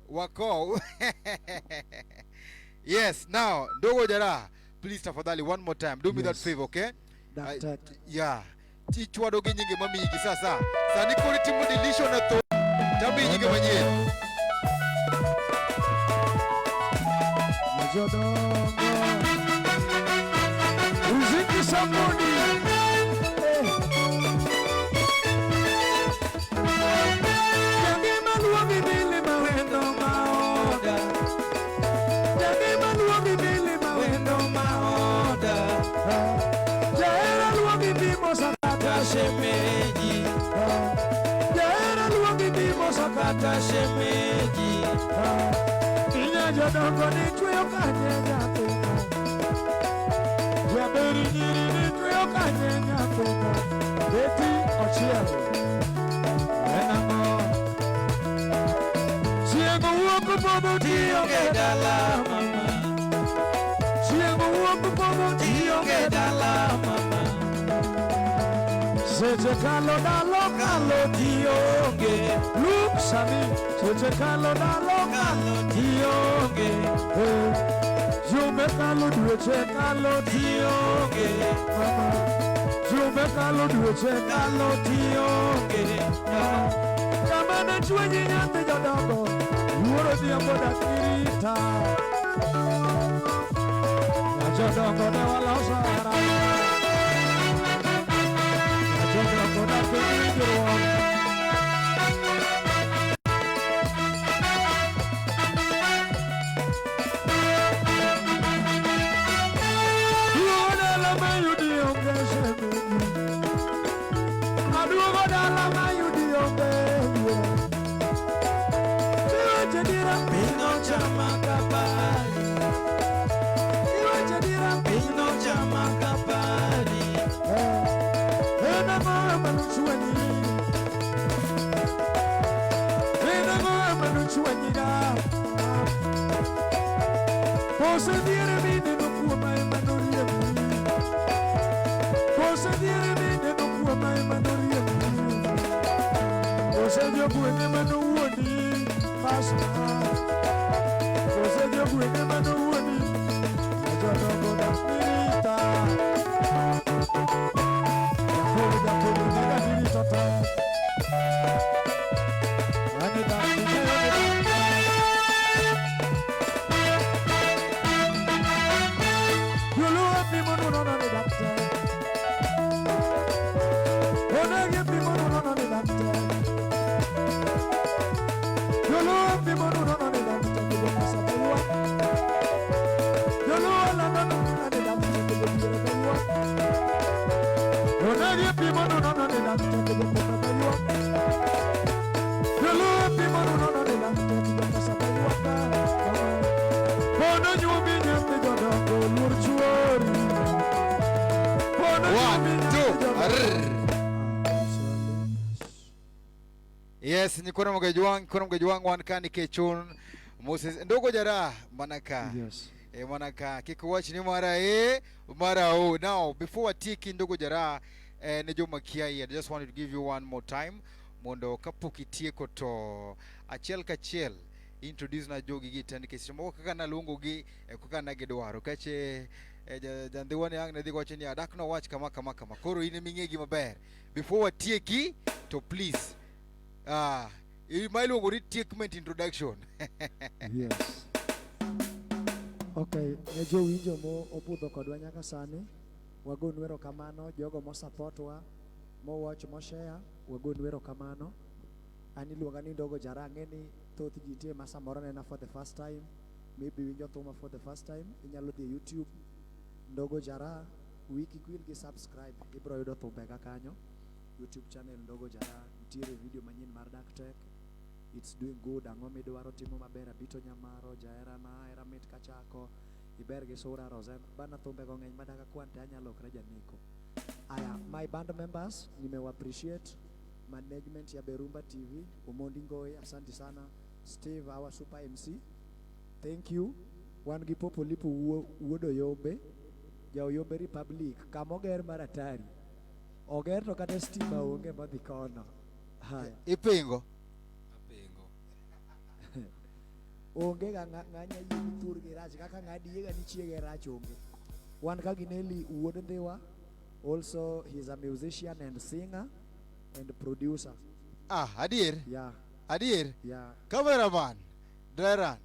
wakow. Yes, now Ndogo Jaraha, please, tafadhali, one more time, do me that favor, okay? Daktari. Yeah, ichwado gi nyinge mamigi sasa. Sani koro itimo deletion na thum tamiyi nyinge manyien. Jodongo. Muziki sabuni. Eh. Jange maluongi mili mawendo maoda. Jange maluongi mili mawendo maoda. Jahera luongi bimo sakata shemeji. Jahera luongi bimo sakata shemeji. Inya jodongo ni tweyo kanye nyathina. Jaberi nyiri ni tweyo kanye nyathina. Beti ochiel. En ang'o? Chieng' wuok podho tionge dala mama. Chieng' wuok podho tionge dala mama. Seche kalo ndalo kalo tionge. Look sani. Seche kalo ndalo kalo tionge. Eh. Jumbe kalo dweche kalo tionge. Mama. Jumbe kalo dweche kalo tionge. Mama. Kama ne chwenyi nyathi jodongo. Luoro odhiambo dak irita. Jodongo ne waloso hera. Jodongo dak chama kapari. Iwacho dira piny no chama kapari. En ang'o manochwanyi? En ang'o manochwanyi ga? Kose diere mineno kuoma ema noriembi. Kose diere mineno kuoma ema noriembi. Kose jogweng' ema nowuondi pasna. Kose jogweng' ema nowuondi. Jodongo dak nirita. Japogo japogo nega nirita ta. Ani dak ing'eyo ni dak. Joluo pimo nunono ni dak tek. Onegi pimo nunono ni dak tek. Joluo pimo nunono ni dak tek. Jopesa be ywak. Joluo lando nunono ni dak tek. Jodhier be ywak. Onegi pimo nunono ni dak tek. Jopesa be ywak. Joluo pimo nunono ni dak tek. Jopesa be ywak. Pono nyuomi nyathi jodongo luor chuori. Pono One, nyuomi nyathi two, jodongo. arr. Yes, nyikoro Mgejwang, nyikoro Mgejwang wan ka nikech un Moses Ndogo Jara manaka. Yes. E manaka kik wach ni mara e mara o. Now before watieki Ndogo Jara ne joma kia I just wanted to give you one more time mondo kapok itieko to achiel kachiel introduce na jogi gi te nikech moko kaka naluongo gi e kaka nagidwaro kache e, jandhiwa ni ang' ne dhi wacho ni adak nowach kama kama kama koro in eming'e gi maber before watieki to please ma iluongo ni tiekment introduction. Yes. Okay, ne jowinjo mo obudho kodwa nyaka sani, wagonu erokamano, jogo mo support wa, mo watch, mo share, wagonu erokamano. An iluonga ni Ndogo Jara, ang'e ni thoth ji nitie ma samoro nena for the first time, maybe winjo thuma for the first time, inyalo dhi e YouTube, Ndogo Jara, wiyi kik wil gi subscribe, ibiro yudo thumbega kanyo. YouTube channel Ndogo Jara, nitiere video manyien mar Dark Tech, it's doing good, ang'o midwaro timo maber, Abito Nyamaro, Jaherana, Hera mit kachako, iber gi sura Rosen, bana thumbego ng'eny madaka kwan te anyalo lokra janeko. Aya, my band members, nimewa appreciate management ya Berumba TV, Omondi Ngoi, asante sana, Steve, our super MC, thank you. Wan gi Popo Lipo wuod Oyombe, ja Oyombe Republic, kamoger mar atari. Oger to kata stima onge modhi kono. Haya. Ipingo. Apingo. Onge ga ng'anya yie gi thurgi rach kaka ng'adi yiega ni chiege rach onge. Wan ka Gineli wuod Ndhiwa, also he's a musician and singer and producer. Ah, adier. Yeah. Adier. Yeah. Cameraman, dry run.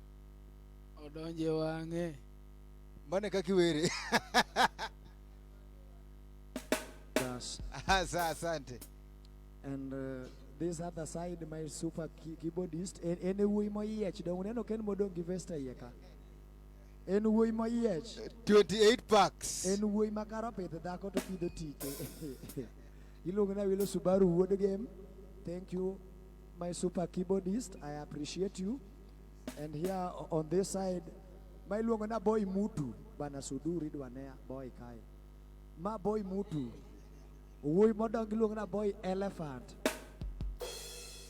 Odonje wang'e. Mane kaka iwere. Yes. Asante. And this other side, my super keyboardist, en e wuoyi moyiech, dong uneno ka en modong' gi vest e iye ka. En wuoyi moyiech. 28 packs. En wuoyi ma kar opidh dhako to pidho tike. Iluongo ni Awilo Subaru wuod Gem. Thank you, my super keyboardist. I appreciate you. And here on this side, ma iluongo na Boy Mutu. Bana Suduri idwa boy kae. Ma Boy Mutu. Wuoyi modong' iluongo na Boy Elephant.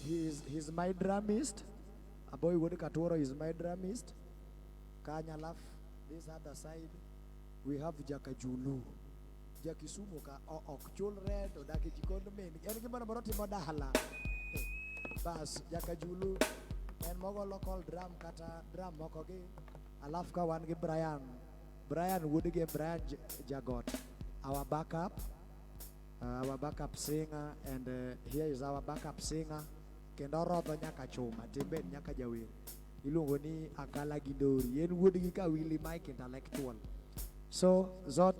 He's my drummist. A boy wuod Katworo is my drummist. Kanya laf, this other side, we have Jakajulu. Jakisumu ka ok chul rent, odak e jikond min. En gimoro moro timo dala. Bas, Jakajulu en mogo local drum kata drum moko gi. Alafu ka wan gi Brian. Brian wuod gi Brian Jagot. Our backup. Our backup singer, and here is our backup singer. Kendo orodho nyaka chuma, timbe nyaka jawer. Iluongo ni Akala Gindori. En wuod gi Kawili Mike Intellectual. So, Zot,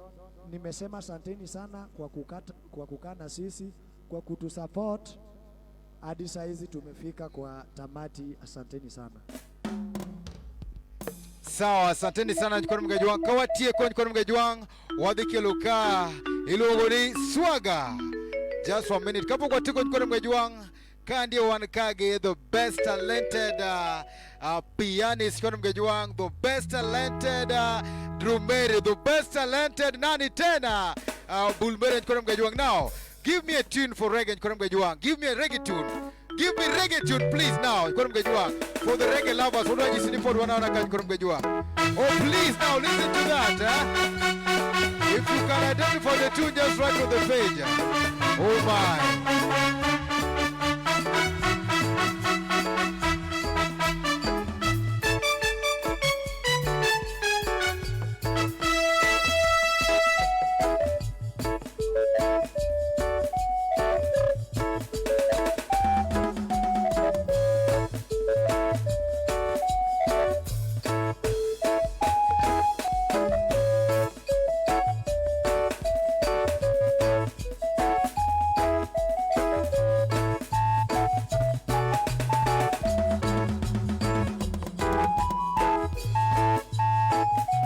nimesema asanteni sana kwa kukaa na sisi, kwa kutusupport hadi saa hizi tumefika kwa tamati. Asanteni sana. Sawa, asanteni sana Nyikoro Mgejwang. Kawatieko Nyikoro Mgejwang, wadhi kelo ka iluongo ni Swaga. Just one minute. Kapok watieko Nyikoro Mgejwang, Ka ndio wan ka gi the best talented pianist Kono Mgejuang, the best talented drummer, the best talented nani tena, Bulmere Kono Mgejuang. Now, give me a tune for reggae Kono Mgejuang. Give me a reggae tune. Give me reggae tune please now Kono Mgejuang. For the reggae lovers, what do you see for 1 hour Kono Mgejuang? Oh please now listen to that. Huh? If you can identify the tune, just write on the page. Oh my.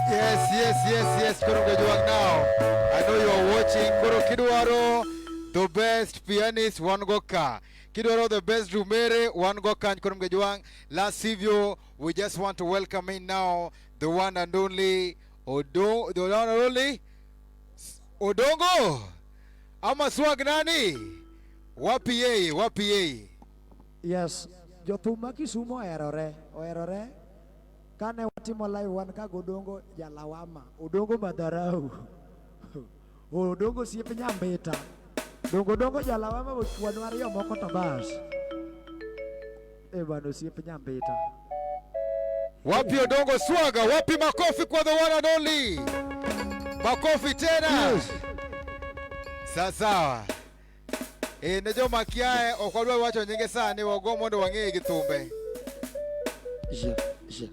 Yes, yes, yes, yes, Koro Mgejuang now. I know you are watching. Koro Kidwaro, the best pianist, one go ka. Kidwaro, the best drummer, one go ka. Koro Mgejuang. Last sivyo, we just want to welcome in now the one and only Odo, the one and only Odongo. Ama swag nani? Wapi yeye, wapi yeye? Yes, jothum ma Kisumu oherore, oherore. Kane watimo live wan ka Odongo jalawama, Odongo madharau. Odongo osiep nyambita. Dongo Odongo jalawama ochwanwa ariyo moko to bas. Eh bana osiep nyambita. Wapi Odongo Swaga? Wapi makofi kwa the one and only? Makofi tena. Yes. Sawa sawa. E, ne joma kiae ok wadwa wacho nyinge sani wago mondo wang'e gi thumbe. Je, je.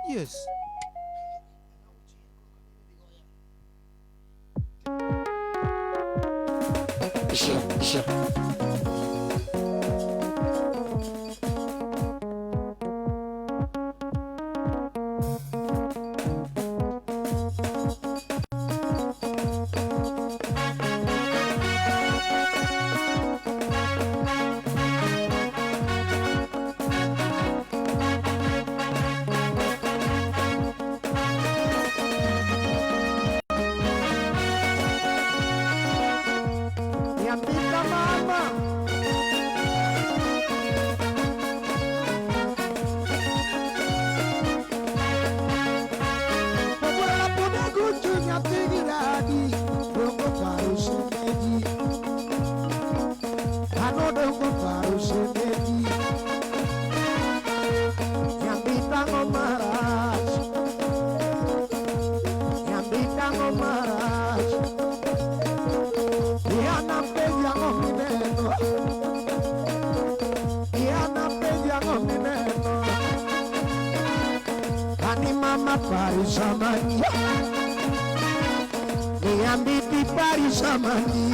Yes. Je, je. Nyambita mama. Obwela pona guchu nyathi gi dadi, dongo paro shemeji. Ano dongo paro shemeji. Nyambita ngo marach. Nyambita ngo marach. Iana penja ngo mineno. Iana penja ngo mineno. Ani mama pari samani. Niambiti pari samani.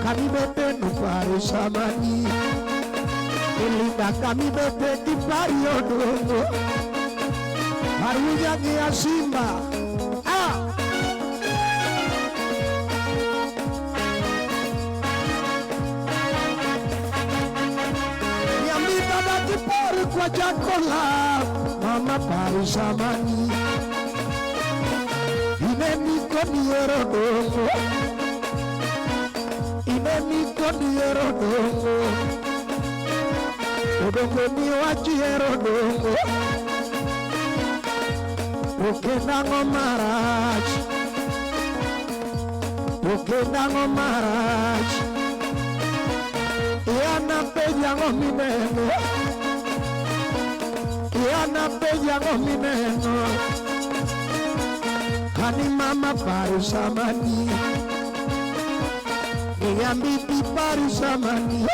Kami bete nu pari samani. Ilinda kami bete di pari odongo. Harunya gia simba. Ah! Nyambita daki pari kwa jakola. Mama pari samani. Ine niko niero dongo. Ine niko niero dongo. Odongo ni wachiero dongo. Okendango marach. Okendango marach. Yana pejango mineno. Yana pejango mineno. Kani mama paru samani. Niyambiti paru samani.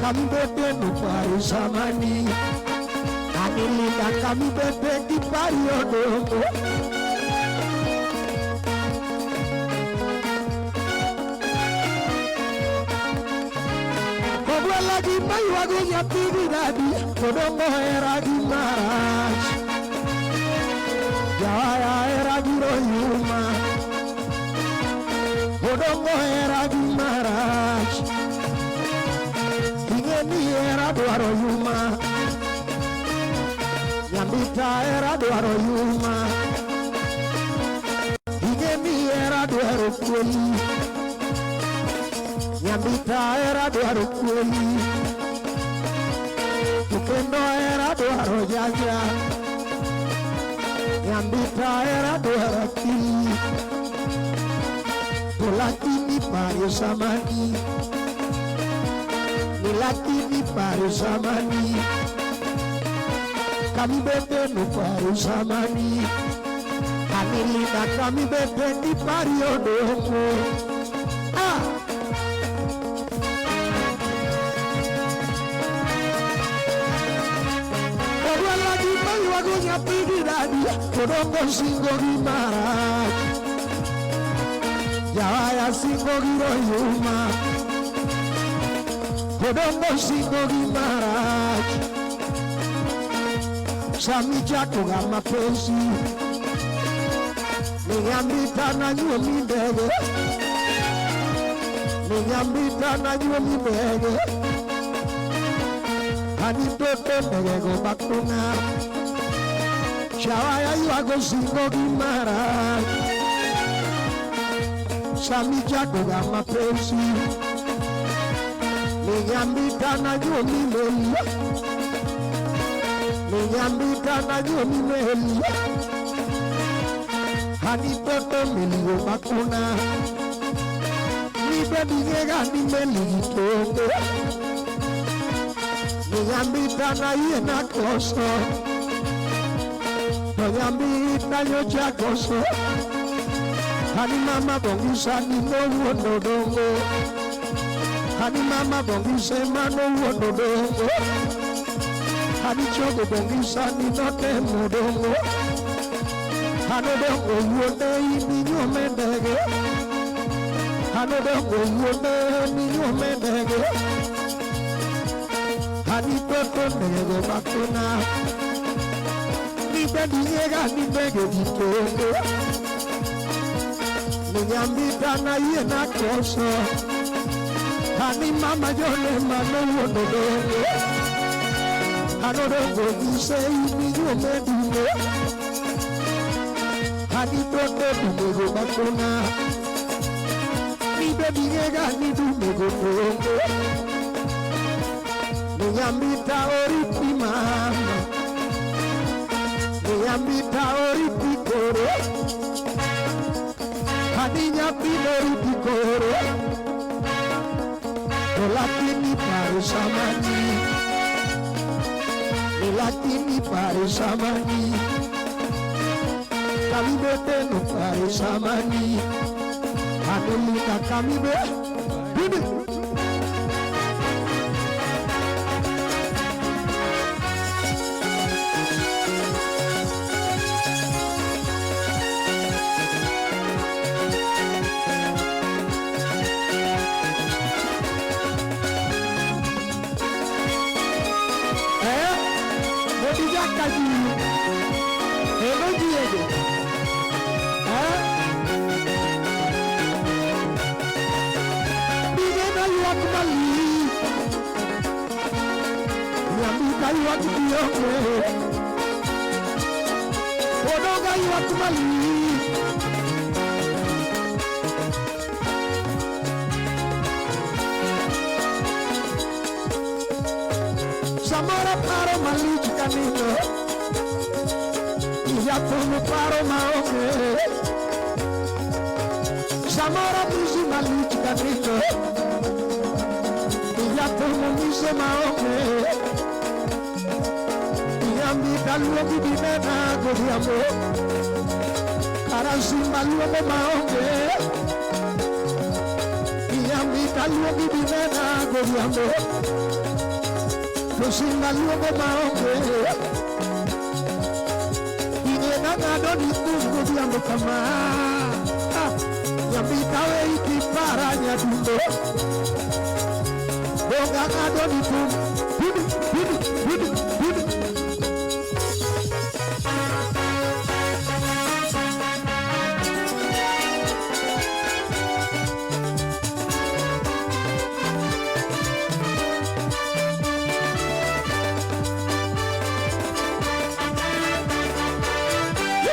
Kami bete no paru samani. Kani linda kami bete di pari odongo. Kogwela gi maywago nyathi gi dadi. Odongo hera gi marach. Jawaya hera gi royuma. Odongo hera gi marach. Ing'e ni hera dwaro yuma. Nyambita hera dwaro yuma. Ing'e ni hera dwaro kweli. Nyambita hera dwaro kweli. To kendo hera dwaro jaja. Nyambita hera dwaro akili. To lakini pario samani. Ni lakini pario samani. Kami bete no pario samani. Kami linda kami bete di pario dongo. Ah! Ogwela gi maywago nyathi gi dadi. Odongo singo gi marach. Jawaya singo gi royuma. Odongo singo gi marach. Sami chako ga mapenzi. Ninyambita na nyuomi ndege. Ninyambita na nyuomi ndege. Ani toto ndege go bakuna. Shawaya ywago singo gi marach. Sami chako ga mapenzi. Ninyambita na nyuomi meli. Ninyambita na nyuomi meli. Ani toto meli go bakuna. Ni bebi ngega ni meli gitongo. Ninyambita na yie na koso. Ninyambita nyocha koso. Ani mama bongisa ni nowuondo dongo. Ani mama bongisa ema nowuondo dongo. Ani chogo bongisa ni notemo dongo. Ano dongo wuonde iminyuome ndege. Ano dongo wuonde iminyuome ndege. Ani toto ndege go bakuna. Ni bendi nyega ni ndege gitongo. Ninyambita na yie na koso. Ani mama jole manowuondo dongo. Ano dongo gise iminyuome dume. Ani toto dume go bakuna. Ni bebi ngega ni dume go tongo. Ninyambita oriti mama. Ninyambita oriti koro. Ani nyathi oriti koro. To lakini paro samani. Ni lakini paro samani. Kami bete no paro samani. Anelita kami be. Bibi. Odoga ywak malich. malich kanindo. Jathum paro maonge. Samoro mizi malich kanindo. Jathum nyiso maonge. Nyambita luongi binena godhiambo. Kara simba luongo maonge. Nyambita luongi binena godhiambo. To simba luongo maonge. Ing'e ng'ado ni thum godhiambo kama. Nyambita we ikipara nyadundo. Donga ng'ado ni thum. Bidi, bidi, bidi, bidi.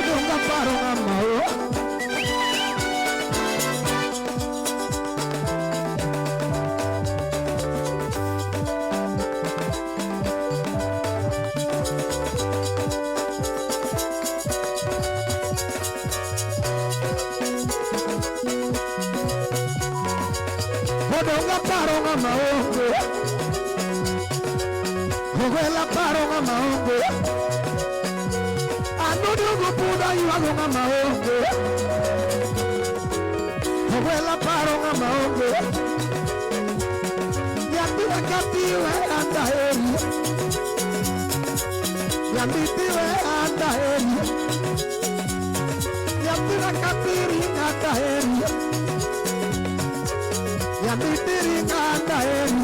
Donga paro ng'ama o. Odonga paro ng'ama onge. Ogwela paro ng'ama onge. Anodogo pudha ywago ng'ama onge. Ogwela paro ng'ama onge. Nyathi katiwe andaheri. Nyathi andaheri. Nyathi katiri andaheri. Nyamitiri ng'anda eri.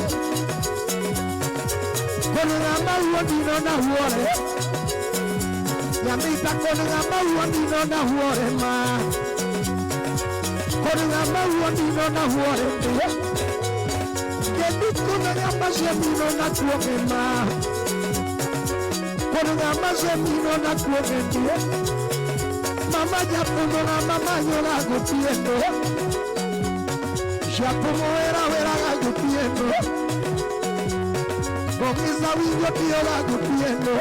Kono ng'ama wuondino na wuore. Nyamita kono ng'ama wuondino na wuore ma. Kono ng'ama wuondino na wuore ndi. Kendi kono ng'ama semino na kuong'e ma. Kono ng'ama semino na kuong'e ndi. Mama japumo ng'ama manyoga gotieno. Japumo wera wera ga gotieno. Bongisa winjo tiyo ga gotieno.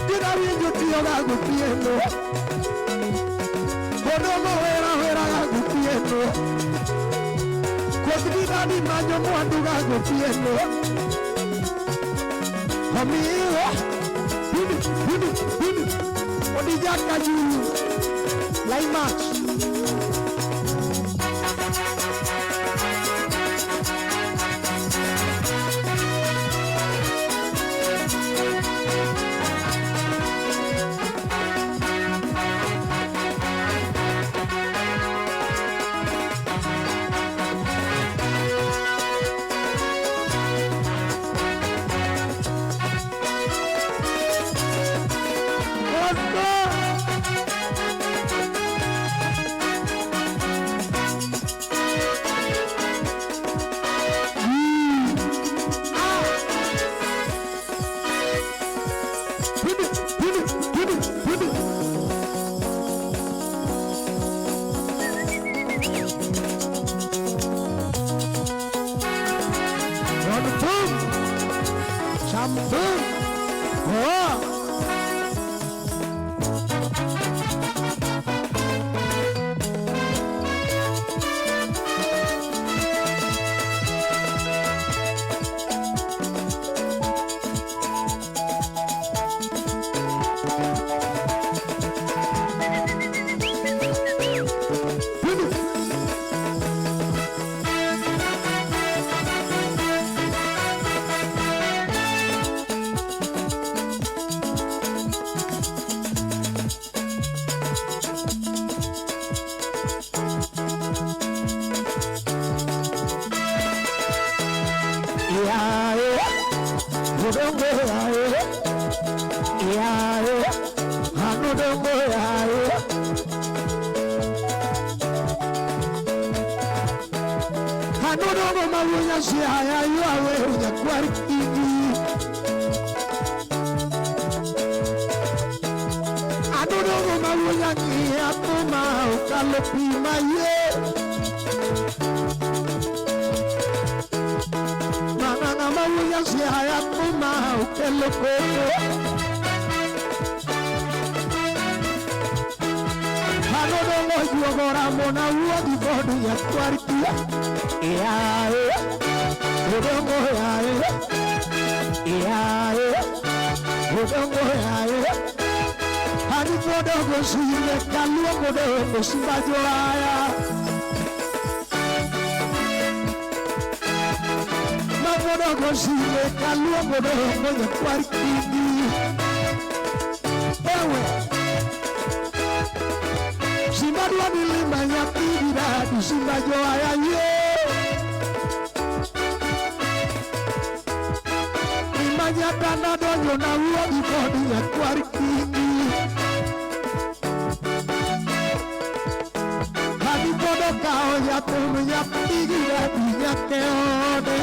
Dida winjo tiyo ga gotieno. Kodogo wera wera ga gotieno. Koth dida di manyo mwandu ga gotieno. Omiyo bidi bidi bidi. Odija Kajulu. Climax. Let's go. Bidi, bidi, bidi, bidi. One thum. Cham thum. Oh. Bidi. Yae, odongo yae, yae, anodongo yae. Anodongo mawunya siaya yawe nyakwar kingi. Anodongo mawunya ngiya kuma okalo pi maye. Mama mawunya siaya kuma kelo koko. Anodongo juogo ramona wuogi kod nyakwar kia. Yae, odongo yae, yae, odongo yae. Ani odongo sime kaluongo odongo simba joaya. Odongo sime kaluongo odongo nyakwar kingi. Ewe Simba dwa ni lima nyathi gi dadi simba joaya ye. Lima nyakana donjo na wuogi kod nyakwar kingi. Ani pod okawo nyathum nyathi gi dadi nyaka e ode.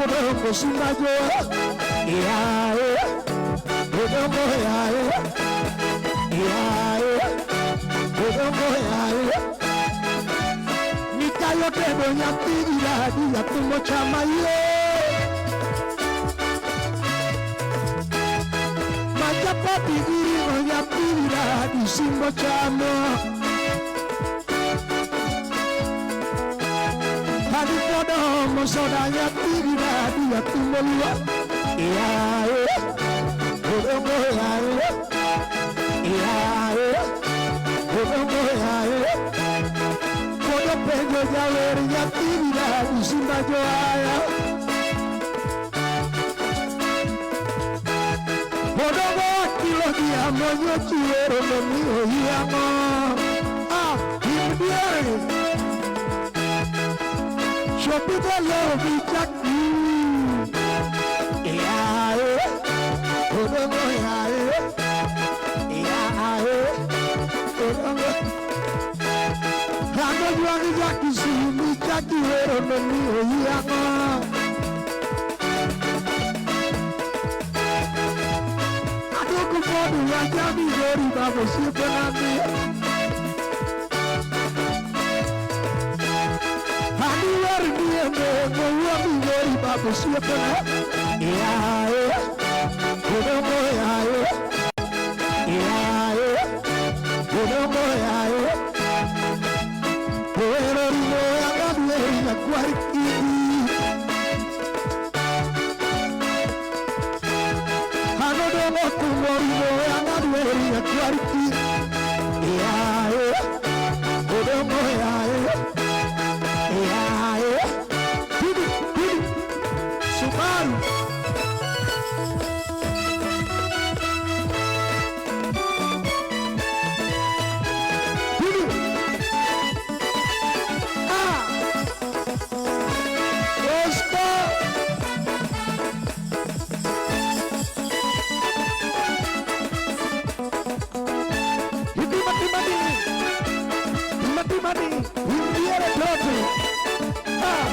Odongo simba joa, yae, odongo yae, yae, odongo yae. Mikayo tedo nyathi gi dadi nyathi mochama ye. Machapati gi ring'o nyathi gi dadi simbo chamo. Ani pod omo soda nyathi gi dadi nyathi molua. Yae, odongo yae, yae, odongo yae. Pod openjo jawer nyathi gi dadi simba joaya. Odongo akilo dhiamo nyochi wero nomiyo yiang'o. Ah, in diere. Chopi love chaki. Yae, odongo yae, yae, odongo. Rano juangi jaki simi chaki wero nomiyo yiang'o. Adoko pod wajami gori babo siepena mi. Yae, odongo yae, yae, odongo yae. Owero ring'o ang'adweri nyakwar kingi. Anodongo thumbo ring'o ang'adweri nyakwar kingi. Yae, odongo yae, yae. Pidi, pidi, Subaru. Pidi. Ah. Oscar. Mati mati mati, indiere toto. Ah,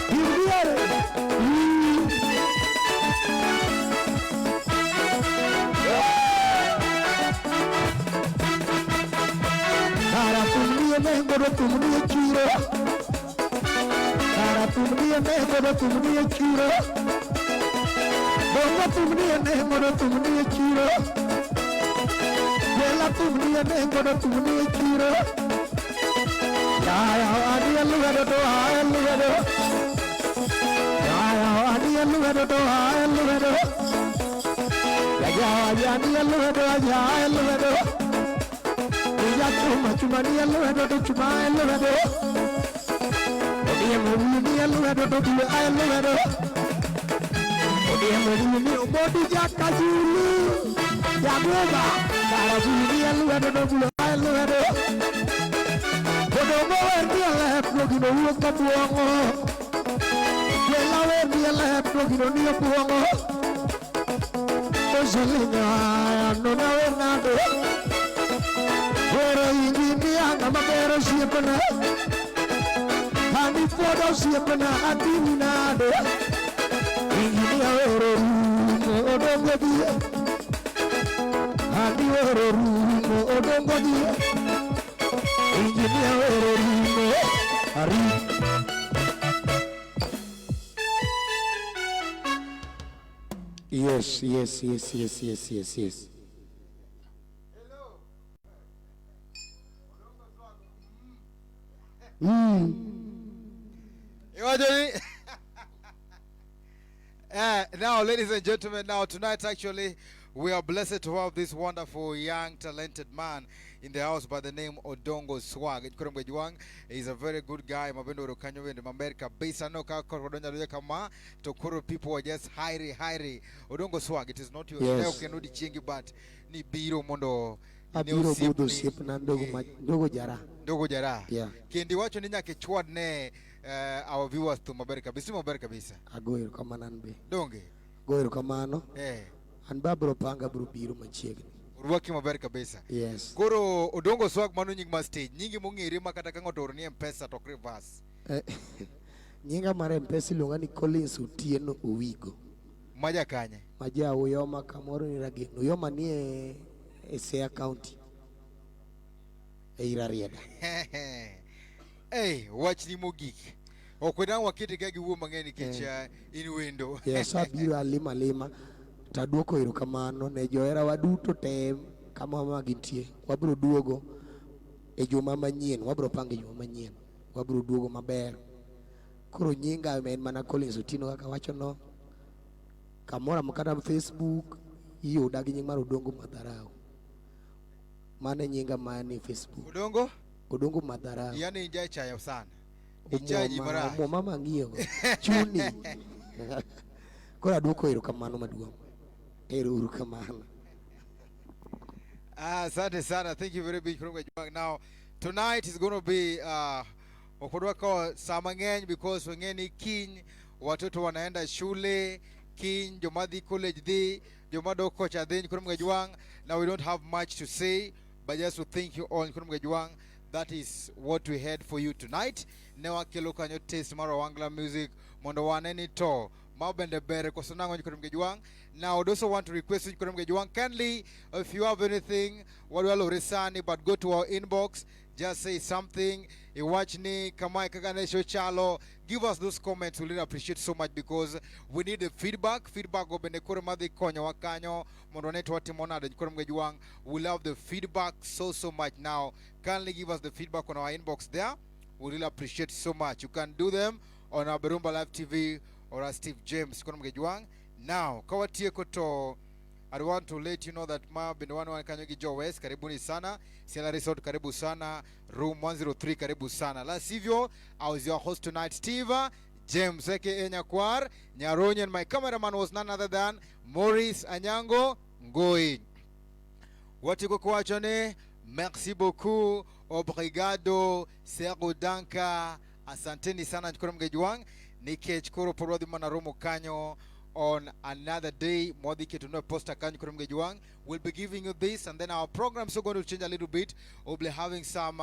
indiere. Kara tumnie nengo do tumnie chiro. Kara tumnie nengo do tumnie chiro. Bongo tumnie nengo do tumnie chiro. Bela tumnie nengo do tumnie chiro. Ya ya ani lwedo to ae lwedo. Ya ya ani lwedo to ae lwedo. Ya ya ani lwedo ya ae lwedo. Ya chuma chuma ni lwedo to chuma ae lwedo. Odie mo ni lwedo to dule ae lwedo. Odie mo ni obodi jakazulu. Ya goba kara ni lwedo to dule ae lwedo. Odongo wer ni lep no gino wuok ka buong'o. Jela wer ni lep no gino ni buong'o. Oselinyo no na wer nade. Wero injinia ng'ama ber osiepna. Ani pod osiepna atimi nade. Injinia wero rumo odongo dhie. Ani wero rumo odongo dhie. Injinia wero rumo. Ari. Yes. Iwacho ni now, ladies and gentlemen, now tonight actually we are blessed to have this wonderful young talented man in the house by the name Odongo Swag. Koromge Juang is a very good guy. Mabendo ro kanyo wende maber kabisa no ka koro donja donja kama to koro people are just highly highly. Odongo Swag, it is not your Yes. okay no dichiengi, but ni biro mondo ine Abiro budho osiepni. osiepna ndogo ma ndogo jara. Ndogo jara. Yeah. Kendi wacho ni nyaka ichwad ne our viewers thum maber kabisa, maber kabisa. Ago erokamano an be. Donge. Go erokamano. An be abiro panga abiro biro machiegni. Orwaki maber kabisa. Yes. Koro Odongo Swag mano nying mar stage, nyingi mong'ere ma kata ka ng'ato ooroni M-Pesa to ok reverse. Nyinga mar M-Pesa iluonga ni Collins Otieno Owigo. Maja kanye? Maja Uyoma kamoro ni Rageng. Uyoma ni e Siaya County. E Rarieda. Hey, wachni mogik. Ok wadang' wakete ka gi wuo mang'eny nikech in wendo. Yes, abiro alima alima to aduoko erokamano ne joherawa duto te kama ma gintie. Wabiro duogo e juma manyien, wabiro pango e juma manyien. Wabiro duogo maber. Koro nyinga en mana Collins Otieno kaka wacho no. Kamoro kata Facebook iyuda gi nying mar Odongo Madharau. Mano e nyinga manie Facebook. Odongo? Odongo Madharau. Yani inja chayo sana. Ichaji Omuoma, marach. omuoma mang'iyo go. Chuni. Koro aduoko erokamano maduong'. Ero uru kamano. Ah, asante sana. Thank you very much. Juang. Now, tonight is going to be ok wadwa kawo saa mang'eny because wang'e ni kiny watoto wanaenda shule, kiny joma dhi college dhi, joma dok kocha dhi. Nyikoro Juang. Now we don't have much to say, but just to thank you all, Nyikoro Juang. That is what we had for you tonight. Ne wakelo kanyo taste mar Ohangla music mondo wane ni to ma bende ber koso nang'o, Nyikoro Juang. Now, I would also want to request you, Nyikoro Juang, kindly, if you have anything, wadwa lore sani, but go to our inbox, just say something. Iwachni kamae kaka ne show chalo. Give us those comments. We really appreciate so much because we need the feedback. Feedback go bende koro madhi konyowa kanyo mondo wane to watimo nade, Nyikoro Juang. We love the feedback so so much. Now, kindly give us the feedback on our inbox there. We really appreciate so much. You can do them on our Berumba Live TV or our Steve James. Nyikoro Juang. Now, kawatieko to I want to let you know that ma bende wan wan kanyo gi Jo West, karibuni sana. Siala Resort, karibu sana. Room 103, karibu sana. La sivyo, I was your host tonight, Steve James aka Nyakwar Nyaronyi, and my cameraman was none other than Maurice Anyango Ngoi. Watieko kwacho ni merci beaucoup, obrigado, sero danka, asanteni sana Nyikoro Mgejuang, nikech koro pod wadhi mana romo kanyo on another day. Mwadhi ketonwa poster kanyo, Nyikoro Mgejuang. We'll be giving you this, and then our program is going to change a little bit. We'll be having some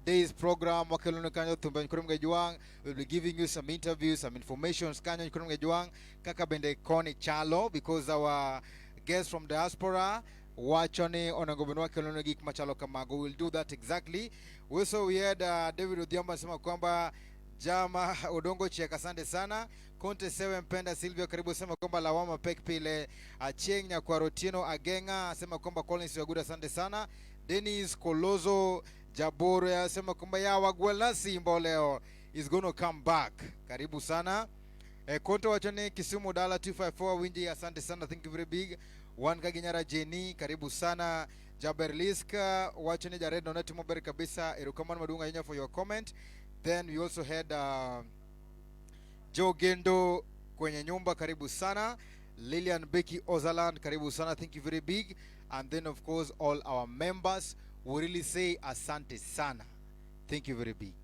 days program wakeloni kanyo thumbe, Nyikoro Mgejuang. We'll be giving you some interviews, some informations kanyo, Nyikoro Mgejuang, kaka bende koni chalo, because our guests from diaspora wacho ni onego bed ni wakeloni gik machalo kamago. We'll do that exactly. Also we had David Odhiambo anasema kwamba jama Odongo Chek, asante sana. Conte Sewe Mpenda Silvio, karibu, sema kwamba lawama pek pile. Achieng Nyakwaro Otieno Agenga asema kwamba Collins Waguda, asante sana. Dennis Kolozo Jaboro asema kwamba ya Wagwela Simba leo is going to come back. Karibu sana. Konto wacho ni Kisumu Dala 254 Winji, asante sana, thank you very big. Wan Kaginyara Jeni, karibu sana. Jaberliska wacho ni Jared nonetimo maber kabisa. Erokamano maduong' ahinya for your comment. Then we also had Joe Gendo kwenye nyumba, karibu sana. Lilian Becky Ozaland, karibu sana, thank you very big. And then of course all our members, we really say asante sana. Thank you very big.